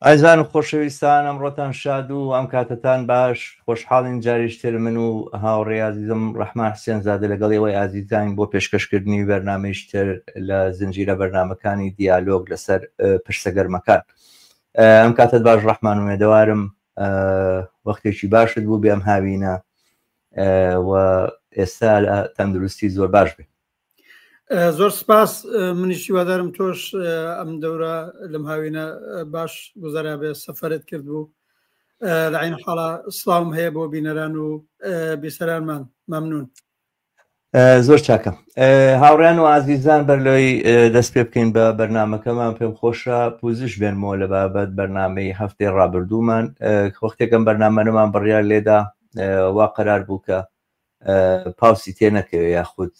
ئازیزان و خۆشەویستان ئەمڕۆتان شاد و ئەم کاتەتان باش خۆشحاڵین جاریشتر من و هاوڕێ ئازیزم ڕەحمان حسێن زادە لەگەڵ ئێوەی ئازیزانین بۆ پێشکەشکردنی بەرنامەیشتر لە زنجیرە بەرنامەکانی دیالۆگ لەسەر پرسە گەرمەکان ئەم کاتت باش ڕەحمان ئومێدەوارم وەختێکی باشت بوو بێ ئەم هاوینە و ئێستا لە تەندروستی زۆر باش بێ. زۆر سپاس منیش هیوادارم تۆش ئەم دەورە لەم هاوینە باش گوزەرا بێ سەفەرت کرد بوو لە عین حاڵا سڵاوم هەیە بۆ بینەران و بیسەرانمان مەمنون. زۆر چاکە هاوڕیان و ئازیزان بەر لەوەی دەست پێ بکەین بە بەرنمەکەمان پێم خۆشە پوزش بێنمەوە لە بابەت بەرنمەی هەفتەی ڕابردوومان وەختێکم بەرنامەنەمان بڕیار لێدا وا قەرار بوو کە پاوسی تێ نەکەوێ یاخود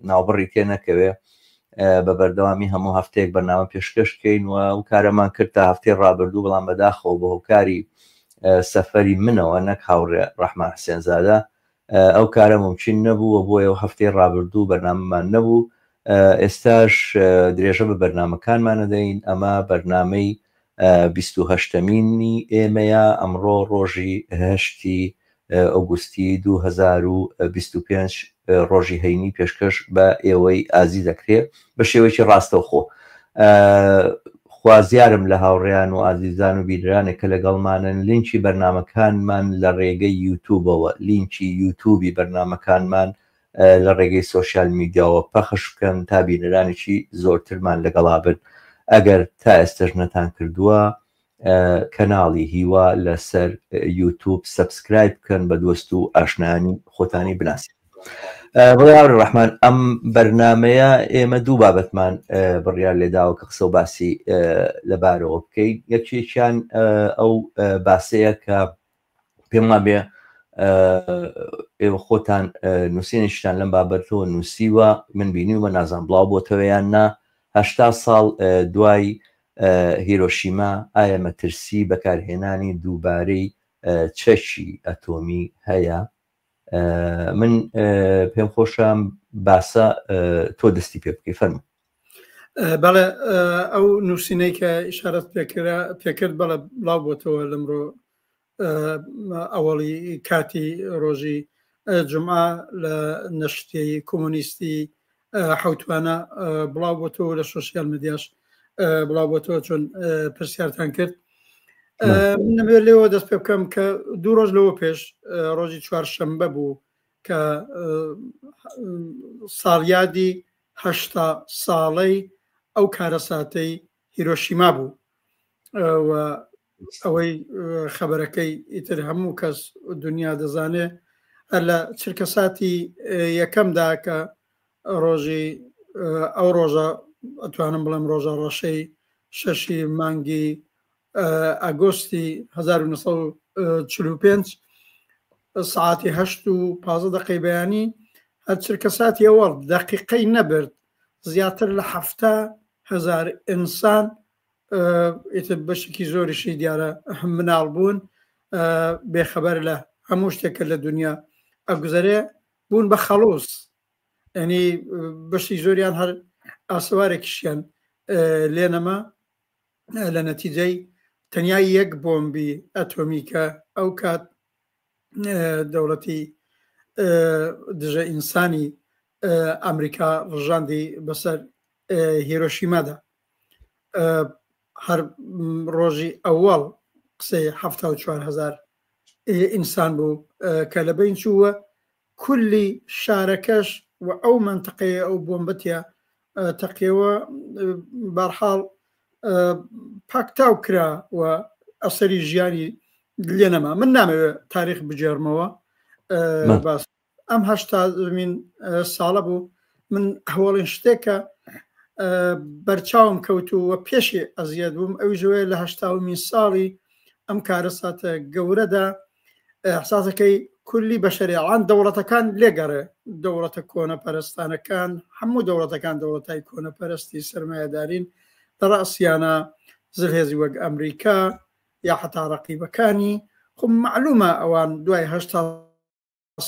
ناوبڕی تێ نەکەوێ بە بەردەوامی هەموو هەفتەیەک بەرنامە پێشکەش بکەین و ئەو کارەمان کرد تا هەفتەی ڕابردوو بەڵام بەداخەوە بە هۆکاری سەفەری منەوە نەک هاوڕێ ڕەحمان حسێنزادە ئەو کارە مومکین نەبوو و بۆیە و هەفتەی ڕابردوو بەرنامەمان نەبوو ئێستاش درێژە بە بەرنامەکانمان ئەدەین ئەمە بەرنامەی 28مینی ئێمەیە ئەمڕۆ ڕۆژی هەشتی ئۆگوستی 2025 ڕۆژی هەینی پێشکەش بە ئێوەی ئازی دەکرێ بە شێوەیەکی ڕاستەوخۆ. خوازیارم لە هاوڕێیان و ئازیزان و بینەرانێک کە لەگەڵمانن لینکی بەرنامەکانمان لە ڕێگەی یوتوبەوە لینکی یوتوبی بەرنامەکانمان لە ڕێگەی سۆشیال میدیاوە پەخش بکەن تا بینەرانێکی زۆرترمان لەگەڵا بن ئەگەر تا ئێستەش نەتان کردووە کەناڵی هیوا لەسەر یوتوب subscribe بکەن بە دۆست و ئاشنایانی خۆتانی بناسین. بەڵێ هاوڕێ ڕەحمان ئەم بەرنمەیە ئێمە دوو بابەتمان بڕیار لێداوە کە قسە و باسی لەبارەوە بکەین یەکێکیان ئەو باسەیە کە پێم وابێ ئێوە خۆتان نووسینێکیتان لەم بابەتەوە نووسیوە من بینیومە نازان بڵاو بۆتەوە یان نا هەشتا ساڵ دوای هیرۆشیما ئایا مەترسی بەکارهێنانی دووبارەی چەکی ئەتۆمی هەیە؟ من پێم خۆشە باسە تۆ دەستی پێ بکەی فەرموو. بەڵێ ئەو نووسینەی کە ئیشارەت پێکرا پێکرد بەڵێ بڵاو بۆتەوە لەمڕۆ ئەوەڵی کاتی ڕۆژی جمعە لە نەشتیی کۆمۆنیستی حوتوانە بڵاو بۆتەوە لە سۆسیال میدیاش بڵاو بۆتەوە چۆن پرسیارتان کرد نەمەوێت لێەوە دەست پێ بکەم کە دوو ڕۆژ لەوە پێش ڕۆژی چوارشەمبە بوو کە ساڵیادی هەشتا ساڵەی ئەو کارەساتەی هیرۆشیما بوو و ئەوەی خەبەرەکەی ئیتر هەموو کەس دنیا دەزانێ هەر لە چرکە ساتی یەکەمدا کە ڕۆژی ئەو ڕۆژە ئەتوانم بڵێم ڕۆژە ڕەشەی شەشی مانگی ئاگۆستی 1945 سعاتی هەشت و پازە دقەی بەیانی هەر چرکە ساتی ئەوەڵ دقیقەی نەبرد زیاتر لە 70 هزار ئینسان ئیتر بەشێکی زۆریشی دیارە مناڵ بوون بێخەبەر لە هەموو شتێکە لە دنیا ئەگوزەرێ بوون بە خەڵوز ینی بەشی زۆریان هەر ئاسەوارێکیشیان لێ نەما لە نەتیجەی تەنیا یەک بۆمبی ئەتۆمی کە ئەو کات دەوڵەتی دژە ئینسانی ئەمریکا ڕژاندی بەسەر هیرۆشیمادا هەر ڕۆژی ئەوەڵ قسەی 74 هزار ئینسان بوو کە لە بین چووە کولی شارەکەش و ئەو مەنتقەیە ئەو بۆمبەتە تەقیەوە بارحاڵ پاکتاو کرا و ئەسەری ژیانی لێ نەما من نامەوێت تاریخ بگێڕمەوە باس ئەم هەشتامین ساڵە بوو من هەوڵین شتێکە بەرچاوم کەوتووە پێشی ئەزیەت بووم ئەوی ژەوەیە لە هەشتاومین ساڵی ئەم کارەساتە گەورەدا احساسەکەی کولی بەشەریعان دەوڵەتەکان لێگەڕێ دەوڵەتە کۆنەپەرستانەکان هەموو دەوڵەتەکان دەوڵەتای کۆنەپەرستی سەرمایەدارین لە ڕاسیانە زلهێزی وەک ئەمریکا یا حتا ڕقیبەکانی خۆ معلومە ئەوان دوای هەشتا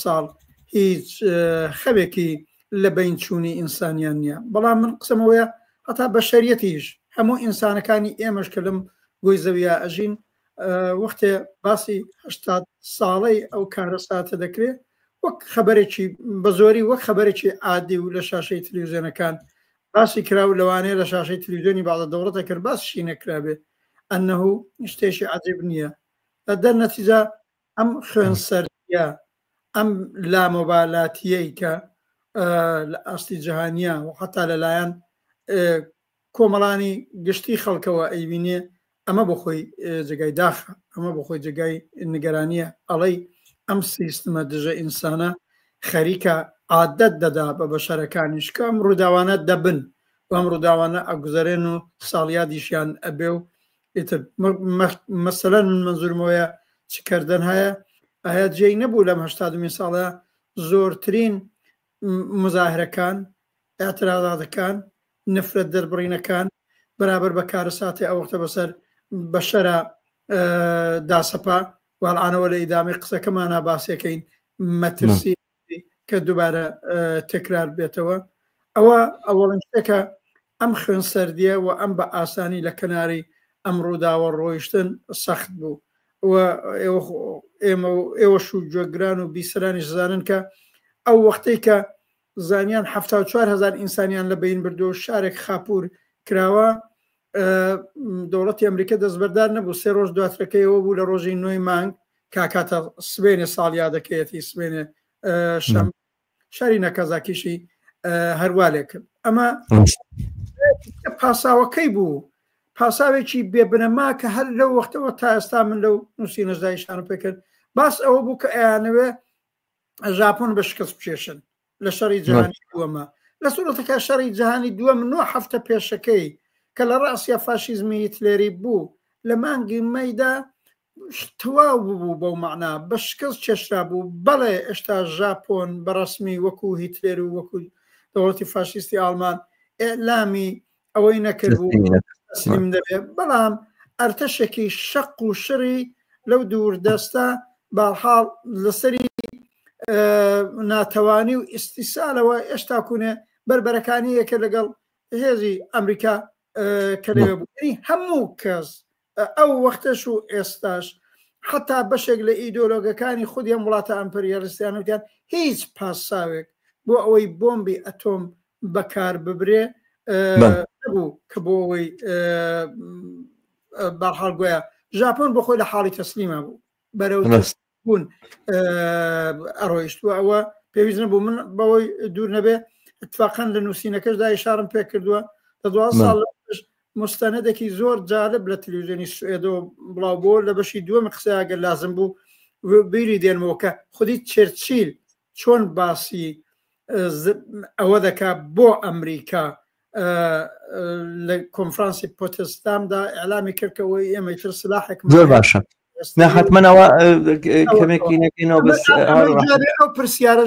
ساڵ هیچ خەوێکی لە بین چوونی ئینسانیان نییە بەڵام من قسەمەوەیە هەتا بەشەریەتیش هەموو ئینسانەکانی ئێمەش کە لەم گۆی زەویا ئەژین، وەختێ باسی 80 ساڵەی ئەو کارەساتە دەکرێ وەک خەبەرێکی بە زۆری وەک خەبەرێکی عادی و لە شاشەی تلویزیۆنەکان باسی کرا و لەوانەیە لە شاشەی تلویزیۆنی باڵە دەوڵەتە کرد باسشی نەکرابێ ئەنه شتێکی عجیب نییە دەرنەتیجە ئەم خوێن سەردیە ئەم لامۆبالاتیەی کە لە ئاستی جیهانیە و حتا لەلایەن کۆمەڵانی گشتی خەڵکەوە ئەیبینێ ئەمە بۆ خۆی جێگای داخە ئەمە بۆ خۆی جێگای نیگەرانیە ئەڵەی ئەم سیستمە دژە ئینسانە خەریکە عادەت دەدا بە بەشەرەکانیش کە ئەم ڕووداوانە دەبن و ئەم ڕووداوانە ئەگوزەرێن و ساڵیادیشیان ئەبێ و ئیتر مەسەلەن من مەنزورمەوەیە چ کردن هەیە ئایا جێی نەبوو لەم هەشتا دومین ساڵە زۆرترین مزاهرەکان اعتراضاتەکان نفرەت دەربڕینەکان بەرابەر بە کارەساتی ئەو وەختە بەسەر بەشەرە داسەپا والعانەوە لە ئیدامەی قسەکەمانە باسیەکەین مەترسی کە دووبارە تکرار بێتەوە ئەوە ئەوەڵین شتێکە ئەم خوێن سەردیە و ئەم بە ئاسانی لە کەناری ئەم ڕووداوە ڕۆیشتن سەخت بوو و ئێمە و ئێوەش و گوێگران و بیسەرانیش زانن کە ئەو وەختەی کە زانیان 74 هزار ئینسانیان لە بین بردو و شارێک خاپور کراوە دەوڵەتی ئەمریکا دەستبەردار نەبوو سێ ڕۆژ دواترەکەیەوە بوو لە ڕۆژی نوێی مانگ کاکاتە سبێنێ ساڵیادەکەیەتی سبێنێ شەم شاری ناکازاکیشی هەروا لێ کرد ئەمە پاساوەکەی بوو پاساوێکی بێبنەما کە هەر لەو وەختەوە تا ئێستا من لەو نووسینەشدا ئیشارەم پێکرد باس ئەوە بوو کە ئەیانەوێ ژاپۆن بە شکست بکێشن لە شەڕی جیهانی دووەمە لە سوورەتەکە شەڕی جیهانی دووەم نۆ هەفتە پێشەکەی کە لە ڕاستە فاشیزمی هیتلێری بوو لە مانگی مەیدا تەواو ببوو بەو مەعنا بە شکست کێشرا بوو بەڵێ ئێشتا ژاپۆن بە ڕەسمی وەکو هیتلێر و وەکو دەوڵەتی فاشیستی ئاڵمان ئیعلامی ئەوەی نەکردبوو تەسلیم دەبێت بەڵام ئەرتەشێکی شەق و شڕی لەو دووردەستە باڵحاڵ لەسەری ناتەوانی و ئیسیسالەوە ئێشتا کوونێ بەربەرەکانی یەکە لەگەڵ هێزی ئەمریکا کە لەوێ بوو هەموو کەس ئەو وەختەش و ئێستاش حتا بەشێک لە ئیدۆلۆگەکانی خودی ئەم وڵاتە ئەمپریالیستیانە وتیان هیچ پاساوێک بۆ ئەوەی بۆمبی ئەتۆم بەکار ببرێ نەبوو کە بۆ ئەوەی بەرحاڵ گۆیا ژاپۆن بۆ خۆی لە حاڵی تەسلیمە بوو بەرەو بوون ئەڕۆیشت و ئەوە پێویست نەبوو من بەوەی دوور نەبێ اتفاقا لە نووسینەکەشدا ئیشارم پێ کردووە لە دو ساڵ مستەنەدێکی زۆر جالب لە تلویزیۆنی سوێدەوە بڵاو بۆ لە بەشی دووەم قسە ئەگەر لازم بوو بیری دێنمەوە کە خودی چرچیل چۆن باسی ئەوە دەکا بۆ ئەمریکا لە کۆنفرانسی پۆتستامدا ئەلامی کرد کە ئەوەی ئێمە تر سلاحێک زۆر باشە نا حتمما ئەوە کەمێکی نەکەینەوە بەس ئەو پرسیارە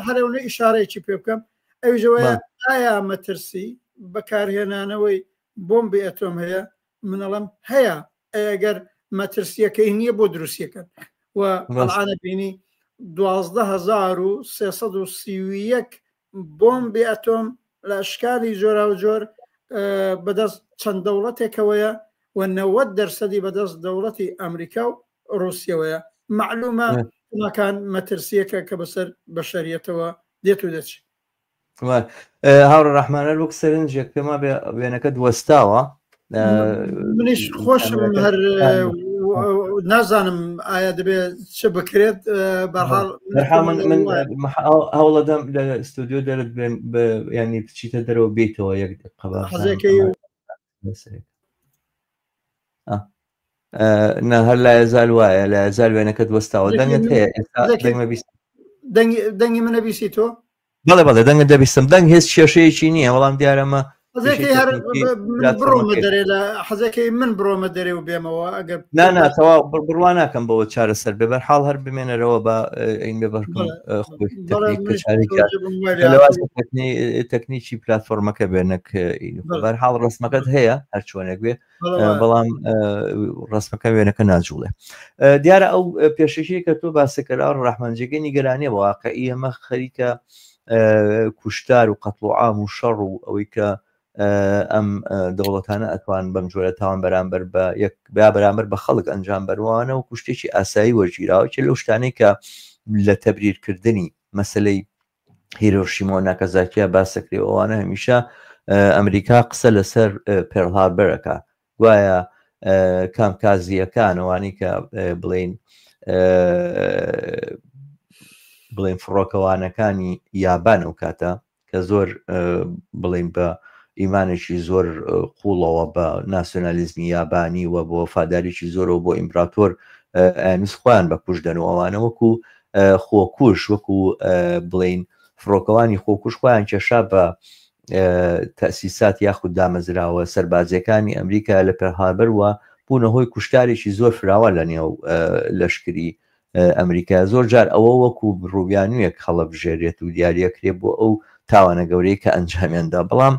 هەرەونە ئیشارەیەکی پێ بکەم ئەویشەوەیە ئایا مەترسی بەکارهێنانەوەی بۆمبی ئەتۆم هەیە منەڵم هەیە ئەگەر مەترسیەکەی نییە بۆ دروستیەکەن و ئەڵانە بینی 12331 بۆمبی ئەتۆم لە ئەشکالی جۆراوجۆر بەدەست چەند دەوڵەتێکەوەیە و 90 دەرسەدی بەدەست دەوڵەتی ئەمریکا و ڕوسیەوەیە معلومە مەکان مەترسیەکە کە بەسەر بەشەریەتەوە دێت و دەچێت هاوڕێ ڕەحمان هەر وەک سەرنجێک پێما بێ وێنەکەت وەستاوە منیش خۆشم هەر نازانم ئایا دەبێت چ بکرێت بەرحاڵ من من هەوڵەدەم لە ستۆدیۆ دەرت بێن ینی بچیتە دەرەوە بێتەوە یەک دقە حەزەکەی نا هەر لا یەزال وایە لا یەزال وێنەکەت وەستاوە دەنگت هەیە ئێستا دەنگمە بیست دەنگی دەنگی منە بیسی تۆ بەڵێ بەڵێ دەنگت دەبیستم دەنگ هێز کێشەیەکی نییە بەڵام دیارەمە حەزەکەی هەر من بڕۆمە دەرێ لە حەزەکەی من بڕۆمە دەرێ و بێمەوە ئەگەر نا نا تەواو بڕوا ناکەم بەوە چارەسەر بێ بەرحاڵ هەر بمێنەرەوە بە ئەین بێ بەرکم خۆی تەکنیک کە چارێکیان تەکنیکی پلتفۆرمەکە بێ نەک بەرحاڵ ڕسمەکەت هەیە هەر چۆنێک بێ بەڵام ڕسمەکە وێنەکە ناجوڵێ دیارە ئەو پێشەکی کە تۆ باسەکەرا ڕەحمان جێگەی نیگەرانیە بە واقعی ئەمە خەریکە کوشتار و قەتڵ و عام و شەڕ و ئەوەی کە ئەم دەوڵەتانە ئەتوان بەم جۆرە تاوان بەرامبەر بە یەک با بەرامبەر بە خەڵک ئەنجام بەروانە و کوشتێکی ئاسایی وەرگیراوە چ لەو شتانەی کە لە تەبریرکردنی مەسلەی هیرۆشیما و ناکەزاکیا باسەکرێ ئەوانە هەمیشە ئەمریکا قسە لەسەر پێرل هاربەرەکە گوایە کامکازییەکان ئەوانەی کە بڵین بڵێن فڕۆکەوانەکانی یابان ئەو کاتە کە زۆر بڵین بە ئیمانێکی زۆر قوڵەوە بە ناسیۆنالیزمی یابانی و بۆ فادارێکی زۆرەوە بۆ ئیمپراتۆر ئەیانویست خۆیان بە کوشتدەن و ئەوانە وەکو خۆکوش وەکو بڵین فڕۆکەوانی خۆکوش خۆیان کێشا بە تەسیسات یاخود دامەزراوە سەربازیەکانی ئەمریکا لە پێرهاربەر و بوونە هۆی کوشتارێکی زۆر فراوان لە نێو لەشکری ئەمریکا. زۆر جار ئەوە وەکو ڕووبیانوویەک هەڵەبژێرێت و دیاریەکرێ بۆ ئەو تاوانە گەورەی کە ئەنجامیان دا. بەڵام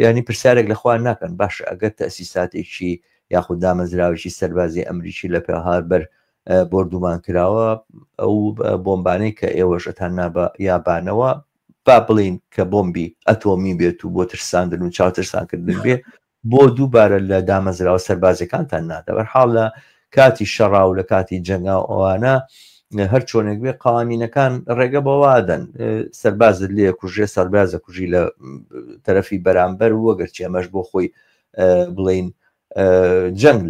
ینی پرسیارێک لە خۆیان ناکەن باشە ئەگەر تەسیساتێکی یاخود دامەزراوێکی سەربازی ئەمریکی لە پێرهاربەر بۆردومان کراوە، ئەو بۆمبانەی کە ئێوەش ئەتان نا بە یابانەوە با بڵێین کە بۆمبی ئەتۆمی بێت و بۆ ترساندن و چاوترسانکردن بێ، بۆ دووبارە لە دامەزراوە سەربازیەکانتان نادا؟ بەرحاڵ لە کاتی شەڕا و لە کاتی جەنگا و ئەوانە هەر چۆنێک بێ قوانینەکان ڕێگە بەوە دەن سەربازت لێ کوژێ، سەربازە کوژی لە تەرەفی بەرامبەر و گەرچی ئەمەش بۆ خۆی بڵین جەنگ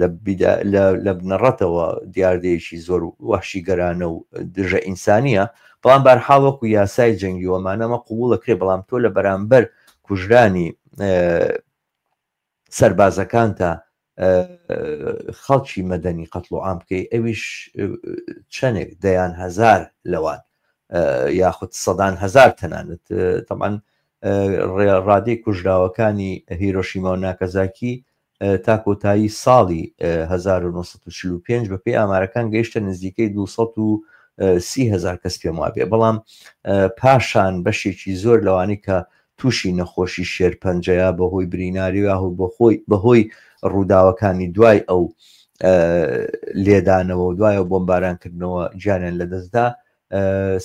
لە بنەڕەتەوە دیاردەیەکی زۆر وەحشیگەرانە و دژە ئینسانییە، بەڵام بارحاڵ وەکو یاسای جەنگی و ئەمانە ئەمە قبوڵ ئەکرێ، بەڵام تۆ لە بەرامبەر کوژرانی سەربازەکانتا خەڵکی مەدەنی قەتڵ و عام بکەی، ئەویش چەندێک دەیان هەزار لەوان یاخود سەدان هەزار تەنانەت، تەبعەن ڕادەی کوژراوەکانی هیرۆشیما و ناکەزاکی تا کۆتایی ساڵی 1945 بەپێی ئامارەکان گەیشتە نزیکەی 230 هەزار کەس پێم وابێ، بەڵام پاشان بەشێکی زۆر لەوانەی کە تووشی نەخۆشی شێرپەنجەیە بەهۆی بریناری و یاهو بەخۆی بەهۆی ڕووداوەکانی دوای ئەو لێدانەوە و دوای ئەو بۆمبارانکردنەوە گیانیان لەدەستدا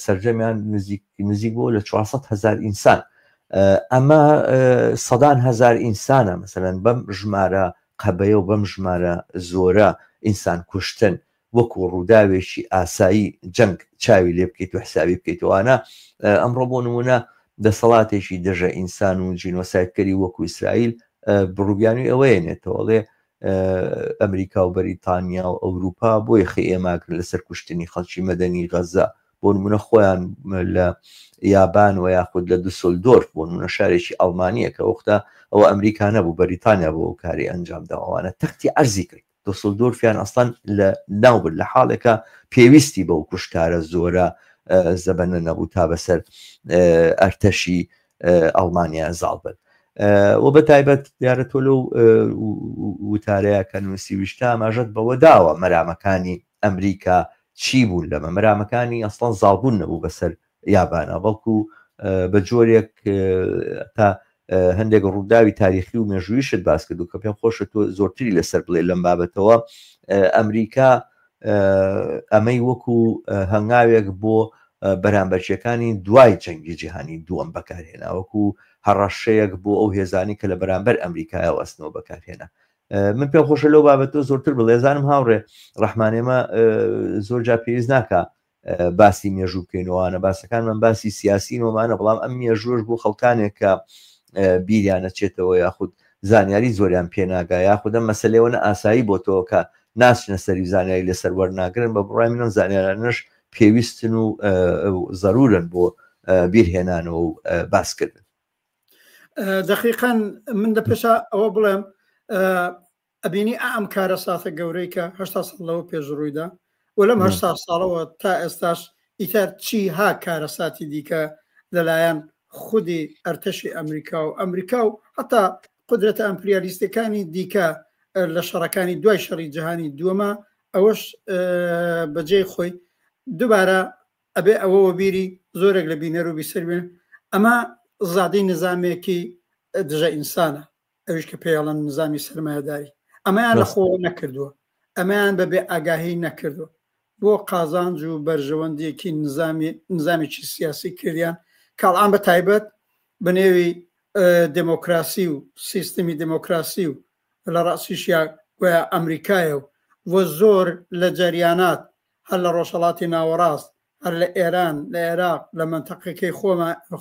سەرجەمیان نزیک نزیک بۆ لە 400 هزار ئینسان. ئەمە سەدان هزار ئینسانە مەسەلەن بەم ژمارە قەبەیە و بەم ژمارە زۆرە ئینسان کوشتن وەکو ڕووداوێکی ئاسایی جەنگ چاوی لێ بکەیت و حسابی بکەیتەوانە. ئەمڕۆ بۆ نمونە دەسەڵاتێکی دژە ئینسان و جینۆسایدکەری وەکو ئیسرائیل بڕوبیانوی ئەوەیەنێتەوە ئەڵێ ئەمریکا و بەریتانیا و ئەوروپا بۆ یەخەی ئێماگرن لەسەر کوشتنی خەڵکی مەدەنی غەزە. بۆ نمونە خۆیان لە یابان و یاخود لە دوسلدۆرف بۆ نمونە شارێکی ئەڵمانیە کە وەختە ئەوە ئەمریکا نەبوو بەریتانیا بۆ ئەو کاری ئەنجام دا ئەوانە تەختی عەرزی کرد دوسلدۆرفیان ئەسڵەن لە ناو برد لە حاڵێکا پێویستی بەو کوشتارە زۆرە زەبەنە نەبوو تا بەسەر ئەرتەشی ئەڵمانیا زاڵ بن. و بە تایبەت دیارە تۆ لەو وتارەیە کە نووسیویشتە ئاماژەت بەوە داوە مەرامەکانی ئەمریکا چی بوون لەمە. مەرامەکانی ئەسڵەن زاڵبوون نەبوو بەسەر یابانا، بەڵکو بە جۆرێک تا هەندێک ڕووداوی تاریخی و مێژوویشت باس کردو کە پێم خۆشە تۆ زۆرتری لەسەر بڵێ لەم بابەتەوە. ئەمریکا ئەمەی وەکو هەنگاوێک بۆ بەرامبەرچیەکانی دوای جەنگی جیهانی دووەم بەکارهێنا، وەکو هەڕەشەیەک بۆ ئەو هێزانی کە لە بەرامبەر ئەمریکایەوە ئەستنەوە بەکارهێنا. من پێم خۆشە لەو بابەتەوە زۆرتر بڵێ. زانم هاوڕێ ڕەحمان ئێمە زۆر جار پێویست ناکا باسی مێژوو بکەینەوەوانە باسەکانمان باسی سیاسی نۆمانە، بەڵام ئەم مێژوەش بۆ خەڵکانێک کە بیریان نەچێتەوە یاخود زانیاری زۆریان پێناگا یاخود ئەم مەسلەوە نە ئاسایی بۆ تۆ کە ناچنە سەری زانیاری لەسەر وەرناگرن، بە بڕای منم زانیارانەش پێویستن و زەرورن بۆ بیرهێنانەوە و باسکردن. دەقیقەن من لە پێشا ئەوە بڵێم ئەبینی ئەم کارەساتە گەورەی کە 80 ساڵ لەوە پێش ڕوویدا و لەم 80 ساڵەوە تا ئێستاش ئیتر چی ها کارەساتی دیکە لەلایەن خودی ئەرتەشی ئەمریکا و ئەمریکا و حتا قدرەتە ئەمپریالیستەکانی دیکە لە شەڕەکانی دوای شەڕی جیهانی دووەمە، ئەوەش بەجێی خۆی دووبارە ئەبێ ئەوە وەبیری زۆرێک لە بینەر و بیسەر بێن ئەمە زادەی نظامێکی دژە ئینسانە، ئەویش کە پێیاڵەن نظامی سەرمایەداری. ئەمەیان لە خۆ نەکردووە، ئەمەیان بە بێ ئاگاهی نەکردووە، بۆ قازانج و بەرژەوەندیەکی نظامی نظامێکی سیاسی کردیان کاڵان بە تایبەت بە نێوی دێمۆکراسی و سیستمی دێمۆکراسی و لە ڕەئسیشیا گۆیا ئەمریکایە و و زۆر لە جەریانات هەر لە ڕۆژهەڵاتی ناوەڕاست، هەر لە ئێران، لە ئێراق، لە مەنتەقەکەی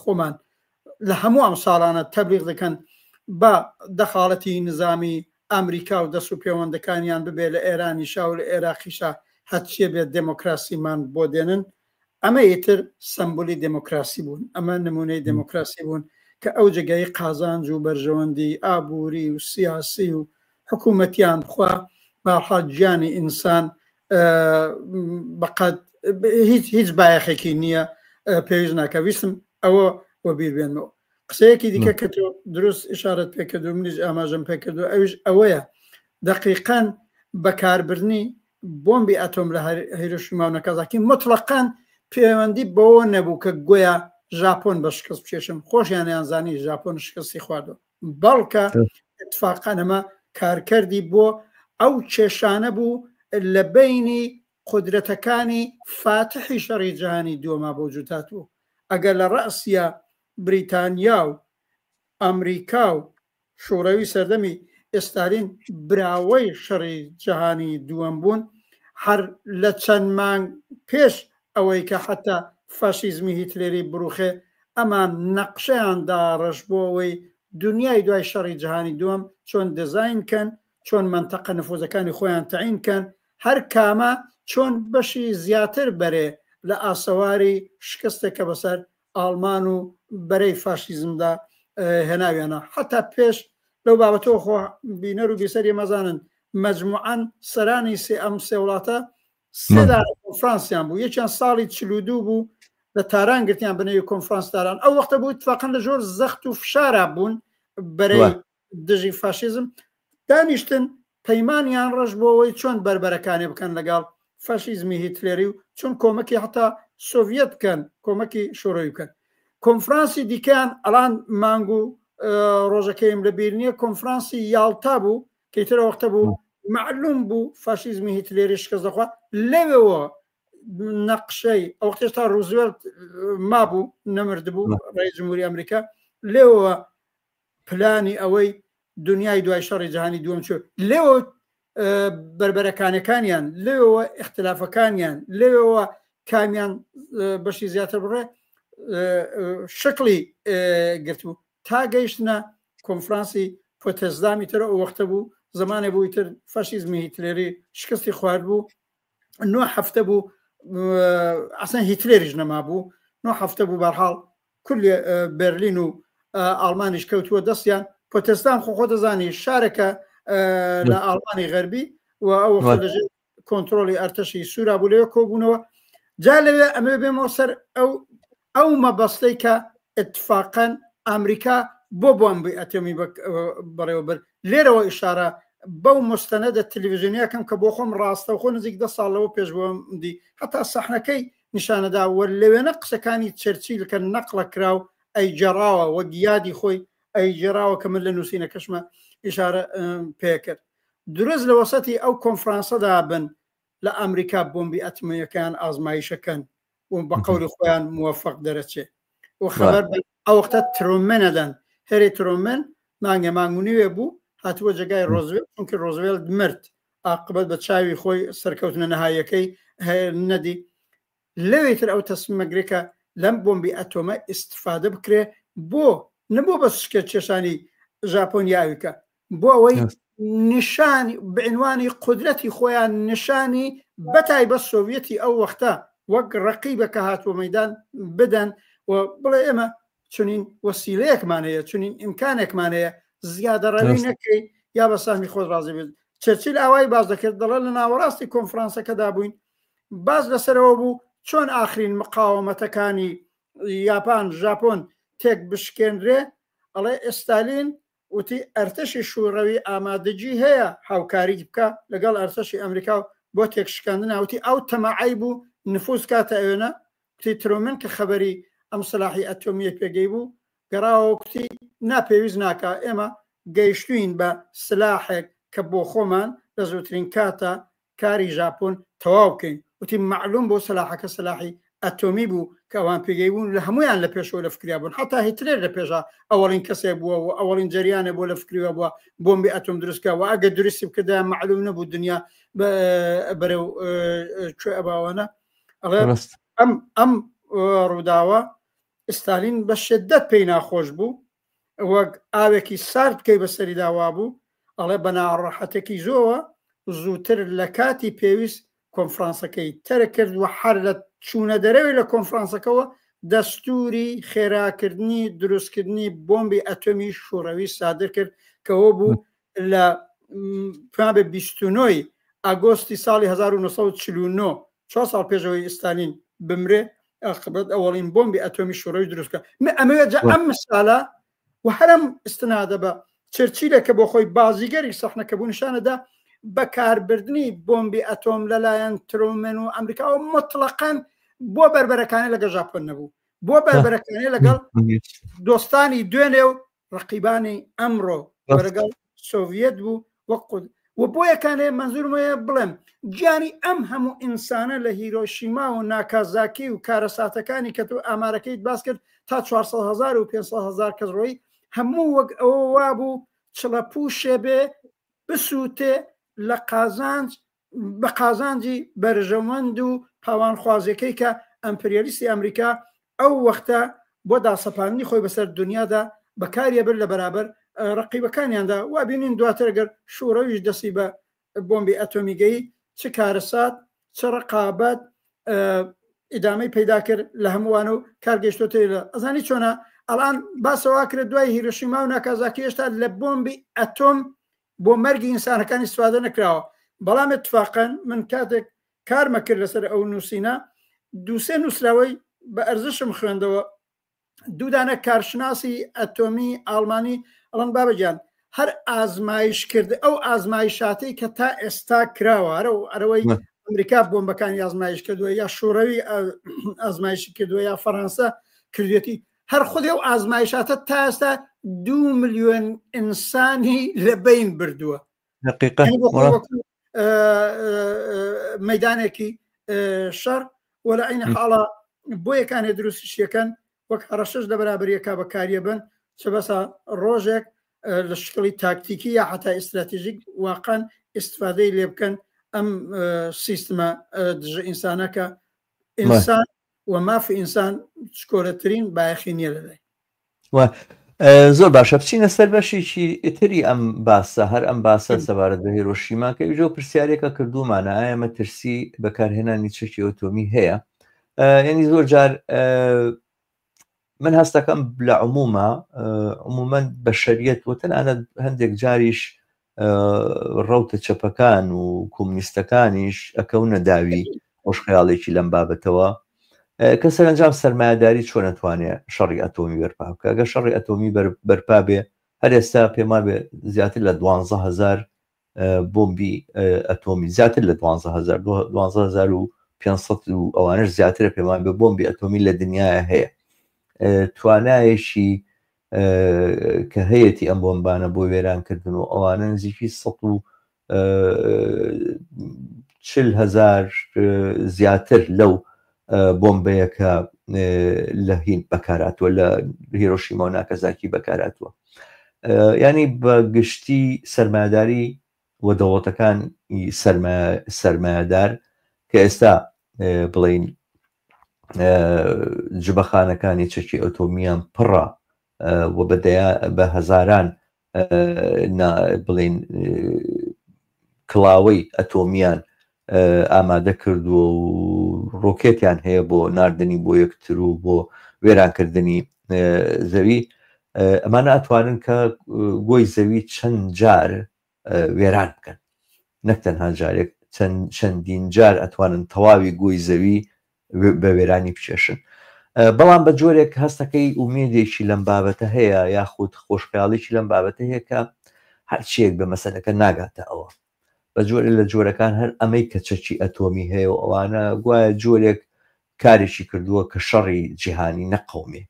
خۆمان لە هەموو ئەم ساڵانە تەبلیغ دەکەن بە دەخاڵەتی نزامی ئەمریکا و دەست و پێوەندەکانیان ببێ لە ئێرانیشا و لە ئێراقیشا هەرچیە بێت دێمۆکراسیمان بۆ دێنن. ئەمە ئیتر سەمبولی دێمۆکراسی بوون، ئەمە نموونەی دێمۆکراسی بوون کە ئەو جێگای قازانج و بەرژەوەندی ئابووری و سیاسی و حکوومەتیان بخوا، بەهەرحاڵ گیانی ئینسان بەقەد هیچ هیچ بایەخێکی نییە، پێویست ناکە. ویستم ئەوە وەبیر بێنمەوە. قسەیەکی دیکە کە تۆ دروست ئشارەت پێکرد و منیش ئاماژەم پێکرد و ئەویش ئەوەیە دەقیقەن بەکاربردنی بۆمبی ئەتۆم لە هیرۆشیما و ناکازاکی مطلقاً پەیوەندی بەوە نەبوو کە گۆیا ژاپۆن بە شکست بکێشن، خۆشیانیان زانی ژاپۆن شکستی خواردووە، بەڵکە اتفاقا ئەمە کارکردی بۆ ئەو کێشانە بوو لە بینی قودرەتەکانی فاتحی شەڕی جیهانی دووەما بۆ وجود هاتبوو. ئەگەر لە ڕەئسیا بریتانیا و ئەمریکا و شوڕەوی سەردەمی ئستالین براوەی شەڕی جیهانی دووەم بوون، هەر لە چەند مانگ پێش ئەوەی کە حەتا فاشیزمی هیتلێری بڕوخێ، ئەمان نەقشەیان داڕشت بۆ ئەوەی دونیای دوای شەڕی جیهانی دووەم چۆن دیزاین کەن، چۆن مەنتەقە نفوزەکانی خۆیان تەعین کەن، هەر کامە چۆن بەشی زیاتر بەرێ لە ئاسەواری شکستێک کە بەسەر ئاڵمان و بەرەی فاشیزمدا هێناویانە. حەتا پێش لەو بابەتەوە خۆ بینەر و بیسەری مەزانن مەجموعەن سەرانی سێ ئەم سێ وڵاتە سێ دانە کۆنفرانسیان بوو، یەکیان ساڵی 42 بوو لە تاران گرتیان بەنێوی کۆنفرانس تاران. ئەو وەختە بوو اتفاقا لە ژۆر زەخت و فشارا بوون بەرەی دژی فاشیزم دانیشتن پەیمانیان ڕەش بۆ ئەوەی چۆن بەربەرەکانێ بکەن لەگەڵ فاشیزمی هیتلێری و چۆن کۆمەکی حتا سۆڤیەت بکەن، کۆمەکی شۆرەوی بکەن. کۆنفرانسی دیکەیان ئەڵان مانگ و ڕۆژەکەیم لە بیر نییە، کۆنفرانسی یاڵتا بوو کە ئیتر ئەو وەختە بوو معلوم بوو فاشیزمی هیتلێری شکست دەخوا. لەوێوە نەقشەی ئەو وەختێش تا ڕوزوێلت مابوو نەمردبوو ڕئیس جمهوری ئەمریکا، لێوە پلانی ئەوەی دنیای دوای شەڕی جیهانی دووەم چۆ لێوە بەربەرەکانەکانیان لێوە ئیختلافەکانیان لێوە کامیان بەشی زیاتر بڕێ شکلی گرتبوو تا گەیشتنە کۆنفرانسی پۆتسدامی تر. ئەو وەختە بوو زمانێ بووی تر فاشیزمی هیتلێری شکستی خوارد بوو، 9 هەفتە بوو ئەسڵەن هیتلێریش نەما بوو، 9 هەفتە بوو بەرحاڵ کولی بەرلین و ئاڵمانیش کەوتووە دەستیان. پۆتسدام خۆ خۆ دەزانی شارەکە لە ئاڵمانی غەربی و ئەو وەختە لەژێر کۆنترۆڵی ئەرتەشی سوورا بوو، لەوێ کۆبوونەوە. جا لەوێ ئەمەوێ بێمەوە سەر ئەو مەبەستەی کە اتفاقەن ئەمریکا بۆ بۆمبی ئەتۆمی بەڕێوە برد. لێرەوە ئیشارە بەو مستەنەدە تەلەڤیزیۆنیەکەم کە بۆ خۆم ڕاستەوخۆ نزیک 10 ساڵ لەوە پێش بۆم دی، هەتا سەحنەکەی نیشانەدا و لەوێنە قسەکانی چەرچیل کە نەقڵە کرا و ئەیگێڕاوە وەک یادی خۆی ئەیگێڕاوە کە من لە نووسینەکەشمە ئیشارە پێکرد. دروست لە وەسەتی ئەو کۆنفرانسەدا بن لە ئەمریکا بۆمبی ئەتۆمییەکەیان ئازمایشەکەن و بە قەولی خۆیان موەفەق دەرەچێ و خەبەر بە ئەو وەختە ترۆمەنەدەن. هێری ترۆمەن مانگێ مانگ و نیوێ بوو هاتووە جێگای ڕۆزوێلت، چونکە ڕۆزوێلت مرد ئاقبەت بە چاوی خۆی سەرکەوتنە نەهاییەکەی نەدی. لەوێ تر ئەو تەسمیمە گرێ کە لەم بۆمبی ئەتۆمە ئیستفادە بکرێ بۆ نە بۆ بە شکێت کێشانی ژاپۆن یاویکە، بۆ ئەوەی نیشانی بعنوانی قودرەتی خۆیان نیشانی بەتایبەت سۆڤیەتی ئەو وەختە وەک ڕەقیبە کە هاتووە مەدان بدەن و بڵێ ئێمە چنین وەسیلەیەکمان هەیە، چنین ئیمکانێکمان هەیە، زیادەڕەوی نەکەی یا بە سامی خۆت ڕازی بێت. چرچیل ئاوای باس دەکرد، دەڵێ لە ناوەڕاستی کۆنفرانسەکەدا بووین، باس لەسەرەوە بوو چۆن ئاخرین مقاومەتەکانی یاپان ژاپۆن تێک بشکێنرێ. ئەڵێ ئستالین وتی ئەرتەشی شووڕەوی ئامادەگی هەیە هاوکاریی بکا لەگەڵ ئەرتەشی ئەمریکا و بۆ تێکشکاندنا. وتی ئەو تەماعەی بوو نفوز کاتە ئەوێنە. کوتی ترومن کە خەبەری ئەم سلاحی ئەتۆمییە پێگەی بوو گەڕاوە کوتی نا پێویست ناکا، ئێمە گەیشتووین بە سلاحێک کە بۆ خۆمان لە زووترین کاتا کاری ژاپۆن تەواو بکەین. وتی مەعلووم بوو سلاحەکە سلاحی ئەتۆمی بوو کە ئەوان پێگەی بوون لە هەمویان لە پێشەوە لە فکریا بوون حتا هیتلێر لە پێشا ئەوەڵین کەسێک بووە و ئەوەڵین جەریانە بۆ لە فکریوە بووە بۆمبی ئەتۆم دروستکە و ئەگە دروستی بکردا معلوم نەبوو دنیا بەرەو کوێ ئەباوانە ئەڵێ ئەم ئەم ڕووداوە ئستالین بە شدت پێی ناخۆش بوو وەک ئاوێکی سارد بکەی بەسەریدا وابوو، ئەڵێ بە ناڕەحەتێکی زۆوە زووتر لە کاتی پێویست کۆنفرانسەکەی تەرک کرد و هەر لە چوونە دەرەوەی لە کۆنفرانسەکەوە دەستووری خێراکردنی دروستکردنی بۆمبی ئەتۆمی شوڕەوی سادر کرد کە ئەوە بوو لە پێیان بێ 29 ئاگۆستی ساڵی 1949 چوار ساڵ پێش ئەوەی ئستالین بمرێ ئاقبەت ئەوەڵین بۆمبی ئەتۆمی شوڕەوی دروست بکە من ئەمەوێت جا ئەم مثالە و هەرم استنادە بە چرچیلە کە بۆ خۆی بازیگەری سەحنەکە بوو نیشانەدا بەکاربردنی بۆمبی ئەتۆم لەلایەن ترومن و ئەمریکاوە مطلقاً بۆ بەربەرەکانی لەگەڵ ژاپۆن نەبوو بۆ بەربەرەکانی لەگەڵ دۆستانی دوێنێ و ڕقیبانی ئەمڕۆ لەگەڵ سۆڤیەت بوو وەک قود و بۆ یەکانێ منزورمەیە بڵێم گیانی ئەم هەموو ئینسانە لە هیرۆشیما و ناکازاکی و کارەساتەکانی کە تۆ ئامارەکەیت باس کرد تا 400 هزار و 500 هزار کەس ڕۆی هەموو وەک ئەوە وابوو چڵە پوشێ بێ بسووتێ لە قازانج بە قازانجی بەرژەوەند و پاوانخوازیەکەی کە ئەمپریالیستی ئەمریکا ئەو وەختە بۆ داسەپاندنی خۆی بەسەر دنیادا بەکاریە برد لە بەرابەر ڕقیبەکانیاندا وا بینین دواتر گەر شوڕەویش دەستی بە بۆمبی ئەتۆمی گەی چ کارەسات چ ڕقابەت ئیدامەی پەیدا کرد لە هەمووان و کار گەیشتۆتە لە ئەزانی چۆنە ئەڵان باسەوا کرد دوای هیرۆشیما و ناکازاکی هێشتا لە بۆمبی ئەتۆم بۆ مەرگی ئینسانەکان ئیستفادە نەکراوە بەڵام اتفاقەن من کاتێک کارمە کرد لەسەر ئەو نووسینە دووسێ نووسراوەی بە ئەرزشم خوێندەوە دوودانە کارشناسی ئەتۆمی ئاڵمانی ئەڵەن بابەگیان هەر ئازمایش کرد ئەو ئازمایشاتەی کە تا ئێستا کراوە هەرە و ئەرەوەی ئەمریکا بۆمبەکانی ئازمایش کردووە یا شوڕەوی ئازمایشی کردووە یا فەڕەنسا کردێتی هەر خودی ئەو ئازمایشاتە تا ئێستا دو ملیۆن ئینسانی لە بین بردووە مەدانێکی شەڕ وە لە عین حاڵە بۆ یەکانێ دروستشیەکەن وەک هەڕەشەش لە بەرابریەکە بەکاریە بن چ بەسا ڕۆژێک لە شکڵی تاکتیکی یا حتا ئیستراتیژیک واقعا ئیسفادەی لێ بکەن ئەم سیستمە دژە ئینسانەکە ئینسان و مافی ئینسان چکۆلەترین بایەخی نییە لەلای. زۆر باشە بچینە سەر بەشێکی تری ئەم باسە هەر ئەم باسە سەبارەت بە هێرۆشیما کە ئیژۆ پرسیارێکە کردومانە ئایا مەترسی بەکارهێنانی چەکی ئۆتۆمی هەیە یعنی زۆر جار من هەستەکەم لە عموما عموما بەشەریەت و تەنانەت هەندێک جاریش ڕەوتە چەپەکان و کۆمنیستەکانیش ئەکەونە داوی خۆشخەیاڵێکی لەم بابەتەوە کە سەرەنجام سەرمایەداری چۆن ئەتوانێ شەڕی ئەتۆمی بەرپا بکە گەر شەڕی ئەتۆمی بەرپا بێ هەر ئێستا پێما بێ زیاتر لە 12000 بۆمبی ئەتۆمی زیاتر لە 12000 12500 و ئەوانش زیاترە پێمان بێ بۆمبی ئەتۆمی لە دنیاە هەیە توانایەکی کە هەیەی ئەم بۆمبانە بۆ وێرانکردن و ئەوانە نزیکی 140 هزار زیاتر لەو بۆمبەیە کە لە هین بەکاراتوە لە هیرۆشیما و ناکەزاکی بەکاراتوە ینی بە گشتی سەرمایەداری و دەوڵەتەکان سەرمایەدار کە ئێستا بڵین جبەخانەکانی چەکی ئۆتۆمیان پڕە و بە هەزاران بڵین کڵاوەی ئەتۆمیان ئامادە کردووە و ڕۆکێتیان هەیە بۆ ناردنی بۆ یەکتر و بۆ وێرانکردنی زەوی ئەمانە ئەتوانن کە گۆی زەوی چەند جار وێران بکەن نەک تەنها جارێک چەندین جار ئەتوانن تەواوی گۆی زەوی بە وێرانی بچێشن بەڵام بە جۆرێک هەستەکەی ئومێدێکی لەم بابەتە هەیە یاخود خۆشخەیاڵێکی لەم بابەتە هەیە کە هەرچیەک بە مەسەلەکە ناگاتە ئەوە بە جۆرێک لە جۆرەکان هەر ئەمەی کە چەکی ئەتۆمی هەیە و ئەوانە گوایە جۆرێک کارێکی کردووە کە شەڕی جیهانی نەقەومێ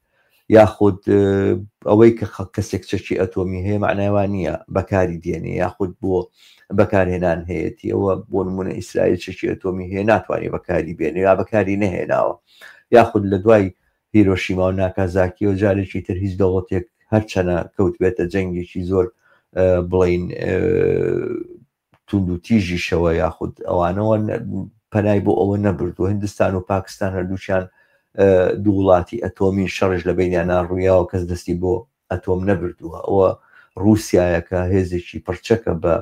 یاخود ئەوەی کە کەسێک چەکی ئەتۆمی هەیە معنای وا نییە بەکاری دێنێ یاخود بۆ بەکارهێنان هەیەتی ئەوە بۆ نمونە ئیسرائیل چەکی ئەتۆمی هەیە ناتوانێت بەکاری بێنێ یا بەکاری نەهێناوە. یاخود لە دوای هیرۆشیما و ناکازاکیەوە جارێکی تر هیچ دەوڵەتێک هەرچەنە کەوتبێتە جەنگێکی زۆر بڵین توندوتیژیشەوە یاخود ئەوانەوە پەنای بۆ ئەوە نەبردووە هندستان و پاکستان هەردووکیان دوو وڵاتی ئەتۆمین شەڕیش لە بینیانە ڕوویاوە کەس دەستی بۆ ئەتۆم نەبردووە ئەوە ڕووسایە کە هێزێکی پڕچەکە بە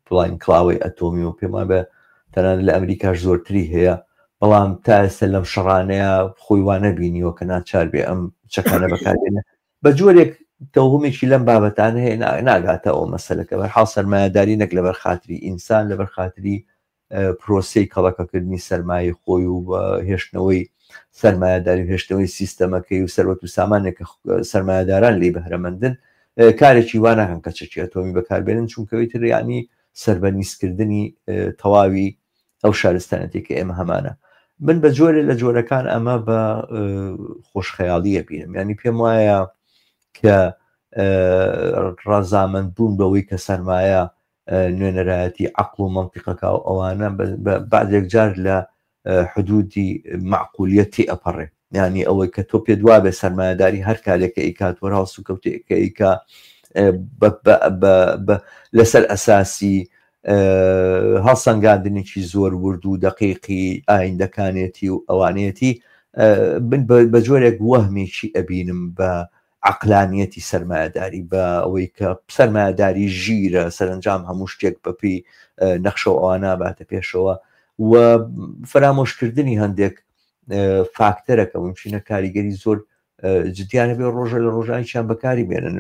بڵین کڵاوەی ئەتۆمی و پێمان بە تەنانەت لە ئەمریکاش زۆرتری هەیە بەڵام تا ئێستا لەم شەڕانەیە خۆی وا نەبینیوە کە ناچار بێ ئەم چەکانە بەکاربێنێ بە جۆرێک تەوهمێکی لەم بابەتانە هەیە ناگاتە ئەو مەسەلەکە بەرحاڵ سەرمایەداری نەک لەبەر خاتری ئینسان لەبەر خاتری پرۆسەی کەڵەکەکردنی سەرمایەی خۆی و هێشتنەوەی سەرمایەداری و هێشتنەوەی سیستەمەکەی و سەروەت و سامانێک کە سەرمایەداران لێی بەهرەمەندن کارێکی وا ناکەن کە چەکی ئەتۆمی بەکاربێنن چونکەوەی تر یعنی سەربەنیزکردنی تەواوی ئەو شارستانەتی کە ئێمە هەمانە من بە جۆرێ لە جۆرەکان ئەمە بە خۆشخەیاڵیە بینم ینی پێم وایە کە ڕەزامەند بوون بەوەی کە سەرمایە نوێنەرایەتی عقل و منطقەکە و ئەوانە بەعزێک جار لە حدودی معقولیت تێ ئەپەڕێ یانی ئەوەی کە تۆ پێت وابێ سەرمایەداری هەر کارێک کە ئەیکات وەر هەڵسوکەوتێک کە ئەیکا لەسەر ئەساسی هەڵسەنگاندنێکی زۆر ورد و دەقیقی ئایندەکانێتی و ئەوانەیەتی من بە جۆرێک وەهمێکی ئەبینم بە عەقلانیەتی سەرمایەداری بە ئەوەی کە سەرمایەداری ژیرە سەرەنجام هەموو شتێک بەپێی نەخشە و ئەوانە باتە پێشەوە و فەرامۆشکردنی هەندێک فاکتەرەکە ممکنە کاریگەری زۆر جدیان هەبێ ڕۆژە لە ڕۆژانیان بەکاری بێنن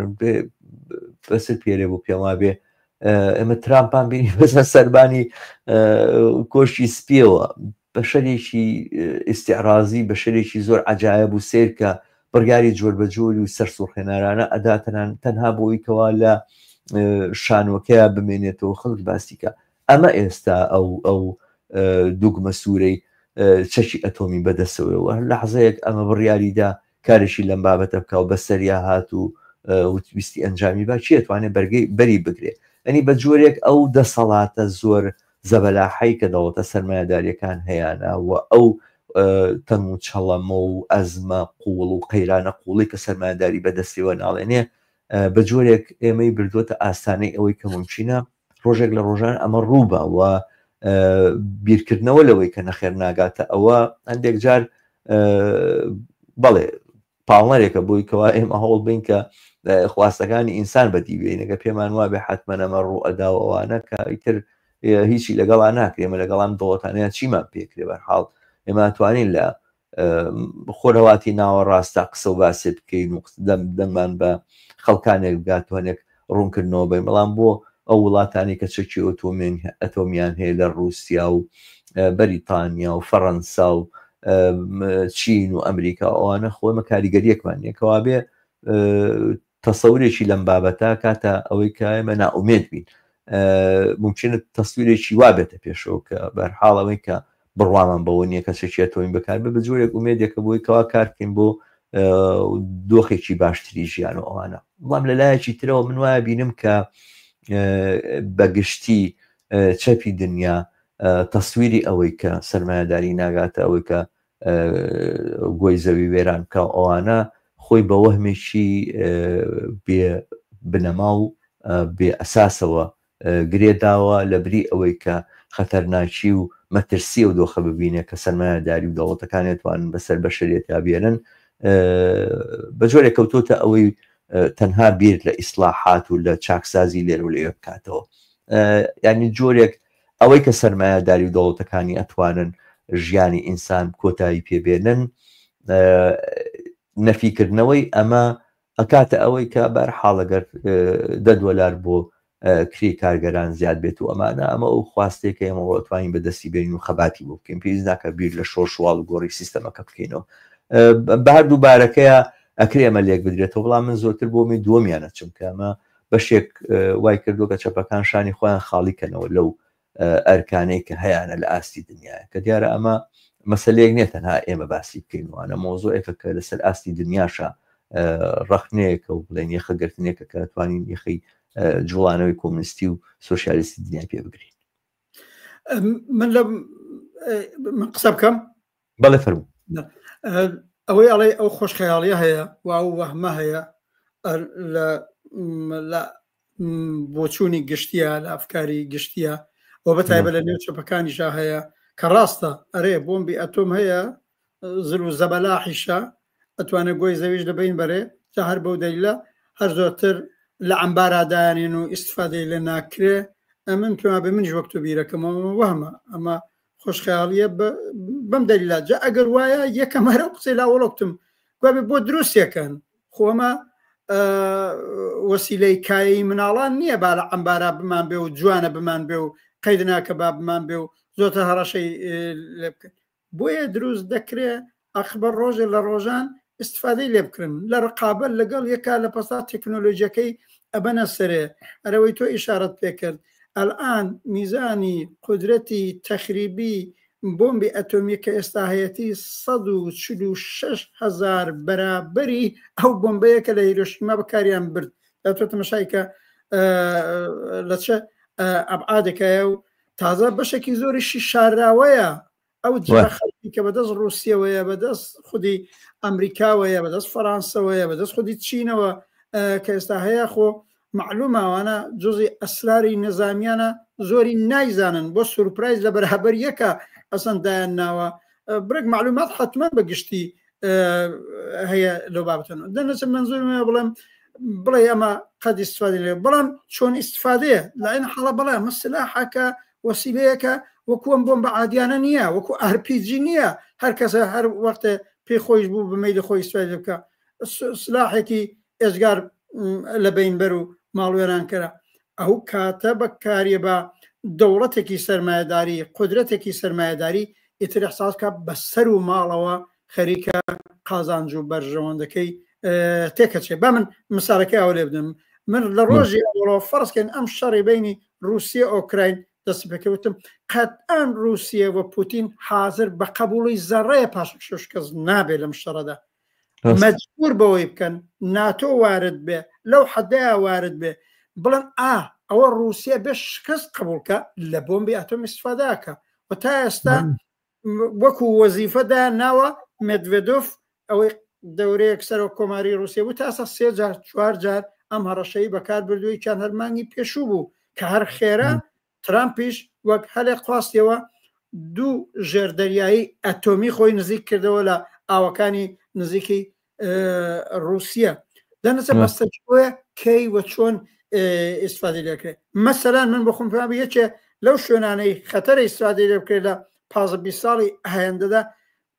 بەسەر پێرێ بۆ پێم وابێ ئێمە ترامپان بینی بەسەر سەربانی کۆشی سپیەوە بەشەرێکی ئیستعرازی بەشەرێکی زۆر عەجایەب و سەیر کە بڕیاری جۆربەجۆری و سەرسوڕهێنەرانە ئەدا تەنان تەنها بۆی کەوا لە شانۆکەیا بمێنێتەوە خەڵک باسی کە ئەمە ئێستا ئەو ئەو دوگمە سوورەی چەکی ئەتۆمی بەدەستەوەیەوە هەر لەحزەیەک ئەمە بڕیاریدا کارێکی لەم بابەتە بکا و بەسەریا هات و ویستی ئەنجامی با کێ ئەتوانێ بەرگەی بەری بگرێ ئەنی بە جۆرێک ئەو دەسەڵاتە زۆر زەبەلاحەی کە دەوڵەتە سەرمایەداریەکان هەیانە و ئەو تەنگ و چەڵەمە و ئەزمە قووڵ و قەیرانە قووڵی کە سەرمایەداری بەدەستیەوە ناڵێنێ بە جۆرێک ئێمەی بردووەتە ئاستانەی ئەوەی کە مومکینە ڕۆژێک لە ڕۆژان ئەمە ڕووبا و بیرکردنەوە لەوەی کە نەخێر ناگاتە ئەوە هەندێک جار بەڵێ پاڵنەرێکە بۆی کەوا ئێمە هەوڵ بین کە خواستەکانی ئینسان بەدی بێنەکە پێمان وابێ حتمما ئەمە ڕوو ئەدا و ئەوانە کە ئیتر هیچی لەگەڵا ناکرێ ئێمە لەگەڵام دەوڵەتانیان چیمان پێکرێ بەرحاڵ ئێمە توانین لە خۆرهەڵاتی ناوەڕاستە قسە و باسێ بکەین و دەنگمان بە خەڵکانێک بگات توانێک ڕوونکردنەوە بین بەڵام بۆ ئەو وڵاتانی کە چەکی ئۆتۆمێن ئەتۆمیان هەیە لە ڕووسیا و بەریتانیا و فەڕەنسا و چین و ئەمریکا ئەوانە خۆمە کاریگەریەکمان نییە کەوابێ تەسەورێکی لەم بابەتە کاتە ئەوەی کە ئێمە نائومێد بین ممکنە تەسویرێکی وا بێتە پێشەوە کە بەرحاڵ ئەوەی کە بڕوامان بەوە نییە کە چەکی ئەتۆمی بەکار بێ بە جۆرێک ئومێدێکە بۆی کەوا کار بکەین بۆ دۆخێکی باشتری ژیان و ئەوانە بەڵام لە لایەکی ترەوە من وایە بینم کە بەگشتی چەپی دنیا تەسویری ئەوەی کە سەرمایەداری ناگاتە ئەوەی کە گۆی زەوی وێران بکە و ئەوانە خۆی بە وەهمێکی بێ بنەما و بێ ئەساسەوە گرێ داوە لە بری ئەوەی کە خەتەرناکی و مەترسی ئەو دۆخە ببینێ کە سەرمایەداری و دەوڵەتەکان ئەتوانن بەسەر بەشەریەتا بێنن بە جۆرێک کەوتۆتە ئەوەی تەنها بیر لە ئیسلاحات و لە چاکسازی لێرە و لەوێ بکاتەوە یعنی جۆرێک ئەوەی کە سەرمایەداری و دەوڵەتەکانی ئەتوانن ژیانی ئینسان کۆتایی پێبێنن نەفیکردنەوەی ئەمە ئەکاتە ئەوەی کە بەرحاڵ ئەگەر دە دۆلار بۆ کرێی کارگەران زیاد بێت و ئەمانە ئەمە ئەو خواستێک کە ئێمە ئەتوانین بەدەستی بێنین و خەباتی بۆ بکەین پێویست ناکە بیر لە شۆڕش و ئاڵوگۆڕی سیستەمەکە بکەینەوە بە هەردوو بارەکەیە ئەکرێ ئەمە لێک بدرێتەوە بەڵام من زۆرتر بۆ می دووەمیانە چونکە ئەمە بەشێک وای کردووە کە چەپەکان شانی خۆیان خاڵی کەنەوە لەو ئەرکانەی کە هەیانە لە ئاستی دنیاە کە دیارە ئەمە مەسلەیەک نییە تەنها ئێمە باسی بکەین وانە مۆزۆێکە کە لەسەر ئاستی دنیاشە ڕەخنەیەکە و بڵێن یەخەگرتنێکە کە توانین یەخەی جوڵانەوەی کۆمنستی و سوسیالیستی دنیای پێ بگرین من لە من قسە بکەم. بەڵێ فەرموو. ئەوەی ئەڵێ ئەو خۆشخەیاڵیە هەیە و ئەو وەهمە هەیە لە بۆچوونی گشتیە لە ئەفکاری گشتیە و بە تایبەت لە نێو چەپەکانیشا هەیە کە ڕاستە ئەرێ بۆمبی ئەتۆم هەیە زل و زەبەلاحیشە ئەتوانێت گۆی زەویش لە بین بەرێ جا هەر بەو دەلیلە هەر زۆرتر لە عەمبارا دایانێن و ئیسفادەی لێ ناکرێ ئەمن پێما بێ منیش وەک تۆ بیرەکەمەوە وەهمە ئەمە خۆشخەیاڵیە بەم دەلیلە جا ئەگەر وایە یەکەم هەرە قسەی لاوەڵۆکتم گوابێ بۆ دروستێکەن خۆمە وەسیلەی کایەی مناڵان نییە با لە عەمبارا بمان بێ و جوانە بمان بێ و قەید ناکە با بمان بێ و زۆرتر هەڕەشەی لێ بکەن بۆیە دروست دەکرێ ئەخبەر ڕۆژێ لە ڕۆژان ئیسفادەی لێ بکرن لە ڕقابەت لەگەڵ یەکا لە پەسا تەکنۆلۆژیەکەی ئەبەنە سەرێ ئەرەوەی تۆ ئیشارەت پێکرد ئەلئان میزانی قودرەتی تەخریبی بۆمبی ئەتۆمی کە ئێستا هەیەتی 146 هەزار بەرابەری ئەو بۆمبەیە کە لە هیرۆشیما بەکاریان برد دا تۆ تەمەشای کە لە چ ئەبعادێکایە و تازە بەشێکی زۆریشی شاراوەیە ئەو جگە خەڵکی کە بەدەست ڕووسیەوەیە بەدەست خودی ئەمریکاوەیە بەدەست فەرانسەوەیە بەدەست خودی چینەوە کە ئێستا هەیە خۆ معلومە ئەوانە جزی ئەسراری نظامیانە زۆری نایزانن بۆ سورپرایز لە بەرابەر یەکە ئەسەن دایان ناوە برێک معلومات حتمما بە گشتی هەیە لەو بابەتەن دەنەچم منزورمە بڵێم بڵێ ئەمە قەد ئیسفادە لێ بەڵام چۆن ئیسفادەیە لەین حاڵە بەڵێ ئەمە سلاحەکە وەسیلەیەکە وەکو ئەم بۆمبە عادیانە نییە وەکو RPG نییە هەر کەسە هەر وەختێ پێی خۆیش بوو بە مەیلی خۆی ئیسفادە بکە سلاحێکی ئێجگار لە بەینبەر و ماڵوێرانکەرە ئەو کاتە بە کاریە بە دەوڵەتێکی سەرمایەداری قودرەتێکی سەرمایەداری ئیتر احساس کە بە سەر و ماڵەوە خەریکە قازانج و بەرژەوەندەکەی تێکەچێ با من مسارەکەی ئەوە لێ بدەم من لە ڕۆژی ئەوڵەوە فەرزکەین ئەم شەڕی بینی رووسیا ئۆکراین دەست پێکەوتم قەتئەن رووسیە و پوتین حاضر بە قبوڵی زەڕەیە پاشەکشەش کەس نابێ لەم شەڕەدا مەجبور بەوەی بکەن ناتۆ وارد بێ لەو حەدەیە وارد بێ بڵێن ئا ئەوە رووسیا بێ شکست قبولکە لە بۆمبی ئەتۆم ئیسفاداکە و تا ئێستا وەکو وەزیفەدا ناوە مێدڤێدۆف ئەوەی دەورەیەک سەرۆک کۆماری رووسیا بوو تاسە سێ جار چوار جار ئەم هەڕەشەی بەکار بردووی چیان هەر مانگی پێشوو بوو کە هەر خێرا ترامپیش وەک هەلێک خواستیەوە دوو ژێردەریایی ئەتۆمی خۆی نزیک کردەوە لە ئاوەکانی نزیکی رووسیە دەنەچە بەستەوەیە کەی و چۆن ئیسفادی لێکرێت مەسەلەن من بخۆم پێم یەکێ لەو شوێنانەی خەتەرە ئیسفادی لێ بکرێت لە پازە 20 ساڵی ئایندەدا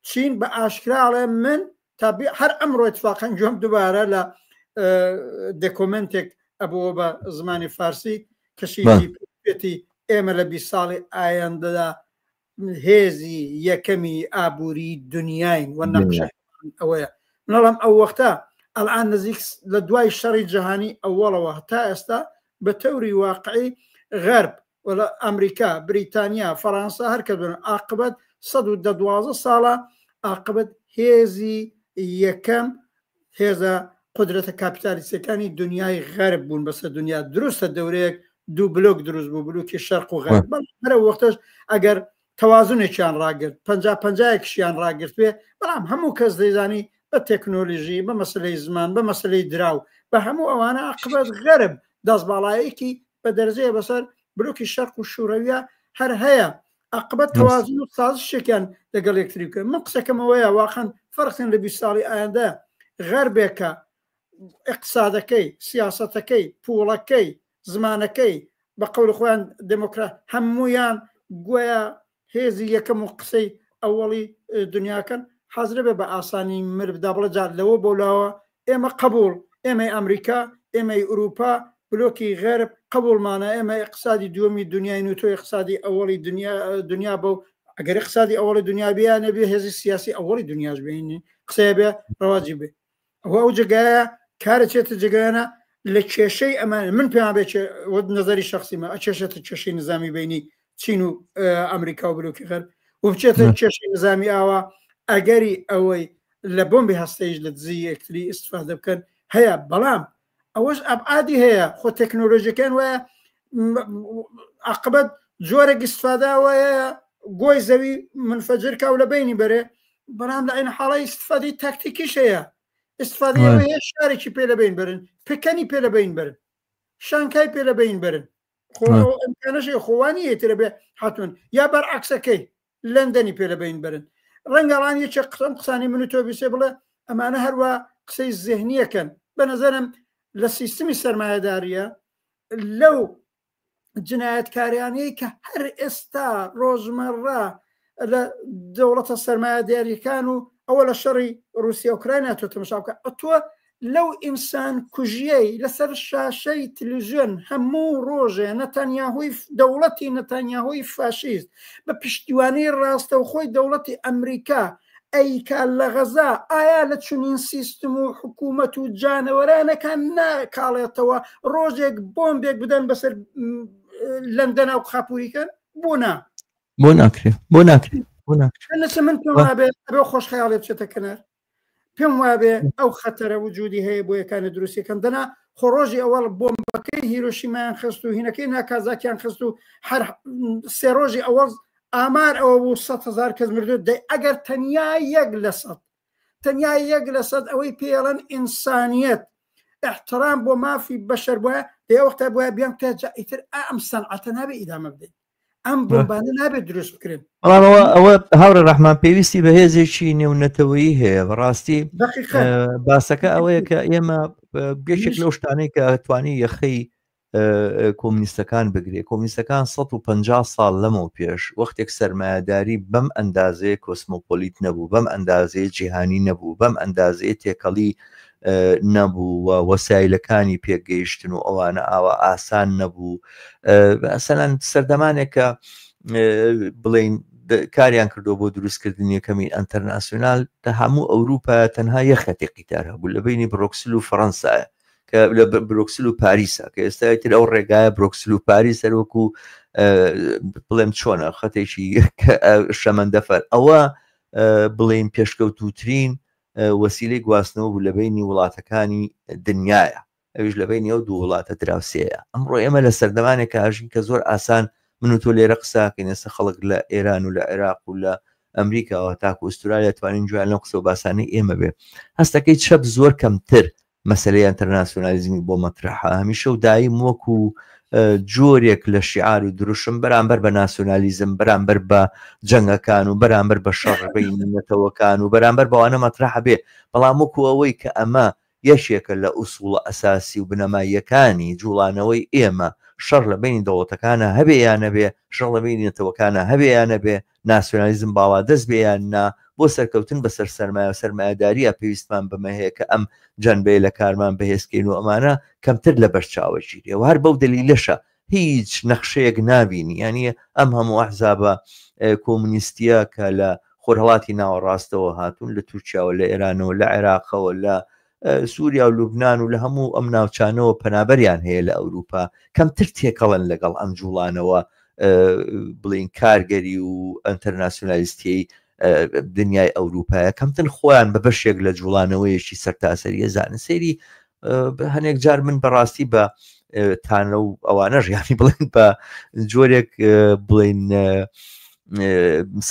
چین بە ئاشکراڵێ من تا هەر ئەمڕۆ اتفاقەن گوێم دووبارە لە دەکۆمنتێک ئەبووە بە زمانی فارسی کەشی پێتی ئێمە لە 20 ساڵی ئایندەدا هێزی یەکەمی ئابووری دنیاین و نەقشە ئەوەیە منەڵام ئەو وەختە ئەلان نزیک لە دوای شەڕی جیهانی ئەوەڵەوە هەتا ئێستا بە تەوری واقعی غەرب ولا ئەمریکا بریتانیا فەڕەنسا هەر کە بن عاقبەت 112 ساڵە عاقبەت هێزی یەکەم هێزە قودرەتە کاپیتالیستەکانی دنیای غەرب بوون بەسەر دنیا دروستە دەورەیەک دوو بلۆک دروست بوو بلوکی شەرق و غەرب بەڵام هەرە وەختەش ئەگەر تەوازنێکیان ڕاگرت پەنجا پەنجایەکیشیان ڕاگرت بێ بەڵام هەموو کەس دەیزانی بە تەکنۆلژی بە مەسلەی زمان بە مەسلەی دراو بە هەموو ئەوانە عقبەت غەرب دەستباڵایەکی بە دەرجەیە بەسەر بلوکی شەرق و شوڕەویە هەر هەیە عقبەت تەوازن و سازشێکیان لەگەڵ یەکتری بکەن من قسەکەم ئەوەیە واقعا فەرقیان لە 20 ساڵی ئایندە غەربێکە اقتصادەکەی سیاسەتەکەی پوڵەکەی زمانەکەی بە قەولی خۆیان دێمۆکرات هەموویان گویا هێزی یەکەم و قسەی ئەوەڵی دنیاکەن حازرە بێ بە ئاسانی مل بدا بڵێ جار لەوە بۆ لاوە ئێمە قبوڵ ئێمەی ئەمریکا ئێمەی ئوروپا بلۆکی غەرب قبوڵمانە ئێمە اقتصادی دووەمی دنیاین و تۆ اقتصادی ئەوەڵی دنیا دنیا بە و ئەگەر اقتصادی ئەوەڵی دنیا بیانە بێ هێزی سیاسی ئەوەڵی دنیاش بێنین قسەیە بێ ڕەواجی بێ ئەوە ئەو جێگایە کارە چێتە جێگایانە لە کێشەی ئەمان من پێیان بێ وەک نظری شخصیمە ئەکێشێتە کێشەی نظامی بینی چین و ئەمریکا و بلوکی غەرب و بچێتە کێشەی نظامی ئاوا ئەگەری ئەوەی لە بۆمبی هەستەیش لە دزی یەکتری ئیسفادە بکەن هەیە بەڵام ئەوەش ئەبعادی هەیە خۆ تەکنۆلۆژیەکان وایە عقبەت جۆرێک ئیسفادە وایە گۆی زەوی منفەجر کا و لە بینی بەرێ. بەڵام لە عین حاڵی استفادەی تاکتیکیش هەیە استفادەی ئەوە هەیە شارێکی پێ لەبین بەرن پکەنی پێ لەبین بەرن شانکای پێ لەبین بەرن خۆ ئەمکانەشی خۆوانی هەیە بێ هاتوون یا بەرعکسەکەی لەندەنی پێ لەبین بەرن ڕەنگەڵان یەکێک قسەم قسانی من و تۆ بیسێ بڵێ ئەمانە هەروە قسەی زهنیەکەن بە نظرم لە سیستمی سەرمایەداریە لەو جنایەتکاریانەی کە هەر ئێستا ڕۆژمەڕە لە دەوڵەتە سەرمایەداریەکان و ئەوە لە شەڕی رووسیا ئۆکراینا تۆ تەمەشا بکە ئەتۆ لەو ئینسان کوژیەی لەسەر شاشەی تلویزیۆن هەموو ڕۆژێ نەتەنیاهۆی دەوڵەتی نەتەنیاهۆی فاشیست بە پشتیوانی ڕاستەوخۆی دەوڵەتی ئەمریکا ئەیکا لە غەزا ئایا لە چونین سیستم و حکوومەت و جانەوەرانەکان ناکاڵێتەوە ڕۆژێک بۆمبێک بدەن بەسەر لەندەنا و خاپوریکەن بۆ نا بۆ ناکرێ بۆ ناکرێ بۆ ناکرێ من پێم وابێ ئەبێ خۆش خەیاڵێ بچێتە کەنار پێم وابێ ئەو خەتەرە وجودی هەیە بۆ یەکانە دروستیەکەن دەنا خۆ ڕۆژی ئەوەڵ بۆمبەکەی هیرۆشیمایان خست و هینەکەی ناکازاکیان خست و هەر سێ ڕۆژی ئەوەڵ ئامار ئەوە بوو 100 هزار کەس مردو دەی ئەگەر تەنیا یەک لە سەد تەنیا یەک لە سەد ئەوەی پێڵەن ئینسانیەت احترام بۆ مافی بەشەر بووە دەی وەختە بووە بیان جا ئیتر ئەم سەنعەتە نابێ ئیدامە بدەین ئەم بۆمبانە نابێت دروست بکرێن بەڵام ئەوە ئەوە هاوڕێ ڕەحمان پێویستی بە هێزێکی نێونەتەوەیی هەیە بەڕاستی باسەکە ئەوەیە کە ئێمە یەکێک لەو شتانەی کە توانی یەخەی کۆمنیستەکان بگرێ کۆمنیستەکان 150 ساڵ لەمەو پێش وەختێک سەرمایەداری بەم ئەندازەیە کۆسمۆپۆلیت نەبوو بەم ئەندازەیە جیهانی نەبوو بەم ئەندازەیە تێکەڵی نەبوو و وەسایلەکانی پێکگەیشتن و ئەوانە ئاوا ئاسان نەبوو ئەسەلەن سەردەمانێکە بڵین کاریان کردو بۆ دروستکردنی یەکەمی ئەتەرناسیۆنال لە هەموو ئەوروپا تەنها یەک خەتی قیتار هەبوو لە بینی برۆکسل و فەڕەنسایە کە لە برۆکسل و پاریسە کە ئێستا تر ئەو ڕێگایە برۆکسل و پاریس هەروەکو بڵێم چۆنە خەتێکی شەمەندەفەر ئەوە بڵین پێشکەوتوترین وەسیلەی گواستنەوە بوو لە بەینی وڵاتەکانی دنیایە ئەویش لە بەینی ئەو دوو وڵاتە دراوسێیە ئەمڕۆ ئێمە لە سەردەمانێک ئاژین کە زۆر ئاسان من و تۆ لێرە قساکەین ئێستا خەڵک لە ئێران و لە عێراق و لە ئەمریکاوە تاکو ئوسترالیا توانین گوێیان لەم قسە و باسانەی ئێمە بێ هەستەکەی چەپ زۆر کەمتر مەسەلەی ئەنتەرناسیۆنالیزمی بۆ مەترەحە هەمیشە و دایم وەکو جۆرێک لە شیعار و دروشم بەرامبەر بە ناسیۆنالیزم بەرامبەر بە جەنگەکان و بەرامبەر بە شەڕ بینی نەتەوەکان و بەرامبەر بەوانە مەترەحە بێ بەڵام وەکو ئەوەی کە ئەمە یەکێکە لە ئوسوڵە ئەساسی و بنەماییەکانی جوڵانەوەی ئێمە شەڕ لە بینی دەوڵەتەکانە هەبێ یا نەبێ شەڕ لە بینی نەتەوەکانە هەبێ یا نەبێ ناسیۆنالیزم باڵادەست بێ یان نا، بۆ سەرکەوتن بەسەر سەرمایە و سەرمایەدارییا پێویستمان بەمە هەیە کە ئەم جەنبەیە لە کارمان بەهێزکەین و ئەمانە کەمتر لەبەر چاوە گیرێ و هەر بەو دەلیلەشە هیچ نەخشەیەک نابینی یانی ئەم هەموو ئەحزابە کۆمونیستیە کە لە خۆرهەڵاتی ناوەڕاستەوە هاتوون لە تورکیاوە لە ئێرانەوە لە عێراقەوە لە سووریا و لوبناان و لە هەموو ئەم ناوچانەوە پەنابەریان هەیە لە ئەوروپا کەمتر تێکەڵن لەگەڵ ئەم جوڵانەوە بڵین کارگەری و ئەتەرناسیۆنالیستیەی دنیای ئەوروپایە کەمتر خۆیان بە بەشێک لە جوڵانەوەیەکی سەرتاسەریە زانن سەیری هەنێک جار من بەڕاستی بە تانە و ئەوانەش ینی بڵێن بە جۆرێک بڵین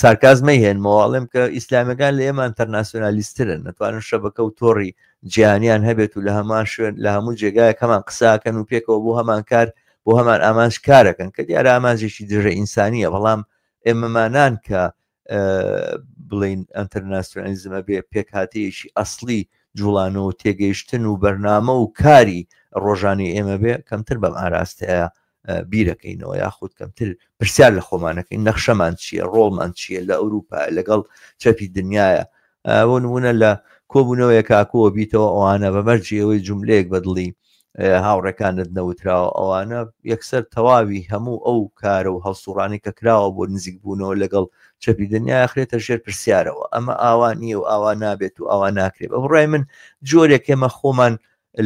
سارکازمەی هێنمەوە ئەڵێم کە ئیسلامەکان لە ئێمە ئەتەرناسیۆنالیسترن نەتوانن شەبەکە و تۆڕی جیهانیان هەبێت و لە هەمان شوێن لە هەموو جێگایەک هەمان قساکەن و پێکەوە بۆ هەمان کار بۆ هەمان ئامانج کارەکەن کە دیارە ئامانجێکی دژە ئینسانیە بەڵام ئێمەمانان کە بڵین ئەتەرناسیۆنالیزمە بێ پێکهاتەیەکی ئەسڵی جوڵانەوە و تێگەیشتن و بەرنامە و کاری ڕۆژانی ئێمە بێ کەمتر بەم ئاراستەیە بیرەکەینەوە یاخود کەمتر پرسیار لە خۆمانەکەین نەخشەمان چییە ڕۆڵمان چییە لە ئەوروپا لەگەڵ چەپی دنیاە بۆ نمونە لە کۆبوونەوەیەک کاکۆوە بیتەوە ئەوانە بە مەرجی ئەوەی جوملەیەک بە دڵی هاوڕێکانت نەوتراوە ئەوانە یەکسەر تەواوی هەموو ئەو کارە و هەڵسوڕانی کە کراوە بۆ نزیک بوونەوە لەگەڵ چەپی دنیا ئەخرێتە ژێر پرسیارەوە ئەمە ئاوا نییە و ئاوا نابێت و ئاوا ناکرێت بە بڕای من جۆرێک ئێمە خۆمان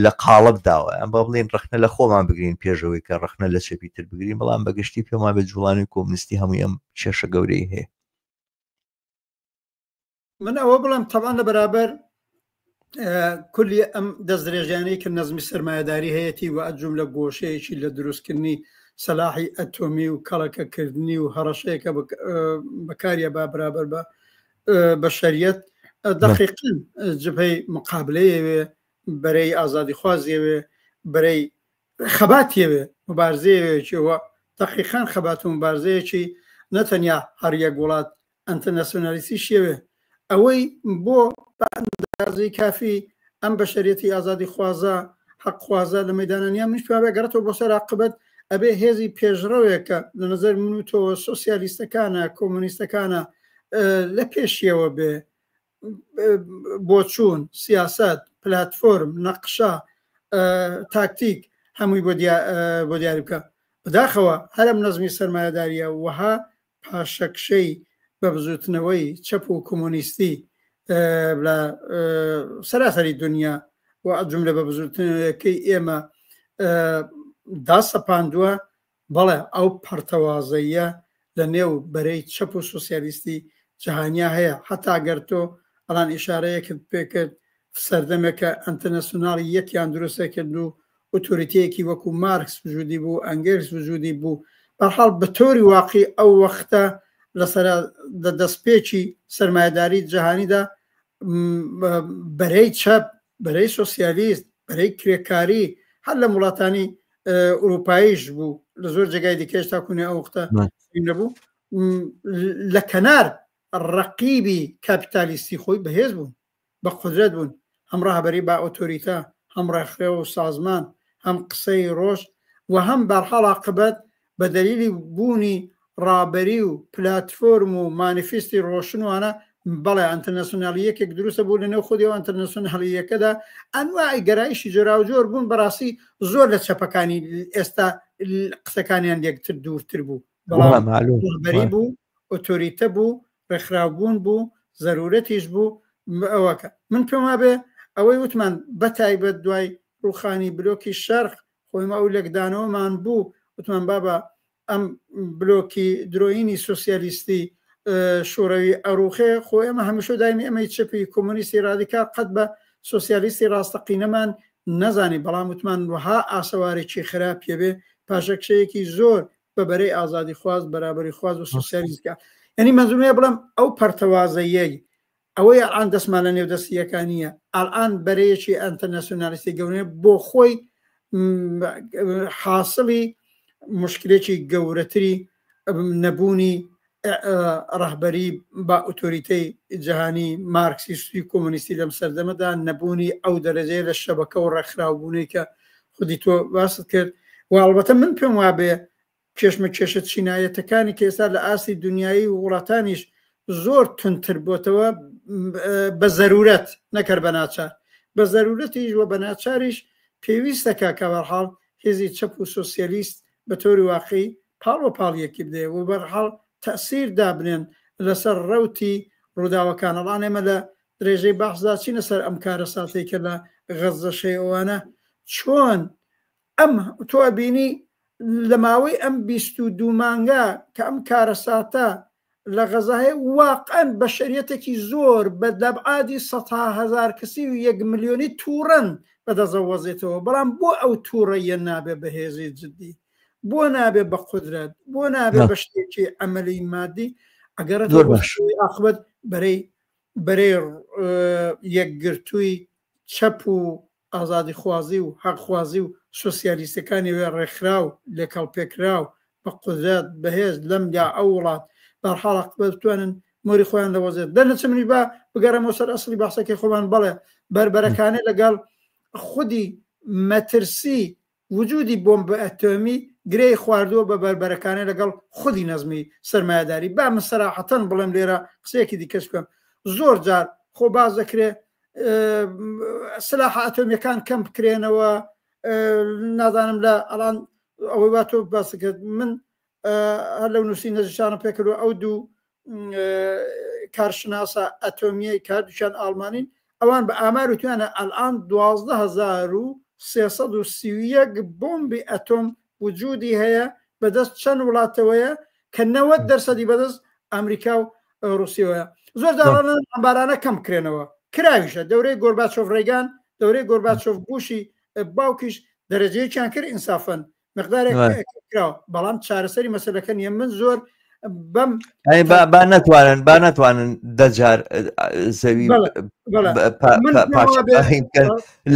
لە قاڵب داوە ئەم با بڵێن ڕەخنە لە خۆمان بگرین پێشەوەی کە ڕەخنە لە چەپی تر بگرین بەڵام بەگشتی پێم وابێت جوڵانی کۆمنیستی هەمووی ئەم کێشە گەورەی هەیە. من ئەوە بڵێم تەبان لە بەرابەر کولی ئەم دەستدرێژیانەی کە نەزمی سەرمایەداری هەیەی و ئەجوم لە گۆشەیەکی لە دروستکردنی سەلاحی ئەتۆمی و کەڵەکەکردنی و هەڕەشەیەکە بەکاریە با برابەر بە بەشەریەت دەقیقن جبهەی مقابلەیەوێ بەرەی ئازادیخوازیەوێ بەرەی خەباتیەوێ مبارزەیەوێکیەوە دەقیقان خەبات و مبارزەیەکی نەتەنیا هەر یەک وڵات ئەنتەرناسیۆنالیستی شێوێ ئەوەی بۆ بە ئەندازەی کافی ئەم بەشەریەتی ئازادی خوازە حەقخوازە لە مەدانە نیە منیش پێم وابێ گەڕێتەوە بۆ سەر عاقبەت ئەبێ هێزی پێشڕەوێکە لە نظر من و تۆوە سۆسیالیستەکانە کۆمۆنیستەکانە لە پێشیەوە بێ بۆچوون سیاست پلاتفۆرم نەقشە تاکتیک هەمووی بۆ دیاری بکە بەداخەوە هەرم نەزمی سەرمایەداریە وەها پاشەکشەی بە بزوتنەوەی چەپ و کۆمۆنیستی لە سەراسەری دنیا و جملە بە بزوتنەوەکەی ئێمە داسەپاندووە بەڵێ ئەو پەرتەوازەیە لە نێو بەرەی چەپ و سوسیالیستی جیهانیا هەیە حتا گەر تۆ ئەڵان ئیشارەیەکت پێکرد سەردەمێکە ئەنتەرناسیۆنالی یەکیان دروستە کرد و ئۆتۆریتەیەکی وەکو مارکس وجودی بوو ئەنگلس وجودی بوو بەرحاڵ بە تۆری واقعی ئەو وەختە لەسەر لە دەستپێکی سەرمایەداری جیهانیدا بەرەی چەپ بەرەی سۆسیالیست بەرەی کرێکاری هەر لە وڵاتانی ئەوروپاییش بوو لە زۆر جێگای دیکەش تا کونێ ئەو وەختە نەبوو لە کەنار ڕقیبی کاپیتالیستی خۆی بەهێز بوون بە قودرەت بوون، هەم ڕەهبەری با ئۆتۆریتە، هەم ڕێکخرێو و سازمان، هەم قسەی ڕۆژ و هەم بەرحاڵ عاقبەت بە دەلیلی بوونی ڕابەری و پلاتفۆرم و مانیفیستی ڕۆشن وانە بەڵێ ئەنترناسیۆنالی یەکێک دروستە بوو لە نێو خودی ئەو ئەنترناسیۆنالی یەکەدا ئەنواعی گەرایشی جۆراوجۆر بوون بەڕاستی زۆر لە چەپەکانی ئێستا قسەکانیان لێکتر دوورتر بوو بەڵام ڕەهبەری بوو ئۆتۆریتە بوو ڕێکخراوبوون بوو زەرورەتیش بوو ئەوەکە من پێم وابێ ئەوەی وتمان بەتایبەت دوای ڕوخانی بلۆکی شەرق خۆیمە ئەو لێکدانەوەمان بوو وتمان بابە ئەم بلۆکی درۆینی سوسیالیستی شوڕەوی ئەڕوخێ خۆ ئێمە هەمیشە دایمی ئەمەی چەپی کۆمۆنیستی ڕادیکال قەت بە سوسیالیستی ڕاستەقینەمان نەزانی بەڵام وتمان وەها ئاسەوارێکی خراپیە بێ پاشەکشەیەکی زۆر بە بەرەی ئازادیخواز بەرابەریخواز و سوسیالیست کە یعنی مەنزومەیە بڵێم ئەو پەرتەوازەیەی ئەوەی ئەلان دەستمان لە نێو دەستیەکانیە ئەلان بەرەیەکی ئەنتەرناسیۆنالیستی گەورەیە بۆ خۆی حاصلی مشکلێکی گەورەتری نەبوونی ڕەهبەری بە ئۆتۆریتەی جیهانی مارکسیستی و کۆمۆنیستی لەم سەردەمەدا نەبوونی ئەو دەرەجەیە لە شەبەکە و ڕێکخراوبوونەی کە خودی تۆ باست کرد و ئەڵبەتە من پێم وابێ کێشمە کێشە چینایەتەکانی کە ئێستا لە ئاستی دنیایی و وڵاتانیش زۆر تونتر بۆتەوە بە زەرورەت نەکەر بە ناچار بە زەرورەتیش و بە ناچاریش پێویستەکە کە بەرحاڵ هێزی چەپ و سۆسیالیست بە تۆری واقعی پاڵ وە پاڵ یەکی بدەیە و بەرحاڵ تەئسیر دابنێن لەسەر ڕەوتی ڕووداوەکان ئەڵان ئێمە لە درێژەی بەحسدا چینە سەر ئەم کارەساتەی کە لە غەززە شەیەوانە چۆن ئەم تۆ ئەبینی لە ماوەی ئەم 22 مانگە کە ئەم کارەساتە لە غەزە هەیە واقعەن بەشەریەتێکی زۆر بە لەبعادی سەتا هەزار کەسی و یەک ملیۆنی تووڕەن بەدەستەوە وەزێتەوە بەڵام بۆ ئەو تووڕەیە نابێ بەهێزی جدی بۆ نابێ بە قودرەت بۆ نابێ بە شتێکی ئەمەلی مادی ئەگەر ئاخبەت بەرەی بەرەی یەکگرتووی چەپ و ئازادیخوازی و حەقخوازی و سۆسیالیستەکانی وێ ڕێکخراو لێکەڵپێکراو بە قودرەت بەهێز لەم یا ئەو وڵات بەرحاڵ عاقبەت بتوانن مۆری خۆیان لە وەزێت دەرنەچم منیش با بگەڕێمەوە سەر ئەسڵی باسەکەی خۆمان بەڵێ بەربەرەکانێ لەگەڵ خودی مەترسی وجودی بۆمب ئەتۆمی گرێی خواردووە بە بەربەرەکانێ لەگەڵ خودی نەزمی سەرمایەداری با من سەراحەتەن بڵێم لێرە قسەیەکی دیکەش بکەم زۆر جار خۆ باس دەکرێ سلاحە ئەتۆمیەکان کەم بکرێنەوە نازانم لە ئەڵان ئەوەی وا تۆ باس کرد من هەر لەو نووسی نەزیشانە پێکردو ئەو دوو کارشناسە ئەتۆمیەی کاردووکیان ئاڵمانین ئەوان بە ئامار وتویانە ئەلان 12331 بۆمبی ئەتۆم وجودی هەیە بەدەست چەند وڵاتەوەیە کە 90 دەرسەدی بەدەست ئەمریکا و ڕوسیەوەیە زۆر جارانە ئەمبارانە کەم بکرێنەوە کراویشە دەورەی گۆرباچۆف ڕێگان دەورەی گۆرباچۆف بوشی باوکیش دەرەجەیەکیان کرد ئینسافەن مقدارێک کراوە بەڵام چارەسەری مەسەلەکە نیە من زۆر بەم با نەتوانن با نەتوانن دەجار زەوی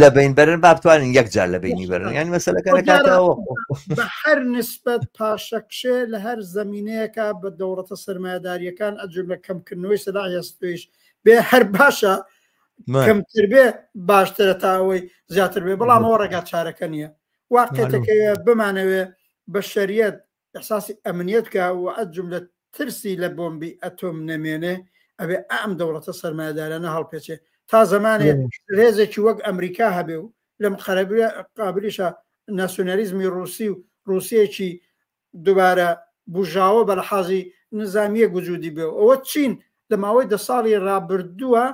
لە بین بەرن با بتوانن یەک جار لە بینی بەرن یعنی مەسەلەکە نەکاتەوە بە هەر نسبەت پاشەکشێ لە هەر زمینەیەکە بە دەوڵەتە سەرمایەداریەکان ئەجور لە کەمکردنەوەی سەلاح هێستویش بێ هەر باشە کەمتر بێ باشترە تا ئەوەی زیاتر بێ بەڵام ئەوە ڕێگا چارەکە نییە واقعەتەکەوێ بمانەوێ بە شەریەت ئیحساسی ئەمنیەت بکا و ئەجوملە ترسی لە بۆمبی ئەتۆم نەمێنێ ئەبێ ئەم دەوڵەتە سەرمایەدارانە هەڵپێچێ تا زەمانێ هێزێکی وەک ئەمریکا هەبێ و لەم قابلیشە ناسیۆنالیزمی ڕوسی و ڕوسیەکی دوبارە بژاوە بە لەحازی نظامیە وجودی بێ ئەوە چین لە ماوەی دە ساڵی ڕابردووە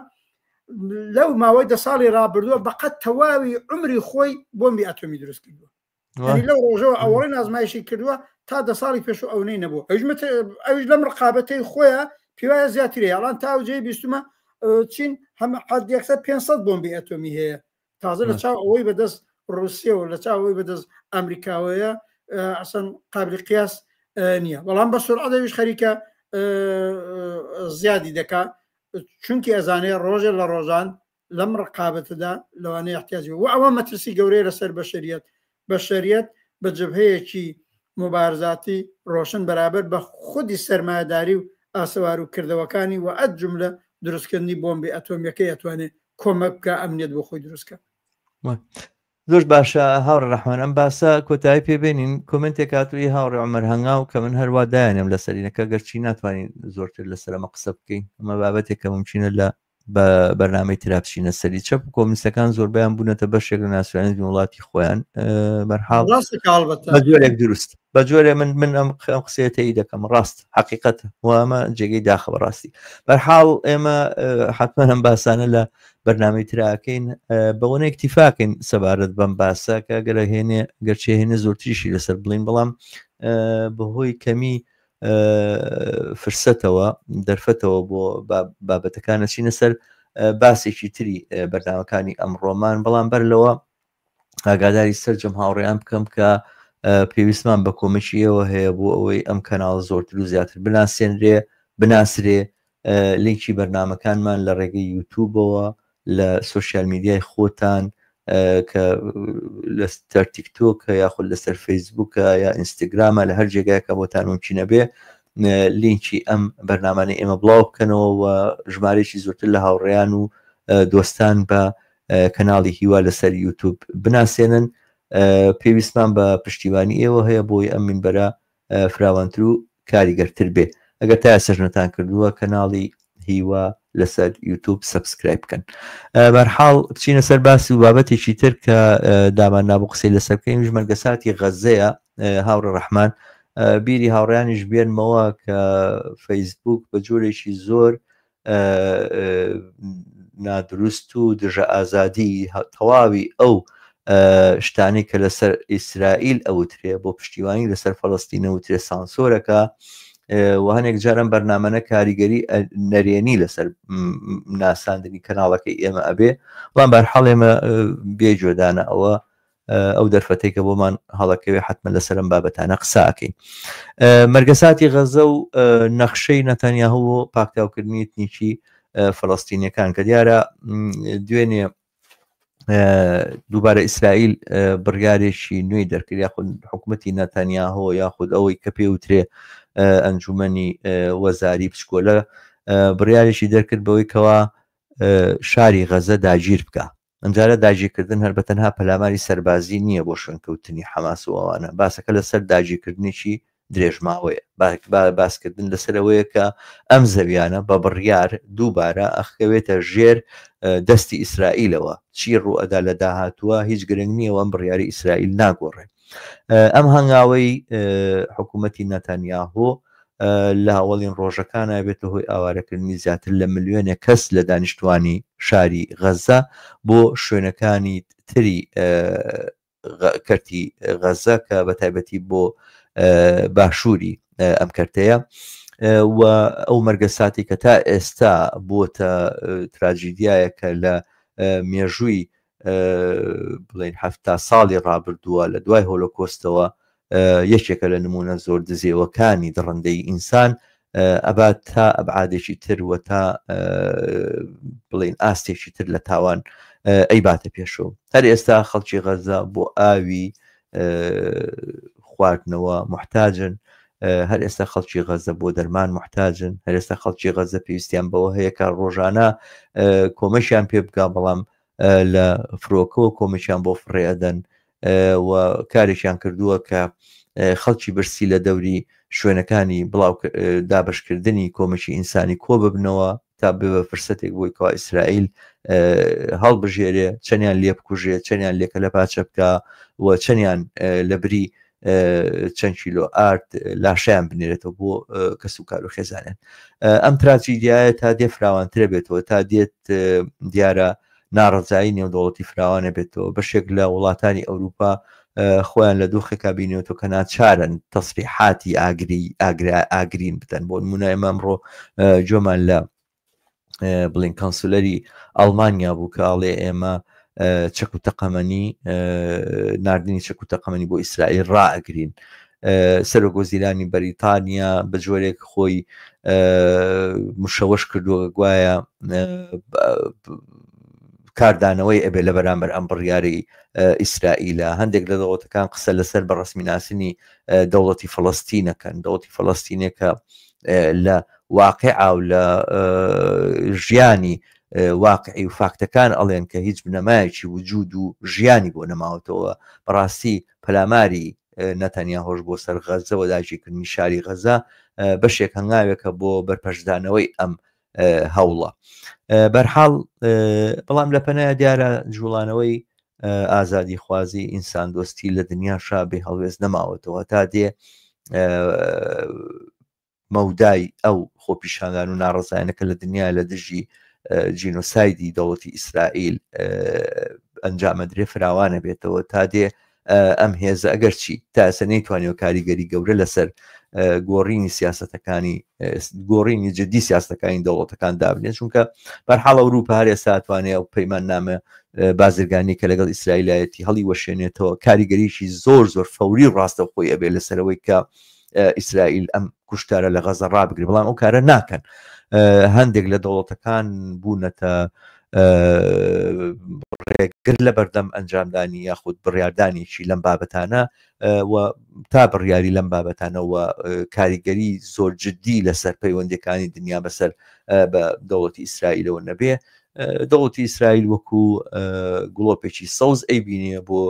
لەو ماوەی دە ساڵی ڕابردووە بەقەت تەواوی عمری خۆی بۆمبی ئەتۆمی دروست کردووە یعنی لەو ڕۆژەوە ئەوەڵی نازمایشی کردووە تا دە ساڵی پێش و ئەونەی نەبوو ئەوش ئەوش لەم ڕقابەتەی خۆیان پێوایە زیاتری ئەڵان تا ئەو جێی بیستمە چین هەم حد یەکسەر 500 بۆمبی ئەتۆمی هەیە تازە لە چاو ئەوەی بەدەست ڕوسیەوە لە چاو ئەوەی بەدەست ئەمریکاوەیە ئەسەن قابلی قیاس نییە بەڵام بە سرعە دەویش خەریکە زیادی دەکا چونکی ئەزانێ ڕۆژێ لە ڕۆژان لەم ڕقابەتەدا لەوانەیە احتیاج بێ و ئەوە مەترسی گەورەیە لەسەر بەشەریەت بەشەریەت بە جبهەیەکی موبارزاتی ڕۆشن بەرابەر بە خودی سەرمایەداری و ئاسەوار و کردەوەکانی و ئەجملە دروستکردنی بۆمبی ئەتۆمیەکەی ئەتوانێ کۆمەک بکا ئەمنیەت بۆ خۆی دروست کە. زۆر باشە هاوڕێ ڕەحمان ئەم باسە کۆتایی پێ بێنین کۆمنتێک هاتووی هاوڕێ عمر هەنگاو کە من هەروا دایانم لەسەرینەکە گەرچی ناتوانین زۆرتر لەسەر ئەمە قسە بکەین ئەمە بابەتێک کە ممکنە لە بە بەرنامەی ترا بچینە سەری چەپ و کۆمنیستەکان زۆربیان بوونەتە بەشێک لە ناسیۆنالیزمی وڵاتی خۆیان بەرحاڵ بە جۆرێک دروست بە جۆرێ من من ئەم ئەم قسەیە تێی دەکەم ڕاست حقیقەت و ئەمە جێگەی داخە بەڕاستی بەرحاڵ ئێمە حتمما ئەم باسانە لە بەرنامەی تراکەین بەوەنە اکتیفاکەین سەبارەت بەم باسە کە گەرە هێنێ گەرچێ هێنێ زۆرتریشی لەسەر بڵین بەڵام بەهۆی کەمی فرسەتەوە دەرفەتەوە بۆ بابەتەکان نەچینە سەر باسێکی تری بەرنامەکانی ئەمڕۆمان بەڵام بەر لەوە ئاگاداری سەرجەم هاوڕێیان بکەم کە پێویستمان بە کۆمەکی ئێوە هەیە بۆ ئەوەی ئەم کەناڵ زۆرتر و زیاتر بناسێنرێ بناسرێ لینکی بەرنمەکانمان لە ڕێگەی یوتوبەوە لە سوسیال میدیای خۆتان کە لەسەر تیکتۆکە یاخود لەسەر فەیسبوکە یا ئینستاگرامە لە هەر جێگایەکە بۆتان ممکنە بێ لینکی ئەم بەرنامانەی ئێمە بڵاو بکەنەوە و ژمارەیەکی زۆرتر لە هاوڕێیان و دۆستان بە کەناڵی هیوا لەسەر یوتوب بناسێنن پێویستمان بە پشتیوانی ئێوە هەیە بۆی ئەم منبەرە فراوانتر و کاریگەرتر بێ ئەگەر تا ئێستاش نەتان کردووە کەناڵی هیوا لەسەر یوتوب subscribe بکەن بەرحاڵ بچینە سەر باس و بابەتێکی تر کە دامان نابوو قسەی لەسەر بکەین مەرگەساتی غەزەیە هاوڕێ ڕەحمان بیری هاوڕیانیش بێنمەوە کە فەیسبوک بە جۆرێکی زۆر نادروست و دژە ئازادی تەواوی ئەو شتانەی کە لەسەر ئیسرائیل ئەوترێ بۆ پشتیوانی لەسەر فەڵستین ئەوترێ سانسۆرەکە و هەنێک جارم بەرنامەنە کاریگەری نەرێنی لەسەر ناساندنی کەناڵەکەی ئێمە ئەبێ بەڵام بەرحاڵ ئێمە بێ جۆدانە ئەوە ئەو دەرفەتەی کە بۆمان هەڵەکەوێ حتمما لەسەر ئەم بابەتانە قسە ئەکەین مەرگەساتی غەزە و نەخشەی نەتەنیاهۆ بۆ پاکتاوکردنی ئتنیکی فلستینیەکان کە دیارە دوێنێ دووبارە ئیسرائیل بڕیارێکی نوێی دەرکرد یاخود حکوومەتی نەتەنیاهۆ یاخود ئەوەی کە پێوترێ ئەنجومەنی وەزاری بچکۆلە بڕیارێکی دەرکرد بەوەی کەوا شاری غەزە داگیر بکە ئەمجارە داگیرکردن هەر بەتەنها پەلاماری سەربازی نییە بۆ شوێنکەوتنی حەماس و ئەوانە، باسەکە لەسەر داگیرکردنێکی درێژماوەیە، باسکردن لەسەر ئەوەیە کە ئەم زەویانە بە بڕیار دووبارە ئەخکەوێتە ژێر دەستی ئیسرائیلەوە، چی ڕووئەدا لە داهاتووە هیچ گرنگ نییە و ئەم بڕیاری ئیسرائیل ناگۆڕێ. ئەم هەنگاوەی حکوومەتی نەتانیاهۆ لە ئەوەڵین ڕۆژەکانا بێتە هۆی ئاوارەکردنی زیاتر لە ملیۆنێک کەس لە دانیشتوانی شاری غەزە بۆ شوێنەکانی تری کەرتی غەزە کە بە تایبەتی بۆ باشووری ئەم کەرتەیە و ئەو مەرگە ساتی کە تا ئێستا بووەتە تراجیدیایە کە لە مێژووی بڵێن ه ساڵی ڕابردووە لە دوای هۆلۆکۆستەوە. یەکێکە لە نمونە زۆر دزێوەکانی دڕندەی ئینسان ئەبات تا ئەبعادێکی تر و تا بڵین ئاستێکی تر لە تاوان ئەیباتە پێشەوە. هەر ئێستا خەڵکی غەزە بۆ ئاوی خواردنەوە محتاجن، هەر ئێستا خەڵکی غەزە بۆ دەرمان محتاجن، هەر ئێستا خەڵکی غەزە پێویستیان بەوە هەیە کە ڕۆژانە کۆمەکیان پێ بگا، بەڵام لە فرۆکەوە کۆمەکیان بۆ فڕێ ئەدەن و کارێکیان کردووە کە خەڵکی برسی لە دەوری شوێنەکانی بڵاو دابشکردنی کۆمەکی ئینسانی کۆ ببنەوە تا ببە فرسەتێک بۆی کەوا ئیسرائیل هەڵبژێرێ چەندیان لێ بکوژێ، چەندیان لێکە لە پاچە بکە و چەندیان لە بری چەند کیلۆ ئارد لاشیان بنێرێتەوە بۆ کەس و کار و خێزانیان. ئەم تراجیدیایە تا دێ فراوانترە بێتەوە، تا دێت دیارە ناڕەزایی نێودەوڵەتی فراوانە بێتەوە. بەشێک لە وڵاتانی ئەوروپا خۆیان لە دۆخێکا بینێتەوە کە ناچارن تەسریحاتی ئاگری ئاگرین بدەن. بۆ نمونە ئێمە ئەمڕۆ جۆمان لە بڵین کانسولەری ئەڵمانیا بوو کە ئاڵێ ئێمە چەک و تەقەمەنی ناردنی چەک و تەقەمەنی بۆ ئیسرائیل ڕائەگرین. سەرۆک وەزیرانی بەریتانیا بە جۆرێک خۆی مشەوەش کردووە گوایە کاردانەوەی ئەبێ لە بەرامبەر ئەم بڕیارەی ئیسرائیلە. هەندێک لە دەوڵەتەکان قسە لەسەر بە ڕسمی ناسینی دەوڵەتی فلستینەکەن، دەوڵەتی فلستینێکە لە واقع و لە ژیانی واقعی و فاکتەکان ئەڵێن کە هیچ بنەمایەکی وجود و ژیانی بۆ نەماوەتەوە. بەڕاستی پەلاماری نەتەنیاهۆش بۆ سەر غەزە و داگیرکردنی شاری غەزە بەشێک هەنگاوێکە بۆ بەرپەرچدانەوەی ئەم هەوڵە. بەرحاڵ بەڵام لە پەنای دیارە جوڵانەوەی ئازادیخوازی ئینساندۆستی لە دنیاشا بێ هەڵوێست نەماوەتەوە، تا دێ مەودای ئەو خۆپیشاندان و ناڕەزایانە کە لە دنیا لە دژی جینۆسایدی دەوڵەتی ئیسرائیل ئەنجامەدرێ فراوانە بێتەوە. تا دێ ئەم هێزە ئەگەرچی تا ئێستا نەیتوانیوە کاریگەری گەورە لەسەر گۆڕینی سیاستەکانی گۆڕینی جدی سیاستەکانی دەوڵەتەکان دابنێت، چونکە بەرحاڵ ئەوروپا هەر ئێستا توانێت ئەو پەیماننامە بازرگانی کە لەگەڵ ئیسرائیلایەتی هەڵی وەشێنێتەوە، کاریگەریی زۆر زۆر فەوری ڕاستەوخۆی ئەبێ لەسەرەوەی کە ئیسرائیل ئەم کوشتارە لە غەزە ڕابگرێت، بەڵام ئەو کارە ناکەن. هەندێک لە دەوڵەتەکان بوونەتە ڕێگر لە بەردەم ئەنجامدانی یاخود بڕیاردانێکی لەم بابەتانە و تا بڕیاری لەم بابەتانەوە کاریگەری زۆر جددی لەسەر پەیوەندەکانی دنیا بەسەر بە دەوڵەتی ئیسرائیلەوە نەبێ، دەوڵەتی ئیسرائیل وەکو گڵۆپێکی سەوز ئەیبینێ بۆ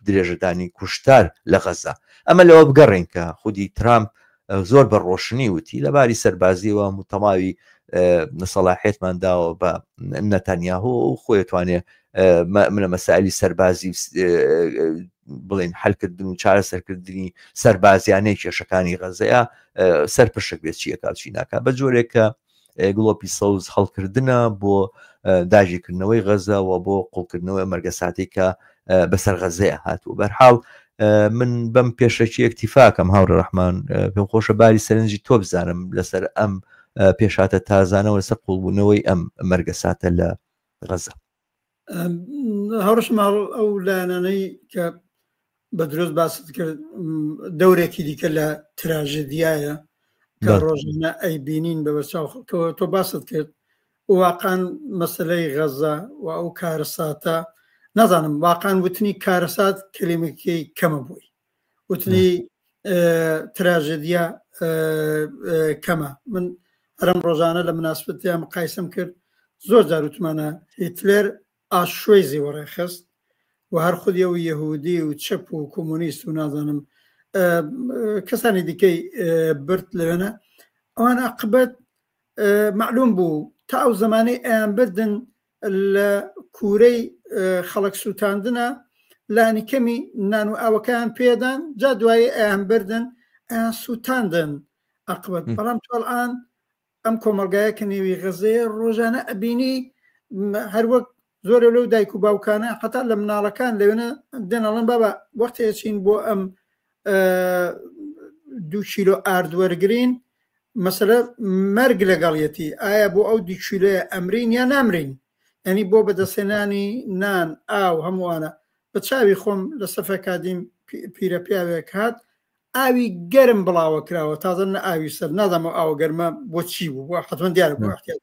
درێژەدانی کوشتار لە غەزە. ئەمە لەوە بگەڕێین کە خودی ترامپ زۆر بە ڕۆشنی وتی لە باری سەربازیەوە تەواوی سەڵاحێتمان داوە بە نەتانیاهۆ و خۆی توانێ منە مەسایلی سەربازی بڵێن حلکردن و چارەسەرکردنی سەربازیانەی کێشەکانی غەزەیە سەر پشک بێت چیەکە چی ناکە، بە جۆرێک کە گڵۆپی سەوز هەڵکردنە بۆ داگیرکردنەوەی غەزە و بۆ قوڵکردنەوەی مەرگەساتی کە بەسەر غەزەیە هاتووە. بەرحاڵ من بەم پێشەکی ئەکتیفاکەم هاوڕێ ڕەحمان، پێم خۆشە باری سەرنجی تۆ بزانم لەسەر ئەم پێشاتە تازانەوە لەسەر قوڵبوونەوەی ئەم مەرگەساتە لە غەزە. هاوڕێ شماڵ، ئەو لایەنانەی کە بە درۆست باست کرد دەورێکی دیکە لە تراژدیایە کە ڕۆژانە ئەیبینین بە بەرچاو خەڵکەوە. تۆ باست کرد واقعا مەسلەی غەزە و ئەو کارەساتە، نازانم واقعا وتنی کارەسات کەلیمەکەی کەمە بووی، وتنی تراژدیا کەمە. من هەرم ڕۆژانە لە مناسبەتیان مقایسم کرد، زۆر جار وتمانە هیتلێر ئاشوێزی وەڕێخست و هەر خودی ئەو یەهودی و چەپ و کۆمۆنیست و نازانم کەسانی دیکەی برد لەوێنە، ئەوان عقبەت معلوم بوو تا ئەو زمانەی ئەیان بردن لە کوورەی خەڵک سووتاندنە لانی کەمی نان و ئاوەکەیان پێدان، جا دوایی ئەیان بردن ئەیان سووتاندن عقبەت. بەڵام تۆڵان ئەم کۆمەڵگایە کە نێوی غەزەیە ڕۆژانە ئەبینی هەروەک زۆرە لەو دایک و باوکانە حتا لە مناڵەکان لەوێنە دێنەڵێن بابا وەختێ چین بۆ ئەم دو کیلۆ ئارد وەرگین، مەسەلە مەرگ لەگەڵیەتی، ئایا بۆ ئەو دو کیلۆیە ئەمرین یا نامرین؟ ینی بۆ بەدەستهێنانی نان ئاو هەمووانە. بە چاوی خۆم لە سەفەکادیم پیرە پیاوێک هات ئاوی گەرم بڵاوە کراوە تازە نە ئاوی سەر نازانم ئەو ئاوە گەرمە بۆ چی بوو بۆ حتمما دیارە بۆ احتیاج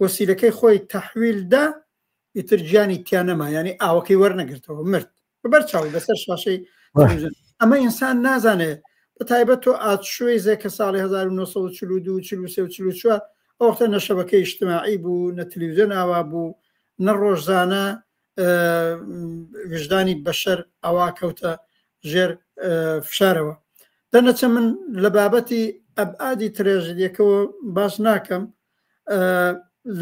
وەسیلەکەی خۆی تەحویل دا ئیتر گیانی تیا نەما یعنی ئاوەکەی وەرنەگرتەوە مرد بەبەر چاو بەسەر شاشەی تەلەڤیزیۆن. ئەمە ئینسان نازانێ بە تایبەت تۆ ئاتشوێزێ کە ساڵی 1942 43 و 44 ئەو وەختە نە شەبەکەی ئیجتماعی بوو نە تەلەڤیزیۆن ئاوا بوو نە ڕۆژزانە وژدانی بەشەر ئەوا کەوتە ژێر فشارەوە دەنەچە من لە بابەتی ئەبعادی ترێژدیەکەوە باس ناکەم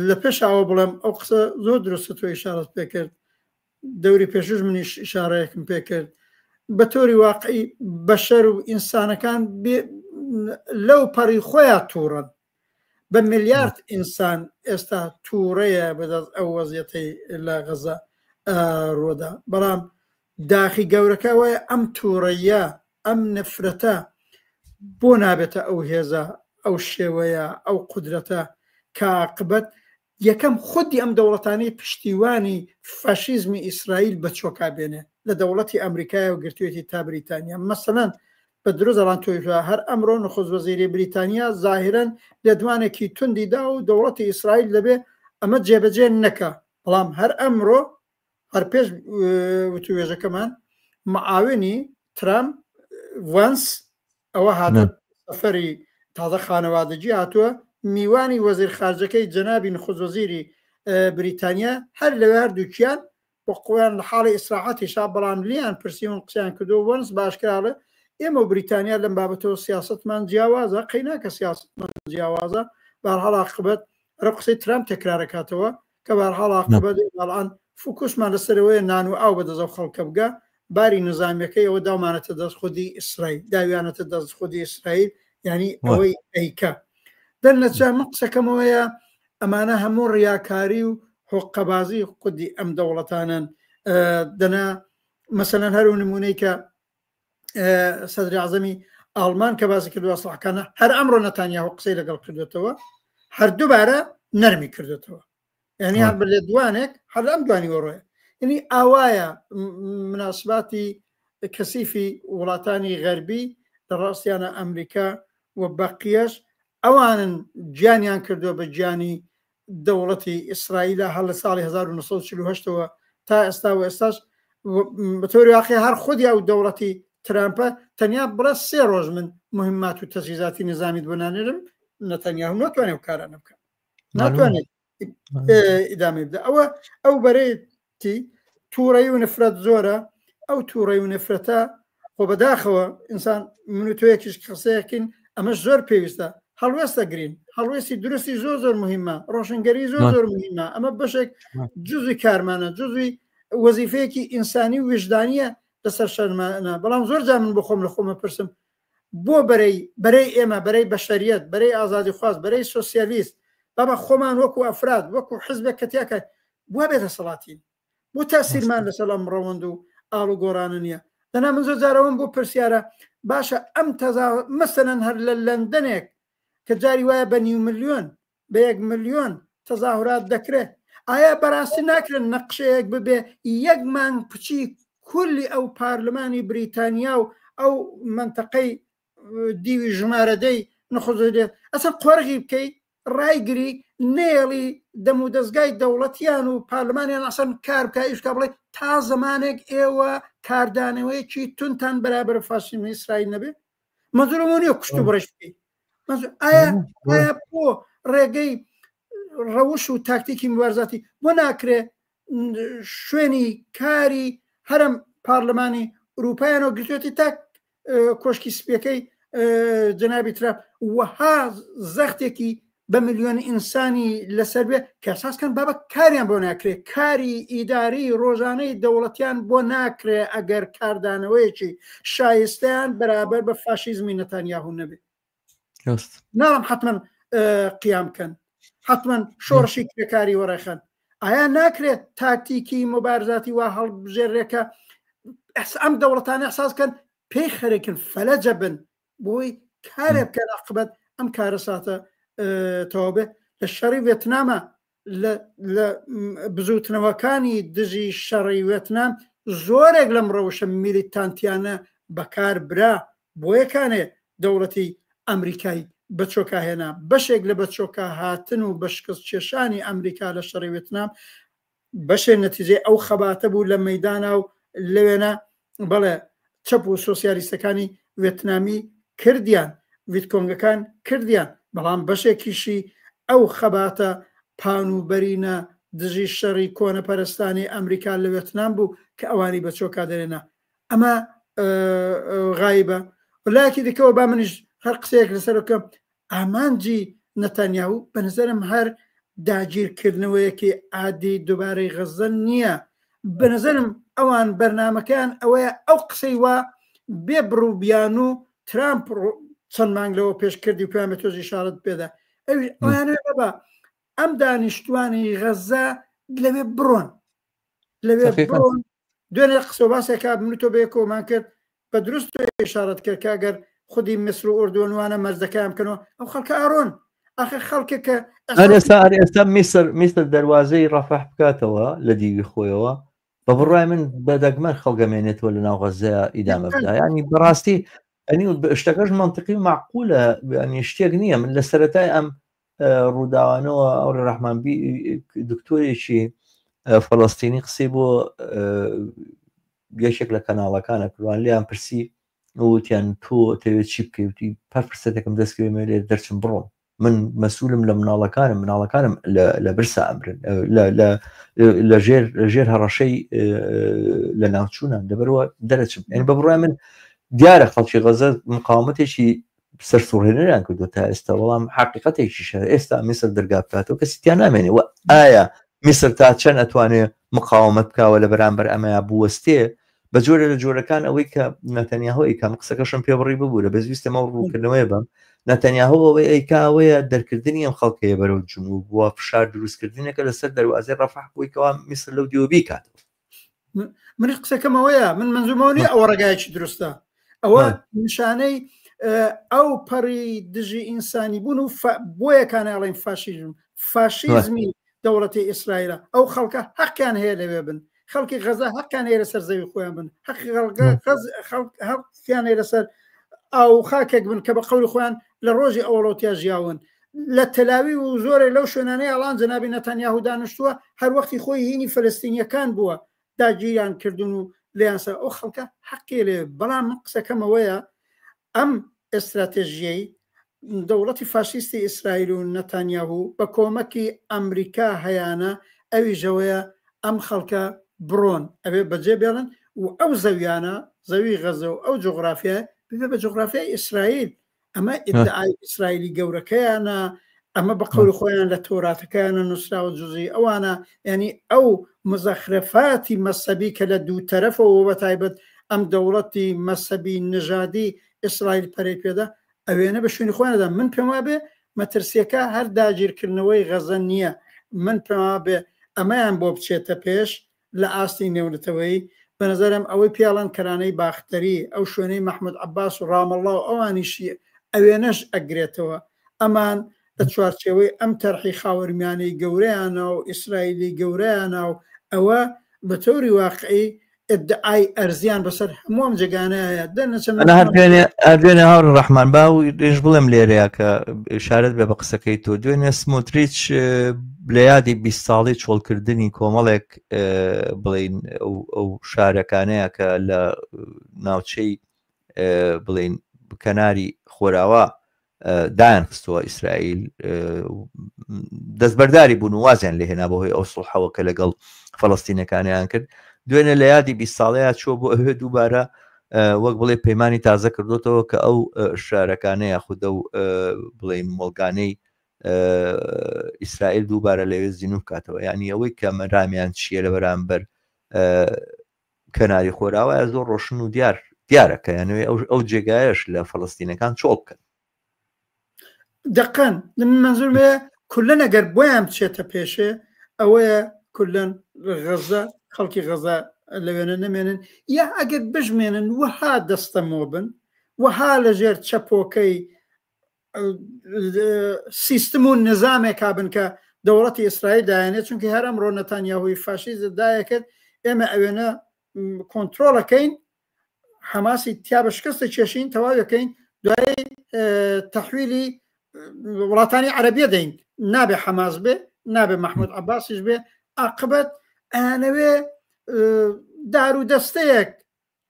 لە پێش ئەوە بڵێم ئەو قسە زۆر دروستە تۆ ئیشارەت پێکرد دەوری پێشوش منیش ئیشارەیەکم پێکرد بە تۆری واقعی بەشەر و ئینسانەکان لەو پەڕی خۆیان تووڕن بە ملیارد ئینسان ئێستا تووڕەیە بەدەست ئەو وەزیەتەی لە غەزە ڕۆدا بەڵام داخی گەورەکە وایە ئەم تووڕەیە ئەم نەفرەتە بۆ نابێتە ئەو هێزە ئەو شێوەیە ئەو قودرەتە کە عاقبەت یەکەم خودی ئەم دەوڵەتانەی پشتیوانی فاشیزمی ئیسرائیل بە چۆکا بێنێ لە دەوڵەتی ئەمریکایەوە گرتوێتی تا بریتانیا مەسەلەن بە دروست ئەڵان تۆیش هەر ئەمڕۆ نخوست وەزیری بریتانیا زاهیرەن لێدوانێکی توندی دا و دەوڵەتی ئیسرائیل دەبێ ئەمە جێبەجێ نەکا بەڵام هەر ئەمڕۆ هەر پێش وتوێژەکەمان معاونی ترامپ ڤانس ئەوە هاتووە سەفەری تازە خانەوادەگی هاتووە میوانی وەزیر خارجەکەی جەنابی نخوست وەزیری بریتانیا هەر لەوێ هەردووکیان بۆ خۆیان لە حاڵی ئیسراحەتیشا بەڵام لیان پرسیون قسەیان کردو وەنس باشکراڵێ ئێمە و بریتانیا لەم بابەتەوە سیاستمان جیاوازە قەیناکە سیاستمان جیاوازە بەهەرحاڵ عاقبەت ئەرە قسەی ترامپ تەکرارەکاتەوە کە بەهەرحاڵ عاقبەت ئەڵان فوکوسمان لەسەرەوەیە نان و ئاو بەدەست ئەو خەڵکە بگا باری نظامیەکەی ئەوە داومانەتە دەست خودی ئیسرائیل داویانەتە دەست خودی ئیسرائیل یعنی ئەوەی ئەیکا دەرنەچە من قسەکەمەوەیە ئەمانە هەموو ڕیاکاری و حقەبازی خودی ئەم دەوڵەتانن دەنا مەسەلەن هەر و نمونەی کە سەدری عزەمی ئاڵمان کە باسی کردووە سڵحکانە هەر ئەمڕۆ نەتانیاهۆ قسەی لەگەڵ کردوێتەوە هەر دووبارە نەرمی کردوێتەوە یعنی هەر بە لێدوانێک هەر ئەم دوانی وەڕۆیە یعنی ئاوایە مناسباتی کەسیفی وڵاتانی غەربی لە ڕاستیانە ئەمریکا و بەقیەش ئەوانن گیانیان کردووە بە گیانی دەوڵەتی ئیسرائیلە هەر لە ساڵی 1940ەوە تا ئێستا و ئێستاش بە تۆری واقع هەر خودی ئەو دەوڵەتی ترامپە تەنیا بڵێ سێ ڕۆژ من مهمات و تەجهیزاتی نظامیت بۆ نانێرم نەتەنیاهو ناتوانێت ئەو کارانە بکات ناتوانێت ئیدامەی بدە ئەوە ئەو بەرەیەتی تووڕەی و نفرەت زۆرە ئەو تووڕەی و نفرەتە خۆ بەداخەوە ئینسان من و تۆیەکیش قسەیەکین ئەمەش زۆر پێویستە هەڵوێستە گرین هەڵوێستی دروستی زۆر زۆر مهمە ڕۆشنگەری زۆر زۆر مهمە ئەمە بەشێک جزوی کارمانە جزوی وەزیفەیەکی ئینسانی و ویژدانیە لەسەر شەرمانە بەڵام زۆر جار من بۆ خۆم لە خۆمە پرسم بۆ بەرەی بەرەی ئێمە بەرەی بەشەریەت بەرەی ئازادیخواز بەرەی سۆسیالیست بابا خۆمان وەکو ئەفراد وەکو حزبێک کە تیاکە بووە بێ دەسەڵاتین بۆ تاسیرمان لەسەر ئەم ڕەوەند و ئاڵ و گۆڕانە نییە دەنا من زۆر جارەوەم بۆ پرسیارە باشە ئەم تەزا مەسەلەن هەر لە لەندەنێک کە جاری وایە بە نیو ملیۆن بە یەک ملیۆن تەزاهورات دەکرێت ئایا بەڕاستی ناکرێن نەقشەیەک ببێ یەک مانگ پچی کولی ئەو پارلمانی بریتانیا و ئەو منتەقەی دیوی ژمارەدەی نخۆزێ ئەسە قۆرغی بکەی ڕایگری نێڵی دەم و دەستگای دەوڵەتیان و پارلمانیان ئەسەن کار بکە ئیشکا بڵێ تا زمانێک ئێوە کاردانەوەیەکی تونتان بەرابەر فاشیزمی ئیسرائیل نەبێ مەزورم نیە کوشت و بڕش بکەی ئایا ئایا بۆ ڕێگەی ڕەوش و تاکتیکی مبارزاتی بۆ ناکرێ شوێنی کاری هەرم پارلمانی ئوروپایانەوە گرتوێتی تا کۆشکی سپیەکەی جەنابی ترامپ وەها زەختێکی بە ملیۆن ئینسانی لەسەر بێ کە سازکەن بابە کاریان بۆ ناکرێ کاری ئیداری ڕۆژانەی دەوڵەتیان بۆ ناکرێ ئەگەر کاردانەوەیەکی شایستەیان بەرابەر بە فاشیزمی نەتانیاهو نەبێ ناڵم حتمما قیام بکەن حتمما شۆڕشی کرێکاری وەڕێخەن ئایا ناکرێت تاکتیکی مبارزاتی وا هەڵبژێرێکە ئەم دەوڵەتانە احساس کەن پێی خەرێکن فەلەجە بن بۆی کارێ بکەن عقبەت ئەم کارەساتە تەواو بێ لە شەڕی وێتنامە لە بزوتنەوەکانی دژی شەڕی وێتنام زۆرێک لەم ڕەوشە میلیتانتیانە بەکار برا. بۆیەکانێ دەوڵەتی ئەمریکای بە چۆکا هێنا. بەشێک لە بە چۆکا هاتن و بە شکست کێشانی ئەمریکا لە شەڕی وێتنام بەشێ نەتیجەی ئەو خەباتە بوو لە مەیدانا و لەوێنە بەڵێ چەپ و سۆسیالیستەکانی وێتنامی کردیان، ڤیتکۆنگەکان کردیان، بەڵام بەشێکیشی ئەو خەباتە پان و بەرینە دژی شەڕی کۆنەپەرستانی ئەمریکا لە وێتنام بوو کە ئەوانی بە چۆکا دەرێنا. ئەمە غایبە. لایەکی دیکەوە با منیش هەر قسەیەک لەسەر بکەم، ئامانجی نەتانیاهو بە نظرم هەر داگیرکردنەوەیەکی عادی دووبارەی غەزە نییە. بە نظرم ئەوان بەرنامەکەیان ئەوەیە ئەو قسەی وا بێ بڕوبیان و ترامپ چەند مانگ لەوە پێش کردی و پێیان بە تۆزی شارەت پێدا ئەویش ئەوانەوێ بابا ئەم دانیشتوانی غەزە لەوێ بڕۆن لەوێ بڕۆن. دوێنێ قسە و باسێکا من و تۆ بەیەکەوەمان کرد بە دروست تۆ ئیشارەت کرد کە ئەگەر خودی میسر و ئوردون وانە مەرجەکەیان بکەنەوە ئەو خەڵکە ئارۆن ئاخر خەڵکێک کە هەر ئێستا هەر ئێستا میسر میسر دەروازەی ڕەفەح بکاتەوە لە دیوی خۆیەوە بە بڕای من بە دەگمەن خەڵک ئەمێنێتەوە لە ناو غەزەیا ئیدامە بدا ینی بەڕاستی ئەنی شتەکەش منطقی و معقولە ینی شتێک نییە من لە سەرەتای ئەم ڕووداوانەوە ئەو ڕەحمان دکتۆرێکی فەڵەستینی قسەی بۆ یەکێک لە کەناڵەکانە کردوان لیان پرسی وتیان تۆ تەوێت چی بکەی وتی پەر فرسەتێکم دەستکەوێ لێ دەرچم بڕۆم من مەسولم لە مناڵەکانم مناڵەکانم لە برسا ئەمرن لە ژێر لە ژێر هەڕەشەی لە ناوچوونان لەبەرەوە دەرەچم یعنی بە بڕای من دیارە خەڵکی غەزە مقاومەتێکی سەرسوڕهێنەریان کردو تا ئێستا بەڵام حقیقەتێکیشە ئێستا میسر دەرگا بکاتەوە کەسی تیا نامێنێ و ئایا میسر تا چەند ئەتوانێ مقاومەت بکاوە لە بەرامبەر ئەمەیا بوەستێ بە جۆرە لە جۆرەکان ئەوەی کە نەتەنیاهۆ ئەیکا من قسەکەشم پێ بڕی ببوورە بەس ویستم ئەو ڕوونکردنەوەیە بەم نەتەنیاهۆ ئەوەی ئەیکا ئەوەیە دەرکردنی ئەم خەڵکەیە بەرەو جنوب و فشار دروستکردنێکە لەسەر دەروازەی ڕەفەح بۆی کەوا میسر لەو دیوە بیکاتەوە. منیش قسەکەم ئەوەیە من منزومەوە نیە ئەوە ڕێگایەکی دروستە ئەوە نیشانەی ئەو پەڕی دژی ئینسانی بوون و بۆیەکانە ئەڵێن فاشیزم فاشیزمی دەوڵەتی ئیسرائیلە ئەو خەڵکە حەقیان هەیە لەوێ بن خەڵکی غەزە حەقیان هەیە لەسەر زەوی خۆیان بن حەقی خەڵکیان هەیە لەسەر ئاو خاکێک بن کە بە قەولی خۆیان لە ڕۆژی ئەوەڵەوە تیا ژیاون لە تەلاوی و زۆرێک لەو شوێنانەی ئەڵان جەنابی نەتانیاهو دانیشتووە هەر وەختی خۆی هینی فلستینیەکان بووە داگیریان کردون و لێیان سەر ئەو خەڵکە حەقی لێ بەڵام من قسەکەم ئەوەیە ئەم ئێستراتێژیەی دەوڵەتی فاشیستی ئیسرائیل و نەتانیاهو بە کۆمەکی ئەمریکا هەیانە ئەویش ئەوەیە ئەم خەڵکە بڕۆن ئەوێ بەجێ بێڵن و ئەو زەویانە زەوی غەزە و ئەو جوغرافیایە ببێ بە جوغرافیای ئیسرائیل ئەمە ئیدعای ئیسرائیلی گەورەکەیانە ئەمە بە قەولی خۆیان لە تۆراتەکەیانە نووسراوە جزئی ئەوانە یعنی ئەو مزەخرەفاتی مەسەبی کە لە دوو تەرەفەوە بە تایبەت ئەم دەوڵەتی مەسەبی نژادی ئیسرائیل پەرەی پێدا ئەوێنە بە شوێنی خۆیاندا من پێم وابێ مەترسیەکە هەر داگیرکردنەوەی غەزە نییە من پێم وابێ ئەمەیان بۆ بچێتە پێش لە ئاستی نێونەتەوەیی، بە نەزەرم ئەوەی پێڵەن کەرانەی باختەری، ئەو شوێنەی مەحمود عەباس و ڕامەڵڵا و ئەوانیشی ئەوێنەش ئەگرێتەوە. ئەمان لە چوارچێوەی ئەم تەرحی خاوەرمیانەی گەورەیانە و ئیسرائیلی گەورەیانە و ئەوە بە تەوری واقعی ئیدعای ئەرزیان بەسەر هەموو ئەم جێگانەیە هەیە. دەرنەچن ئەنا هەر دوێنێ هەر دوێنێ هاوڕێ ڕەحمان با و دێش بڵێم لێرەیە کە ئیشارەت بێ بە قسەکەی تۆ دوێنێ سمۆتریچ لە یادی 20 ساڵی چۆڵکردنی کۆمەڵێک بڵین ئەو شارەکانەیە کە لە ناوچەی بڵین کەناری خۆراوا دایان خستووە ئیسرائیل دەستبەرداری بوون و وازیان لێهێنا بەهۆی ئەو سوڵحەوە کە لەگەڵ فەڵستینەکانیان کرد دوێنێ لە یادی 20 ساڵەیە چوە بۆ ئەوێ دووبارە وەک بڵێ پەیمانی تازە کردوتەوە کە ئەو شارەکانە یاخود ئەو بڵێ مۆڵگانەی ئیسرائیل دووبارە لەوێ زیینو بکاتەوە یعنی ئەوەی کە مەرامیان چییە لە بەرامبەر کەناری خۆراوایە زۆر ڕۆشن و دیار دیارە کە یانەوەی ئەو ئەو جێگایەش لە فەڵستینەکان چۆڵ بکەن. دەقەن من منزور بێ کولەن ئەگەر بۆیان بچێتە پێشێ ئەوەیە کولەن غەزە خەڵکی غەزە لەوێنە نەمێنن یا ئەگەر بژمێنن وەها دەستەمۆ بن وەها لەژێر چەپۆکەی سیستم و نظامێکا بن کە دەوڵەتی ئیسرائیل دایانێت چونکە هەر ئەمڕۆ نەتانیاهوی فاشیزت دایەکرد ئێمە ئەوێنە کۆنتترۆڵەکەین حەماسی تیا بە شکستە کێشین تەواوەکەین دوای تەحویلی وڵاتانی عەربیە دەین نابێ حەماس بێ نابێ مححمود عباسیش بێ عقبەت ئەیانەوێ دار و دەستەیەک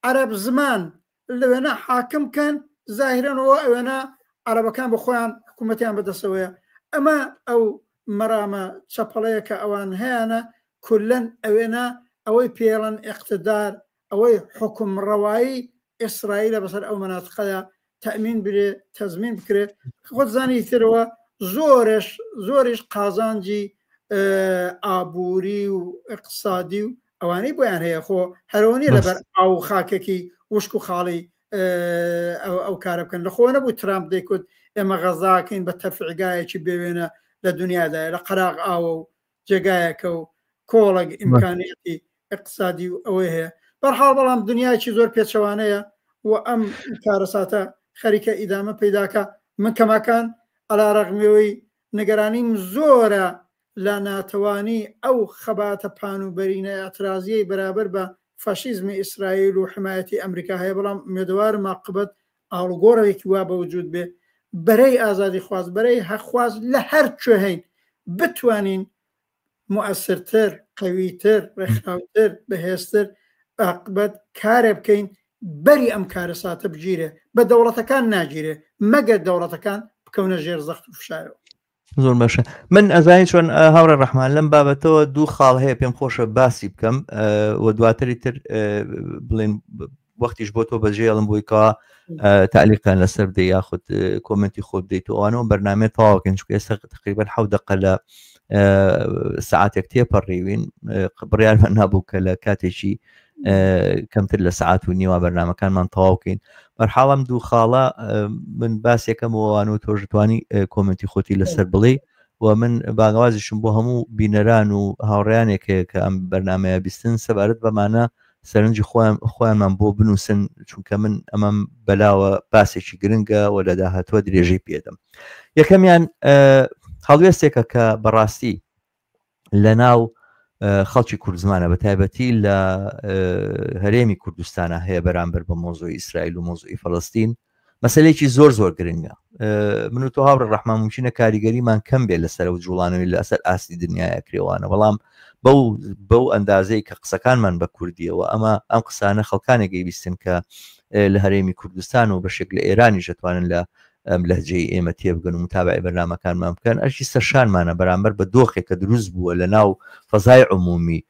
عەرەب زمان لەوێنە حاکم کەن زاهرەنەوە ئەوێنە عەرەبەکان بە خۆیان حکوومەتیان بەدەسەوەیە ئەمە ئەو مەرامە چەپەڵەیە کە ئەوان هەیانە کولەن ئەوێنە ئەوەی پێڵەن ئیقتدار ئەوەی حکوم ڕەوایی ئیسرائیلە بەسەر ئەو مەناتقەیە تەمین برێ تەزمین بکرێت خۆت زانی ترەوە زۆرش زۆریش قازانجی ئابووری و اقتصادی و ئەوانەی بۆیان هەیە خۆ هەرۆنی لەبەر ئاو خاکێکی وشک و خاڵی ئەو کارە بکەن لە خۆ نەبوو ترامپ دەیکوت ئێمە غەزاکەین بە تەفعگایەکی بێوێنە لە دنیادایە لە قەراغ ئاوە و جێگایەکە و کۆڵێک ئیمکانیەتی اقتصادی و ئەوەی هەیە بەرحاڵ بەڵام دنیایکی زۆر پێچەوانەیە و ئەم کارەساتە خەریکە ئیدامە پەیداکە من کەماکان ئەلا ڕەغمیەوەی نیگەرانیم زۆرە لە ناتەوانی ئەو خەباتە پان و بەرینە ئیعترازیەی بەرابەر بە فاشیزمی ئیسرائیل و حمایەتی ئەمریکا هەیە بەڵام ئومێدەوارم عاقبەت ئاڵوگۆڕێکی وا بە وجود بێ بەرەی ئازادیخواز بەرەی هەقخواز لە هەر کوێ هەین بتوانین موئەسرتر قەویتر ڕێکخراوتر بەهێزتر عاقبەت کارێ بکەین بەری ئەم کارەساتە بگیرێ بە دەوڵەتەکان ناگیرێ مەگەر دەوڵەتەکان بکەونە ژێر زەخت و فشارەوە. زۆر باشە من ئەزانی چۆن هاوڕێ ڕەحمان لەم بابەتەوە دوو خاڵ هەیە پێم خۆشە باسی بکەم و دواتری تر بڵێن وەختیش بۆ تۆ بەجێڵم بۆی کەوا تعلیقیان لەسەر بدەی یاخود کۆمنتی خۆت بدەیت و ئەوانەوە بەرنامەیە تەواوکەین چونکە ئێستا تقریبا حەوت دقە لە سعاتێک تێپەڕیوین بڕیارمان نابوو کە لە کاتێکی کەمتر لە سعات و نیوە بەرنمەکانمان تەواوکەین بەرحاڵم دوو خاڵە من باسێکەم وان و تۆژتوانی کۆمنتی خۆتی لەسەر بڵێ و من باگەوازیشم بۆ هەموو بینەران و هاوڕیانێک هەیە کە ئەم بەرنمەیە بیستن سەبارەت بەمانە سەرنجی خۆیان خۆیانمان بۆ بنووسن چونکە من ئەمەم بەلاوە باسێکی گرنگە و لە داهاتوە درێژەی پێدەم یەکەمیان هەڵوێستێکە کە بەڕاستی لە ناو خەڵکی کوردزمانە بە تایبەتی لە هەرێمی کوردستانە هەیە بەرامبەر بە مۆزۆی ئیسرائیل و مۆزۆی فەلەستین مەسلێکی زۆر زۆر گرنگە من و تۆ هاوڕێ ڕەحمان ممکنە کاریگەریمان کەم بێ لەسەر و جوڵانەوەی لەسەر ئاستی دنیاە کرێوانە بەڵام بەو بەو ئەندازەی کە قسەکانمان بە کوردیەوە ئەمە ئەم قسانە خەڵکانێک گەیبیستن کە لە هەرێمی کوردستان و بەشێک لە ئێرانی ژەتوانن لە ئەم لەهجەی ئێمە تێبگەن و متابعی بەرنامەکانمان بکەن ئەرکی سەرشانمانە بەرامبەر بە دۆخێک کە دروست بووە لە ناو فەزای عمومی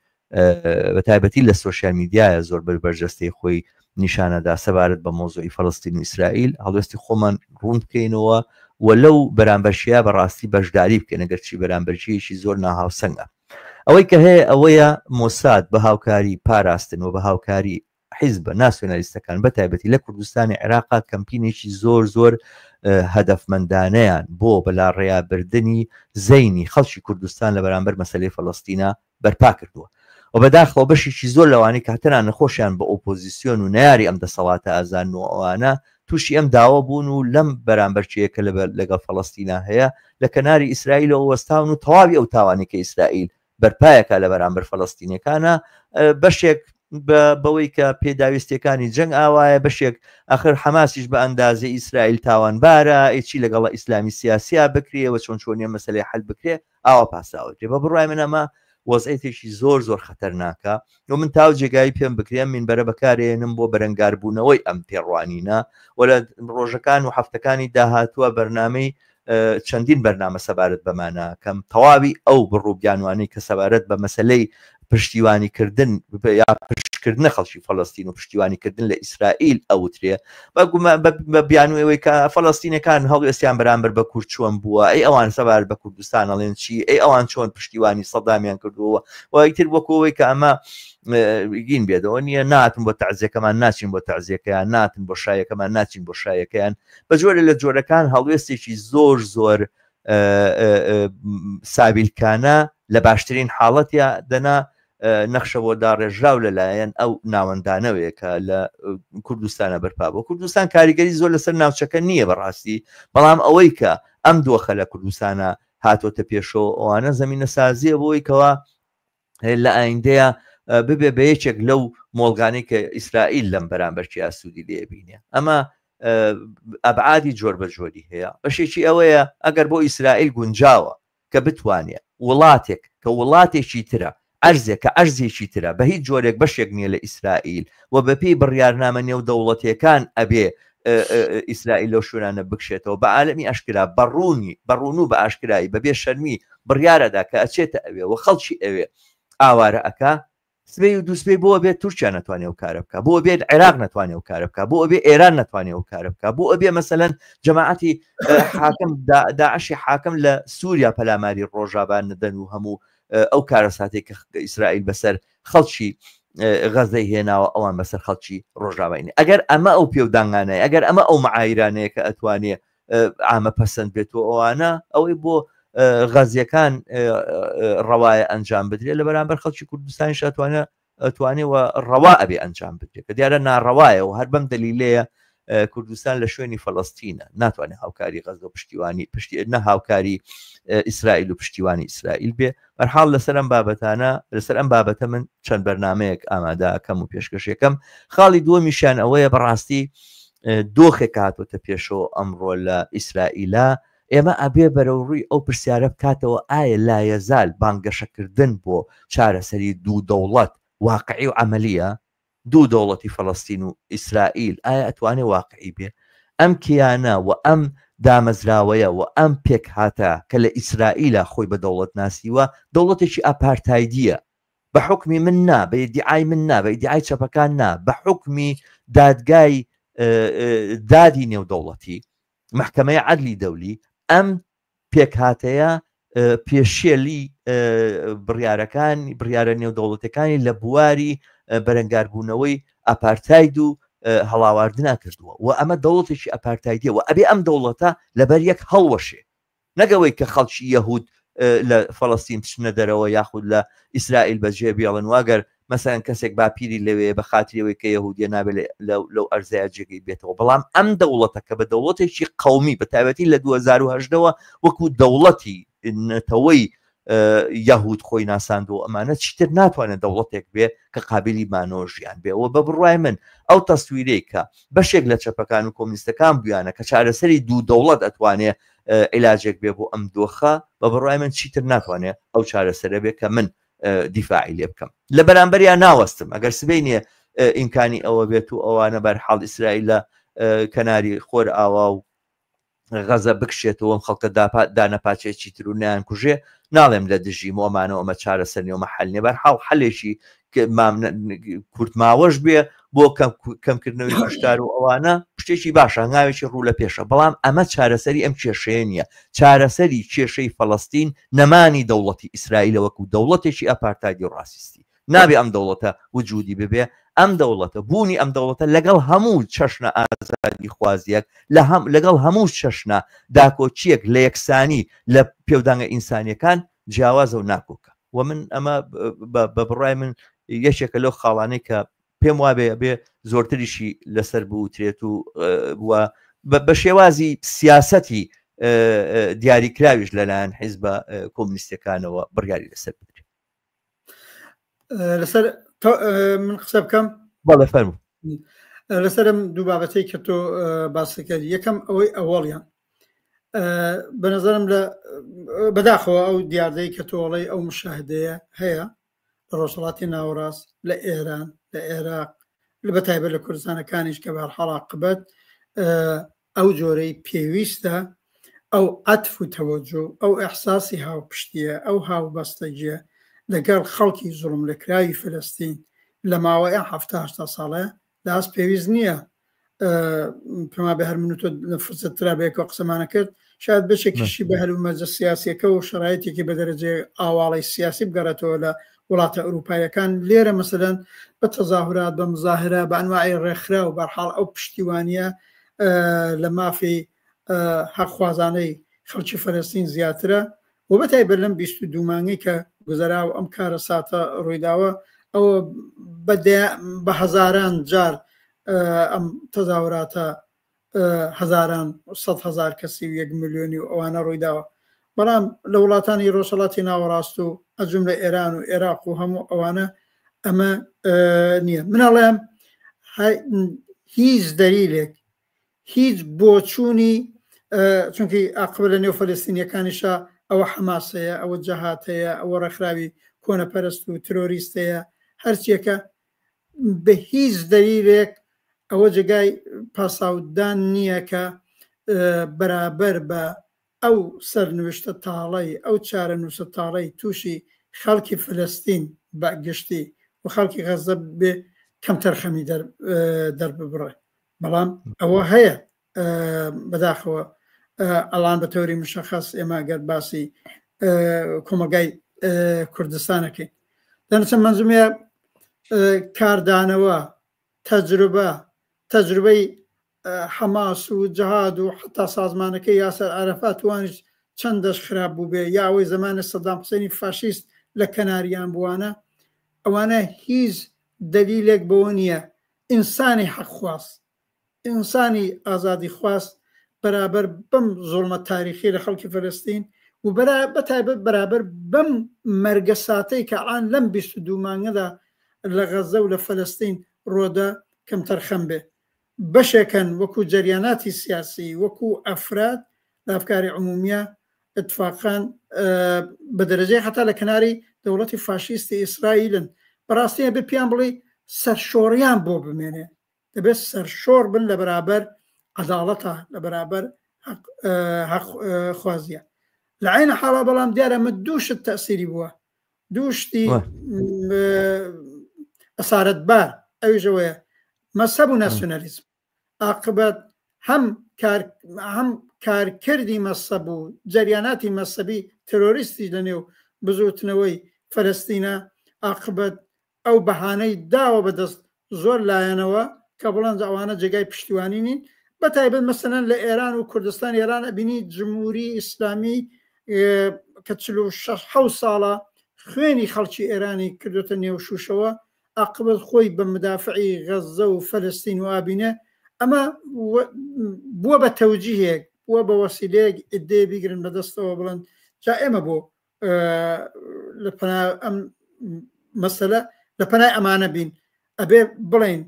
بە تایبەتی لە سۆشیال میدیایە زۆر بەر بەرجەستەی خۆی نیشانەدا سەبارەت بە مۆزۆی فەڵستین و ئیسرائیل هەڵوێستی خۆمان ڕوون بکەینەوە و لەو بەرامبەرشیە بەڕاستی بەشداری بکەین ئەگەرچی بەرامبەرچیەکی زۆر ناهاوسەنگە ئەوەی کە هەیە ئەوەیە مۆساد بە هاوکاری پاراستن و بە هاوکاری حیزبە ناسیۆنالیستەکان بە تایبەتی لە کوردستانی عێراقا کەمپینێکی زۆر زۆر هەدەفمەندانەیان بۆ بەلاڕێیابردنی زەینی خەڵکی کوردستان لە بەرامبەر مەسەلەی فەلەستینا بەرپا کردووە و بەداخەوە بەشێکی زۆر لەوانەی کە تەنانەت خۆشیان بە ئۆپۆزیسیۆن و نەیاری ئەم دەسەڵاتە ئازان و ئەوانە تووشی ئەم داوە بوون و لەم بەرامبەرچیە کە لەگەڵ فەڵەستینا هەیە لە کەناری ئیسرائیلەوە وەستاون و تەواوی ئەو تاوانەی کە ئیسرائیل بەرپایەکە لە بەرامبەر فەلەستینەکانە بەشێک بەوەی کە پێداویستیەکانی جەنگ ئاوایە بەشێک ئەخر حەماسیش بە ئەندازەی ئیسرائیل تاوانبارە ئەی چی لەگەڵە ئیسلامی سیاسیا بکرێ و چۆن چۆنیە مەسەلەی حەل بکرێ ئاوا پاساوەتێ بە بڕای من ئەمە وەزعێتێکی زۆر زۆر خەتەرناکە و من تاو جێگای پێم بکرێم مینبەرە بەکارێنم بۆ بەرەنگاربوونەوەی ئەم تێڕوانینە و لە ڕۆژەکان و هەفتەکانی داهاتووە بەرنامەی چەندین بەرنامە سەبارەت بەمانە کەم تەواوی ئەو بڕ و بیانوانەی کە سەبارەت بە مەسەلەی پشتیوانی کردن یا پشتکردنە خەڵکی فەلەستین و پشتیوانی کردن لە ئیسرائیل ئەوترێ بە بیانووی ئەوەی کە فەلەستینەکان هەڵوێستیان بەرامبەر بە کورد چۆن بووە ئەی ئەوان سەبارەت بە کوردستان ئەڵێن چی ئەی ئەوان چۆن پشتیوانی سەدامیان کردووە و ئیتر وەکو ئەوەی کە ئەمە گین بێتەوە نییە ناتن بۆ تەعزیەکەمان ناچین بۆ تەعزیەکەیان ناتن بۆ شایەکەمان ناچین بۆ شایەکەیان بە جۆرە لە جۆرەکان هەڵوێستێکی زۆر زۆر ساویلکانە لە باشترین حاڵەتیا دەنا نەخشە بۆ داڕێژراو لەلایەن ئەو ناوەندانەوەیە کە لە کوردستانە بەرپا بۆ کوردستان کاریگەری زۆر لەسەر ناوچەکە نییە بەڕاستی بەڵام ئەوەی کە ئەم دۆخە لە کوردستانە هاتۆتە پێشەوە ئەوانە زمینە سازیە بۆی کەوا لە ئایندەیە ببێ بە یەکێک لەو مۆڵگانەی کە ئیسرائیل لەم بەرامبەرچیا سوودی لێ بینێ. ئەمە ئەبعادی جۆر بە جۆری هەیە. بەشێکی ئەوەیە ئەگەر بۆ ئیسرائیل گونجاوە کە بتوانێ وڵاتێک کە وڵاتێکی ترە، ئەرزێک کە ئەرزێکی ترە، بە هیچ جۆرێک بەشێک نییە لە ئیسرائیل و بەپێی بڕیارنامە نێودەوڵەتییەکان ئەبێ ئیسرائیل لەو شوێنانە بکشێتەوە، بە عالەمی ئاشکرا، بە ڕوونی، بە ڕوون و بە ئاشکرایی، بە بێ شەرمی بڕیار ئەدا کە ئەچێتە ئەوێ و خەڵکی ئەوێ ئاوارە ئەکا، سبەی و دووسبەی بۆ ئەبێت تورکیا نەتوانێ ئەو کارە بکا، بۆ ئەبێت عێراق نەتوانێ ئەو کارە بکا، بۆ ئەبێ ئێران نەتوانێ ئەو کارە بکا، بۆ ئەبێ مەسەلەن جەماعەتی حاکم داعشی حاکم لە سووریا پەلاماری ڕۆژاڤا نەدەن و هەموو ئەو کارەساتێک کە ئیسرائیل بەسەر خەڵکی غەزەی هێناوە ئەوان بەسەر خەڵکی ڕۆژاوای ئەگەر ئەمە ئەو پێودانگانەیە ئەگەر ئەمە ئەو معایرانەیە کە ئەتوانێ عامە پەسەند بێت و ئەوانە ئەوەی بۆ غەزیەکان ڕەوایە ئەنجام بدرێت لە بەرامبەر خەڵکی کوردستانیش ئەتوانێت ئەتوانێ و ڕەوا ئەبێ ئەنجام بدرێت کە دیارە ناڕەوایە و هەر بەم دەلیلەیە کوردستان لە شوێنی فەلەستینە ناتوانێت هاوکاری غەزە و پشتیوانی پشتی نە هاوکاری ئیسرائیل و پشتیوانی ئیسرائیل بێ بەرحاڵ لەسەر ئەم بابەتانە لەسەر ئەم بابەتە من چەند بەرنمەیەک ئامادەکەم و پێشکەشەکەم خاڵی دووەمیشیان ئەوەیە بەڕاستی دۆخێک هاتۆتە پێشەوە ئەمڕۆ لە ئیسرائیلا ئێمە ئەبێ بەرەو ڕووی ئەو پرسیارە بکاتەوە ئایا لایەزال بانگەشەکردن بۆ چارەسەری دوو دەوڵەت واقعی و عملیە دوو دەوڵەتی فەلەستین و ئیسرائیل ئایا ئەتوانێ واقعی بێ؟ ئەم کیانە و ئەم دامەزراوەیە و ئەم پێکهاتە کە لە ئیسرائیلا خۆی بە دەوڵەت ناسیوە دەوڵەتێکی ئاپارتایدیە بە حوکمی من نا، بە ئیدیعای من نا، بە ئیدیعای چەپەکان نا، بە حوکمی دادگای دادی نێودەوڵەتی، مەحکەمەی عەدلی دەولی، ئەم پێکهاتەیە پێشێلی بڕیارەکان بڕیارە نێودەوڵەتەکانی لە بواری بەرەنگاربوونەوەی ئاپارتاید و هەڵاواردنا کردووە و ئەمە دەوڵەتێکی ئەپارتایدیە و ئەبێ ئەم دەوڵەتە لەبەر یەک هەڵوەشێ نەگەوەی کە خەڵکی یەهود لە فەڵەستین بچنە دەرەوە یاخود لە ئیسرائیل بەجێ بێڵن واگەر مەسەلەن کەسێک باپیری لەوێیە بە خاتری ئەوەی کە یەهودیە نابێت لەو ئەرزەیا جێگەی بێتەوە بەڵام ئەم دەوڵەتە کە بە دەوڵەتێکی قەومی بە تایبەتی لە 2018 ەوە وەکو دەوڵەتی نەتەوەی یەهود خۆی ناساندووە ئەمانە چیتر ناتوانێت دەوڵەتێک بێ کە قابلی مانەوە ژیان بێ و بە بڕوای من ئەو تەسویرەی کە بەشێک لە چەپەکان و کۆمنیستەکان بوویانە کە چارەسەری دوو دەوڵەت ئەتوانێ عیلاجێک بێ بۆ ئەم دۆخە بە بڕوای من چیتر ناتوانێت ئەو چارەسەرە بێ کە من دیفاعی لێ بکەم لە بەرامبەریا ناوەستم ئەگەر سبەینێ ئیمکانی ئەوە بێت و ئەوانە بەرحاڵ ئیسرائیل لە کەناری خۆر ئاوا و غەزە بکشێتەوە ئەم خەڵکە دانەپاچێکی تر و نیان کوژێ ناڵێم لە دژی مۆمانەوە ئەمە چارەسەر نیەوە حل نیە بەرحاڵ حلێکی کورتماوەش بێ بۆ کەمکردنەوەی کوشتار و ئەوانە شتێکی باشە هەنگاوێکی ڕوو لە پێشە بەڵام ئەمە چارەسەری ئەم کێشەیە نییە چارەسەری کێشەی فەڵەستین نەمانی دەوڵەتی ئیسرائیلە وەکو دەوڵەتێکی ئەپارتایدی و ڕاسیستی نابێ ئەم دەوڵەتە وجودی ببێ ئەم دەوڵەتە بوونی ئەم دەوڵەتە لەگەڵ هەموو چەشنە ئازادی خوازیەک لە هەم لەگەڵ هەموو چەشنە داکۆکیەک لە یەکسانی لە پێودانگە ئینسانیەکان جیاوازە و ناکۆکە و من ئەمە بە بڕای من یەکێکە لەو خاڵانەی کە پێم وابێ بێ زۆرتریشی لەسەر بوترێت و بە شێوازی سیاسەتی دیاریکراویش لەلایەن حیزبە کۆمنیستەکانەوە بڕیاری لەسەر بدرێت. لەسەر من قسە بکەم؟ بەڵێ فەرموو. لەسەرم دوو بابەتەی کە تۆ باسی کرد یەکەم ئەوەی ئەوەڵیان بە نظرم لە بەداخەوە ئەو دیاردەی کە تۆڵەی ئەو مشاهدەیە هەیە لە ڕۆژهەڵاتی ناوەڕاست لە ئێران لە عێراق لە بەتایبەت لە کوردستانەکانیش کە بەهەرحاڵ عاقبەت ئەو جۆرەی پێویستە ئەو عەتف و تەوەجۆ ئەو ئیحساسی هاوپشتیە ئەو هاوبەستەگیە لەگەڵ خەڵکی زوڵملێکراوی فلستین لە ماوەی ئەم حەفتا هەشتا ساڵەیە لاس پێویست نییە پێما بێ هەر من و تۆ لە فرسەت ترا بەیەکەوە قسەمانە کرد شاید بەشێکیشی بە هەلومەرجە سیاسیەکە و شەرایتێکی بە دەرەجەی ئاواڵی سیاسی بگەڕێتەوە لە وڵاتە ئەوروپاییەکان لێرە مەسەلەن بە تەزاهورات بە مزاهرە بە ئەنواعی ڕێکخرا و بەرحاڵ ئەو پشتیوانیە لە مافی حەقخوازانەی خەڵکی فەلەستین زیاترە و بەتایبەت لەم 22 مانگەی کە گوزەرا و ئەم کارەساتە ڕوویداوە ئەوە بە هەزاران جار ئەم تەزاوراتە هەزاران 100 هزار کەسی و یەک ملیۆنی و ئەوانە ڕوویداوە بەڵام لە وڵاتانی ڕۆژهەڵاتی ناوەڕاست و ئەجوم لە ئێران و عێراق و هەموو ئەوانە. ئەمە نییە مناڵێم هیچ دەلیلێک هیچ بۆچوونی چونکی ئاقبە لە نێو فەلستینیەکانیشە ئەوە حەماسەیە ئەوە جەهاتەیە ئەوە ڕێکخراوی کۆنەپەرست و ترۆریستەیە هەرچیەکە بە هیچ دەلیلێک ئەوە جێگای پاساودان نییە کە بەرابەر بە ئەو سەرنوشتە تاڵەی، ئەو چارەنووسە تاڵەی تووشی خەڵکی فلستین بە گشتی و خەڵکی غەززە بێ کەمتەرخەمی دەرببڕێ. بەڵام ئەوە هەیە بەداخەوە ئەڵان بە تەوری مشەخەس ئێمە گەر باسی کۆمەڵگای کوردستانەکەین دەنچە مەنزومەیە کاردانەوە تەجروبە تەجروبەی حەماس و جەهاد و حتا سازمانەکەی یاسەر عەرەفات وانیش چەندەش خراپ بووبێ یا ئەوەی زەمانی سەدام حوسێنی فاشیست لە کەناریان بووانە ئەوانە هیچ دەلیلێک بەوە نییە ئینسانی حەقخواز ئینسانی ئازادی خواست بەرابەر بەم زوڵمە تاریخی لە خەڵکی فەلەستین و بە تایبەت بەرابەر بەم مەرگە ساتەی کە ئان لەم 22 مانگەدا لە غەزە و لە فەلەستین ڕۆدە کەمتەرخەم بێ بەشێکن وەکو جەریاناتی سیاسی وەکو ئەفراد لە ئەفکاری عمومیە اتفاقان بە دەرەجەی حتا لە کەناری دەوڵەتی فاشیستی ئیسرائیلن بەڕاستی ئەبێ پێیان بڵێ سەرشۆڕیان بۆ بمێنێ دەبێت سەرشۆڕ بن لە بەرابەر عەداڵەتە لە بەرابەر حەق خوازیە لە عینە حاڵا بەڵام دیارە من دوو شت تەسیری بووە دوو شتی ئەسارەت بار ئەویشەوەیە مەسەب و ناسیۆنالیزم ئاقبەت هەم کار هەم کارکردی مەسەب و جەریاناتی مەسەبی ترۆریستی لە نێو بزوتنەوەی فەلەستینە ئاقبەت ئەو بەهانەی داوە بە دەست زۆر لایەنەوە کە بڵێن ئەوانە جێگای پشتیوانی نین بە تایبەت مەسەلەن لە ئێران و کوردستان ئێران ئەبینی جمهوری ئیسلامی کە 46 ساڵە خوێنی خەڵکی ئێرانی کردوتە نێو شوشەوە عاقبەت خۆی بە مدافعی غەزە و فەلەستین و ئابینە ئەمە بووە بە تەوجیهێک بووە بە وەسیلەیەک ئیدێ بیگرن بەدەستەوە بڵێن جا ئێمە بۆ لە پەنا ئەم مەسەلە لە پەنای ئەمانە بین ئەبێ بڵێن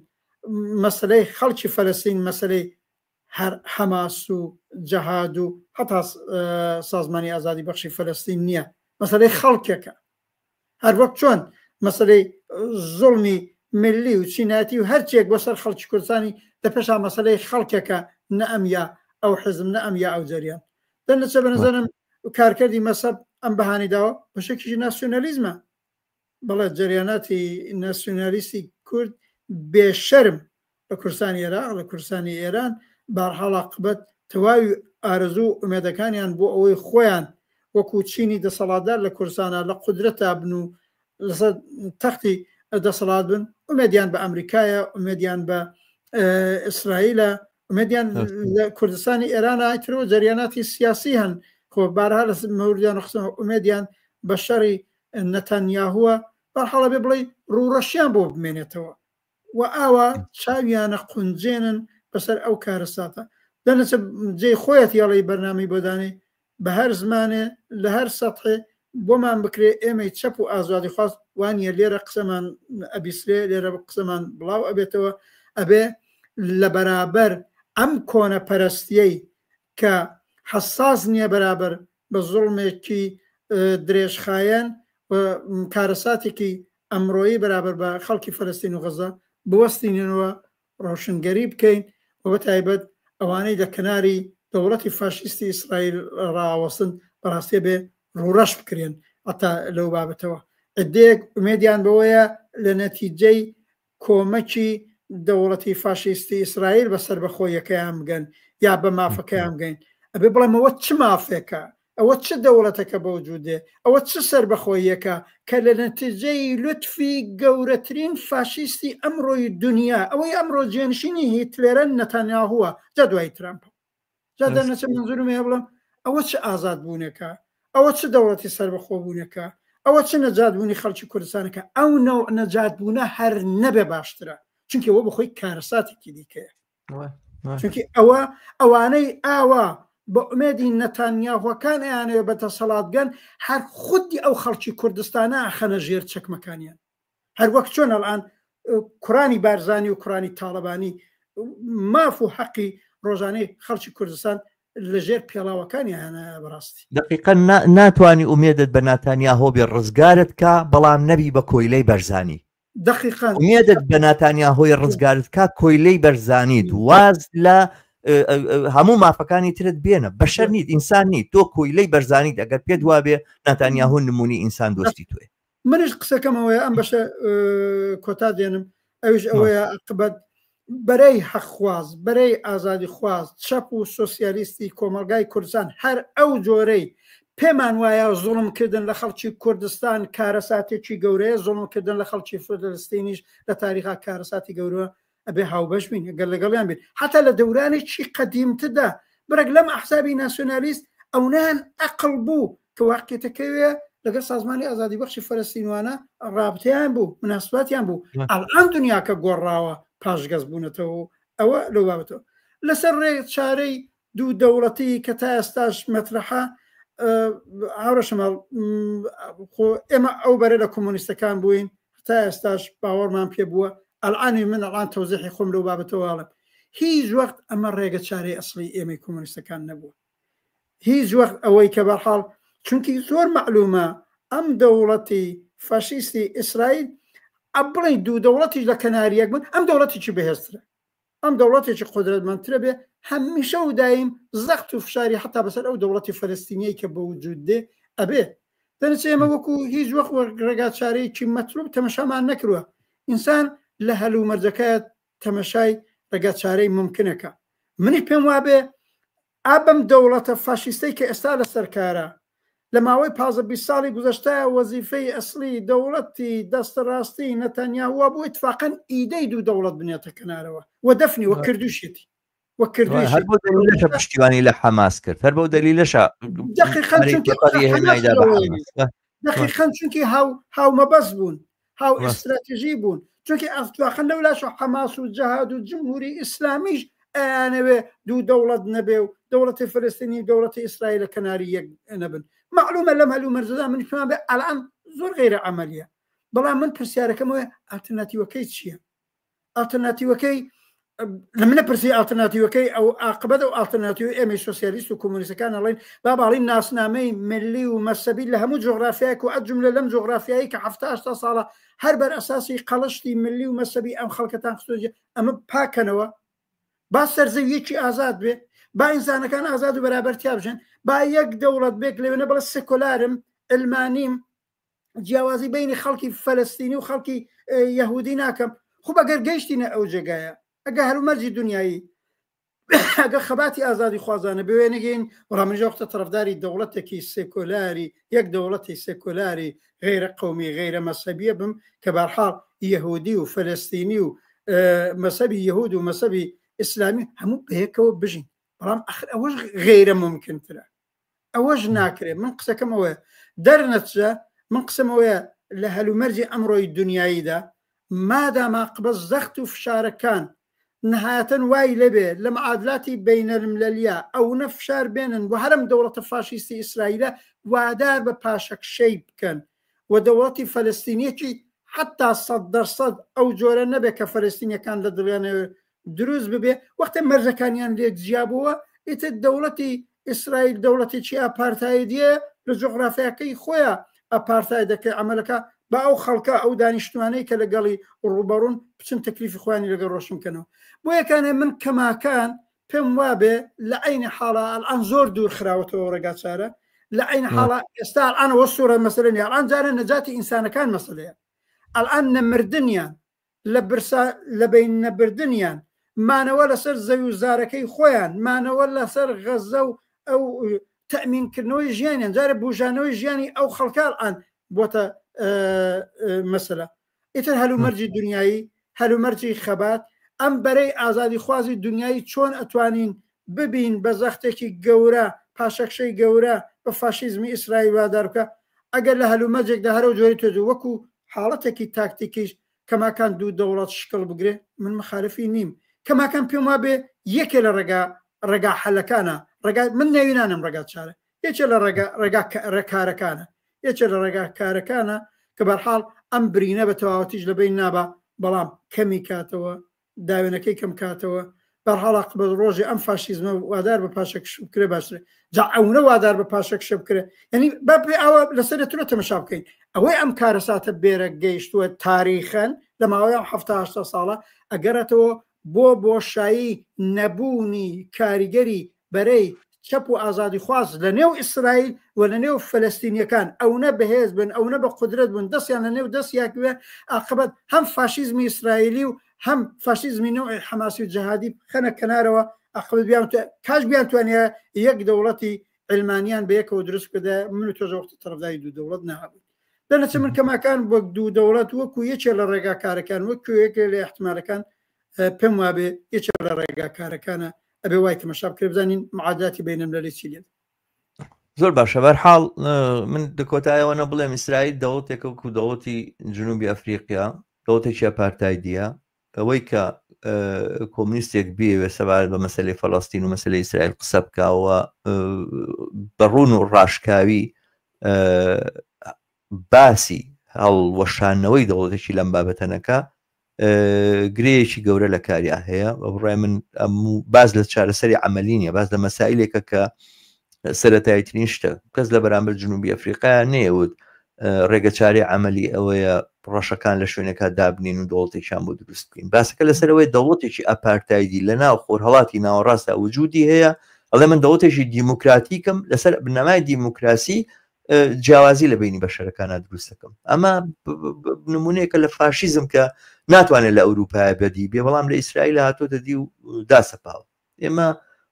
مەسلەی خەڵکی فەلەستین مەسلەی هەر حەماس و جەهاد و هەتا سازمانی ئازادی بەخشی فەلەستین نییە مەسلەی خەڵکێکە هەر وەک چۆن مەسلەی زوڵمی ملی و چینایەتی و هەرچێک بۆ سەر خەڵکی کوردستانی لە پێشا مەسلەی خەڵکێکە نە ئەم یا ئەو حزب نە ئەم یا ئەو جەریان دەنەچە بە نظرم کارکردی مەسەب ئەم بەهانی داوە بەشێکیشی ناسیۆنالیزمە بەڵێ جەریاناتی ناسیۆنالیستی کورد بێشەرم لە کوردستانی عێراق لە کوردستانی ئێران بارحاڵ عاقبەت تەواوی ئارەزوو و ئومێدەکانیان بۆ ئەوەی خۆیان وەکو چینی دەسەڵاتدار لە کوردستانا لە قودرەتا بن و لەسەر تەختی دەسەڵات بن ئومێدیان بە ئەمریکایە ئومێدیان بە ئیسرائیلە ئومێدیان لە کوردستانی ئێران ئایترەوە جەریاناتی سیاسی هەن خۆ بارها لە مەوردیان خستن ئومێدیان بە شەڕی نەتانیاهووە بەرحاڵە بێ بڵێ ڕووڕەشیان بۆ بمێنێتەوە و ئاوا چاویانە قونجێنن بەسەر ئەو کارەساتە دەنەچە جێی خۆیەتی ئەڵێی بەرنامەی بۆ دانێ بە هەر زمانێ لە هەر سەتحێ بۆمان بکرێ ئێمەی چەپ و ئازادیخواز وانیە لێرە قسەمان ئەبیسرێ لێرە قسەمان بڵاو ئەبێتەوە ئەبێ لە بەرابەر ئەم کۆنە پەرستیەی کە حەساس نییە بەرابەر بە زوڵمێکی درێژخایەن و کارەساتێکی ئەمڕۆیی بەرابەر بە خەڵکی فەلەستین و غەزە بوەستینەوە ڕۆشنگەری بکەین و بە تایبەت ئەوانەی لە کەناری دەوڵەتی فاشیستی ئیسرائیل ڕاوەستن بەڕاستی بێ ڕووڕەش بکرێن هەتا لەو بابەتەوە عدەیەک ئومێدیان بەوەیە لە نەتیجەی کۆمەکی دەوڵەتی فاشیستی ئیسرائیل بە سەربەخۆیەکەیان بگەن یا بە مافەکەیان بگەین ئەبێ بڵێم ئەوە چ مافێکە ئەوە چ دەوڵەتەکە بەوجودێ ئەوە چ سەربەخۆیەکە کە لە نەتیجەی لوتفی گەورەترین فاشیستی ئەمڕۆی دنیا ئەوەی ئەمڕۆ جێنشینی هیتلێرە نەتانیاهووە جا دوای ترامپ جا دەرنەچە منزورم هەیە بڵێم ئەوە چ ئازاد بوونێکە ئەوە چ دەوڵەتی سەربەخۆ بوونێکە ئەوە چ نەجات بوونی خەڵکی کوردستانەکە ئەو نەوع نەجات بوونە هەر نەبێ باشترە چونکە ئەوە بەخۆی کارەساتێکی دیکەیە چونکی ئەوە ئەوانەی ئاوا بە ئومێدی نەتانیاهوەکان ئەیانەوێ بە دەسەڵات بگەن هەر خودی ئەو خەڵکی کوردستانە ئەخەنە ژێر چەکمەکانیان. هەر وەک چۆن ئەلان کوڕانی بارزانی و کوڕانی تاڵەبانی ماف و حەقی ڕۆژانەی خەڵکی کوردستان لەژێر پێڵاوەکانی هەنایە بەڕاستی. دەقیقەن ناتوانی ئومێدت بە ناتانیاهۆ بێ ڕزگارت کا بەڵام نەبی بە کۆیلەی بەرزانی. دەقیقەن. ئومێدت بە ناتانیاهۆی ڕزگارت کا کۆیلەی بەرزانیت واز لە هەموو مافەکانی ترت بێنە بەشەر نیت ئینسان نیت تۆ کۆیلەی بەرزانیت ئەگەر پێت وابێ ناتانیاهۆ نمونی ئینسان دۆستی تۆیە. منیش قسەکەم ئەوەیە ئەم بەشە کۆتا دێنم ئەویش ئەوەیە عقبەت بەرەی حەقخواز بەرەی ئازادی خواز چەپ و سۆسیالیستی کۆمەلگای کوردستان هەر ئەو جۆرەی پێمان وایە زوڵم کردن لە خەڵکی کوردستان کارەساتێکی گەورەیە زوڵم کردن لە خەڵکی فلستینیش لە تاریخا کارەساتی گەورە ئەبێ هاوبەش بین گەر لەگەڵیان بین حتا لە دەورانێکی قەدیمتردا بڕێک لەم ئەحزابی ناسیۆنالیست ئەونان ئەقڵ بوو کە واقعیەتەکەوێ لەگەڵ سازمانی ئازادی بەخشی فەلەستینوانە ڕابتیان بوو مناسباتیان بوو ئەلان دنیاکە گۆڕاوە پاشگەز بوونەتەوە ئەوە لەو بابەتەوە لەسەر ڕێ چارەی دوو دەوڵەتی کە تا ئێستاش مەترەحە هاوڕێ شەماڵ خۆ ئێمە ئەو بەرە لە کۆمۆنیستەکان بووین تا ئێستاش باوەڕمان پێ بووە ئەلعانی من ئەڵان تەوزیحی خۆم لەو بابەتەوە ئەڵێم هیچ وەخت ئەمە ڕێگە چارەی ئەسڵی ئێمەی کۆمۆنیستەکان نەبووە هیچ وەخت ئەوەی کە بەرحاڵ چونکی زۆر مەعلومە ئەم دەوڵەتی فاشیستی ئیسرائیل ئەبڵێ دوو دەوڵەتیش لە کەناریەک بن ئەم دەوڵەتێکی بەهێزترە ئەم دەوڵەتێکی قودرەتمەندترە بێ هەمیشە و دایم زەخت و فشاری حتا بەسەر ئەو دەوڵەتی فەلەستینیەی کە بە وجود دێ ئەبێ دەنەچێ ئێمە وەکو هیچ وەخت وەک ڕێگا چارەیەکی مەتلوب تەمەشامان نەکردوە ئینسان لە هەلومەرجەکە تەمەشای ڕێگا چارەی ممکنەکە منیش پێم وابێ ئا بەم دەوڵەتە فاشیستەی کە ئێستا لەسەر کارە، لە ماوەی 15 20 ساڵی گوزەشتە وەزیفەی ئەسڵی دەوڵەتی دەستە ڕاستی نەتانیاهو وابوو ئیتفاقەن ئیدەی دوو دەوڵەت بنێتە کەنارەوە و دەفنی وە کردووشیەتی وە کردوویشیەتی. هەر بەو دەلیلەشە پشتیوانی لە حەماس کرد، هەر بەو دەلیلەشە دەقیقەن چونکی حەماس دەقیقەن چونکی هاو هاومەبەست بوون هاو ئیستراتیژی بوون چونکی ئەفتواخن لەو لاش حەماس و جەهاد و جمهوری ئیسلامیش ئەیانەوێ دوو دەوڵەت نەبێ و دەوڵەتی فلستینی و دەوڵەتی ئیسرائیل لە کەناری یەک نەبن معلومە لەم هەلو مەرجەدا من پێمان بێ ئەلان زۆر غەیرە عەمەلیە بەڵام من پرسیارەکەم ئەوەیە ئالتەرناتیوەکەی چییە ئالتەرناتیوەکەی لە منە پرسی ئالتەرناتیوەکەی ئەو ئاقبەت ئەو ئالتەرناتیو ئێمەی سۆسیالیست و کۆمۆنیستەکان ئەڵێن با باڵی ناسنامەی ملی و مەسەبی لە هەموو جۆغرافیایەک و ئەجملە لەم جۆغرافیایی کە هەفتا ساڵە هەر بەر ئەساسی قەڵشتی ملی و مەسەبی ئەم خەڵکەتان خستۆجی ئەمە پاکەنەوە با سەرزەویەکی ئازاد بێ با ئینسانەکان ئازاد و بەرابەر تیا بژێن با یەک دەوڵەت بێک لەوێنە بڵێ سێکۆلارم علمانیم جیاوازی بینی خەڵکی فەلەستینی و خەڵکی یەهودی ناکەم خۆ بەگەر گەیشتینە ئەو جێگایە ئەگە هەلومەرجی دنیایی ئەگە خەباتی ئازادی خوازانە بوێنەگەین وەڵام منیش وەختە تەرەفداری دەوڵەتێکی سێکۆلاری یەک دەوڵەتی سێکۆلاری غیرە قومی غیرە مەسەبیە بم کە بەرحاڵ یەهودی و فلستینی و مەسەبی یەهود و مەسەبی ئیسلامی هەموو بەیەکەوە بژین بەڵام ئەخر ئەوەش غیرە ممکنترە ئەوەش ناکرێت من قسەکەم ئەوەیە دەرنەچە من قسەم ئەوەیە لە هەلومەرجی ئەمڕۆی دنیاییدا ماداما قبە زەخت و فشارەکان نهایەتەن وای لەبێ لە معادلاتی بینەلملەلیە ئەونە فشار بێنن و هەرم دەوڵەتە فاشیستی ئیسرائیلە وادار بە پاشەکشەی بکەن و دەوڵەتی فەلەستینیەکی حتا 100% ئەو جۆرە نەبێت کە فەلەستینیەکان لە دڵیانەوە دروست ببێ وەختێ مەرجەکانیان لێک جیابووە ئیتر دەوڵەتی ئیسرائیل دەوڵەتێکی ئاپارتایدیە لە جۆغرافیاکەی خۆیان ئاپارتایدەکەی عملەکە با ئەو خەڵکە ئەو دانیشتوانەی کە لەگەڵی ڕوبەڕون بچن تەکلیفی خۆیانی لەگەڵ ڕۆشن بکەنەوە بۆ یەکانێ من کەماکان پێم وابێ لە عینی حاڵا ئەلان زۆر دوور خراوەتەوە ڕێگا چارە لە عین حاڵا ئێستا ئەلانەوە سوورە مەسەلە نیە ئەلان جارە نەجاتی ئینسانەکان مەسەلەیە ئەلان نەمردنیان لە برسا لەبەین نەبردنیان، مانەوە لەسەر زەوی و زارەکەی خۆیان، مانەوە لەسەر غەزە و ئەو تەئمین کردنەوەی ژیانیان، جارێ بوژانەوەی ژیانی ئەو خەڵکە ئەلئان بۆتە مەسەلە. ئیتر هەلومەرجی دنیایی، هەلومەرجی خەبات، ئەم بەرەی ئازادیخوازی دنیایی چۆن ئەتوانین ببین بە زەختێکی گەورە، پاشەکشەی گەورە بە فاشیزمی ئیسرائیل وادار بکا، ئەگەر لە هەلومەرجێکدا هەرەو جۆری تۆ وەکو حاڵەتێکی تاکتیکیش کەماکان دوو دەوڵەت شکڵ بگرێ من مخالفی نیم کەماکان پێم وابێ یەکێ لە ڕێگا ڕێگا حەلەکانە ڕێگا من ناوی نانم ڕێگا چارە یەکێ لە ڕێگا ڕێگا ڕێکارەکانە یەکێ لە ڕێگا کارەکانە کە بەرحاڵ ئەم برینە بە تەواوەتیش لەبەین نابا بەڵام کەمی کاتەوە داوێنەکەی کەم کاتەوە بەرحاڵ عاقبەت ڕۆژێ ئەم فاشیزمە وادار بە پاشەکش بکرێ باشترە جا ئەونە وادار بە پاشەکشە بکرێ یعنی با پێ ئاوە لەسەر ترە تەمەشا بکەین ئەوەی ئەم کارەساتە بێرە گەیشتووە تاریخەن لە ماوەی ئەم هەفتا هەشتا ساڵە ئەگەڕێتەوە بۆ بۆشایی نەبوونی کاریگەری بەرەی چەپ و ئازادیخواز لە نێو ئیسرائیل و لە نێو فەلەستینیەکان ئەونە بەهێز بن ئەونە بە قودرەت بن دەستیان لە نێو دەست یاکوێ ئاقبەت هەم فاشیزمی ئیسرائیلی و هەم فاشیزمی نەوعی حەماسی و جەهادی بخەنە کەنارەوە ئاقبەت بیان کاش بیان توانیە یەک دەوڵەتی علمانیان بە یەکەوە دروست بکردە من و تۆش وەختی تەرەفداری دوو دەوڵەت نەهابوو دەنەچە من کەماکان وەک دوو دەوڵەت وەکو یەکێ لە ڕێگاکارەکان وەکو یەکێ لە احتمالەکان پێم وابێ یەکێ لە ڕێگاکارەکانە ئەبێ وای تەمەشا بکرێ بزانین معادلاتی بینم لە چی لێ زۆر باشە بەرحاڵ من دکۆتایەوە نە بڵێم ئیسرائیل دەوڵەتێکە وەکو دەوڵەتی جنوبی ئەفریقیا دەوڵەتێکی ئەپارتایدیە ئەوەی کە کۆمنیستێک بێوێ سەبارەت بە مەسلەی فەڵەستین و مەسلەی ئیسرائیل قسە بکەوە بە ڕوون و ڕاشکاوی باسی هەڵوەشانەوەی دەوڵەتێکی لەم بابەتە نەکا گرەیەکی گەورە لە کاریا هەیە بە بڕای من باز لە چارەسەری عملی نیە باز لە مەسائلێکە کە سەتایترین شتە کەس لە بەرامبەر جنوبی ئەفریقا نەیەوت ڕێگەچارەی عملی ئەوەیە ڕەشەکان لە شوێنەکە دابنین و دەوڵەتێکیان بۆ دروست بکەین باسەکە لەسەرەوەی دەوڵەتێکی ئەپارتایدی لە ناو خۆرهڵاتی ناوەڕاستە وجودی هەیە ئەڵێ من دەوڵەتێکی دیموکراتیکم لەسەر بنەمای دیموکراسی جیاوازی لە بینی بەشەرەکانە دروست دەکەم ئەمە نمونەیەکە لە فاشیزم کە ناتوانێت لە ئەوروپای بەدی بێ بەڵام لە ئیسرائیل هاتۆتە دی و داسەپاوە ئێمە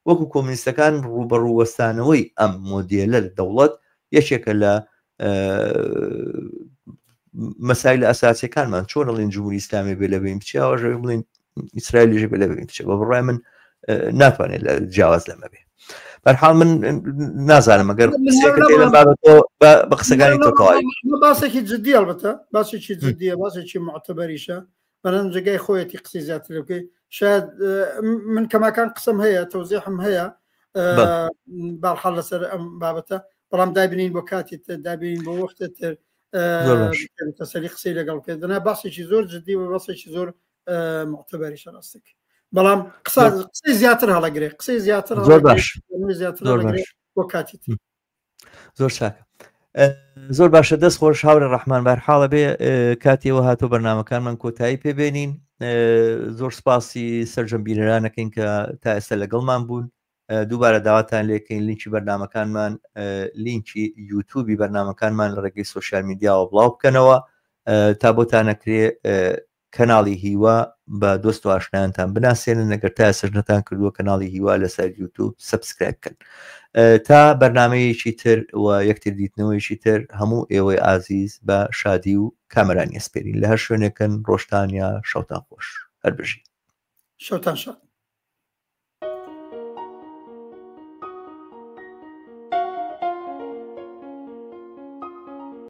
وەکو کۆمنیستەکان ڕوبەڕوو وەستانەوەی ئەم مۆدێلە لە دەوڵەت یەکێکە لە مەسایل ئەساسیەکانمان چۆن ئەڵێن جمهوری ئیسلامی بێ لە بین بچێ ئەوەش بڵێن ئیسرائیلیش بێ لە بین بچێ بە بڕای من ناتوانێت لە جیاواز لەمە بێ بەرحاڵ من نازانم ئەگەر لەم بابەتەوە بە قسەکانی تۆ تەواوی باسێکی جدی ئەڵبەتە باسێکی جدیە باسێکی معتەبەریشە بەڵام جێگای خۆیەتی قسەی زیاتر بکەی شاید من کەماکان قسەم هەیە تەوزیحم هەیە باڵحاڵ لەسەر ئەم بابەتە بەڵام دابنین بۆ کاتی تر دابین بۆ وەختە تر تەسەلی قسەی لەگەڵ بکەێت دەنا باسێکی زۆر جدی و باسێکی زۆر معتبەری شەڕاستێک بەڵام قسە قسەی زیاتر هەڵەگرێ قسەی زیاتر زۆر باش زیاتر بۆ کاتی تر زۆر چاکە زۆر باشە دەست خۆش هاورە ڕەحمان بارحاڵە بێ کاتیەوە هاتۆ بەرنمەکانمان کۆتایی پێبێنین زۆر سپاسی سەرجەم بینەرانەکەین کە تا ئێستا لەگەڵمان بوون دووبارە داواتان لێکەین لینکی بەرنمەکانمان لینکی یوتوبی بەرنمەکانمان لە ڕێگەی سوسیال میدیاوە بڵاو بکەنەوە تا بۆتانەکرێ کەناڵی هیوا بە دۆست و ئاشنایانتان بناسێنن ئەگەر تا ئێستاش نەتان کردووە کەناڵی هیوا لەسەر یوتوب subscribe بکەن تا بەرنمەیەکی تر و یەکتر دیتنەوەیەکی تر هەموو ئێوەی ئازیز بە شادی و کامەرانی ئەسپێرین لە هەر شوێنێکن ڕۆژتان یا شەوتان خۆش هەر بژین شەوتان شاد.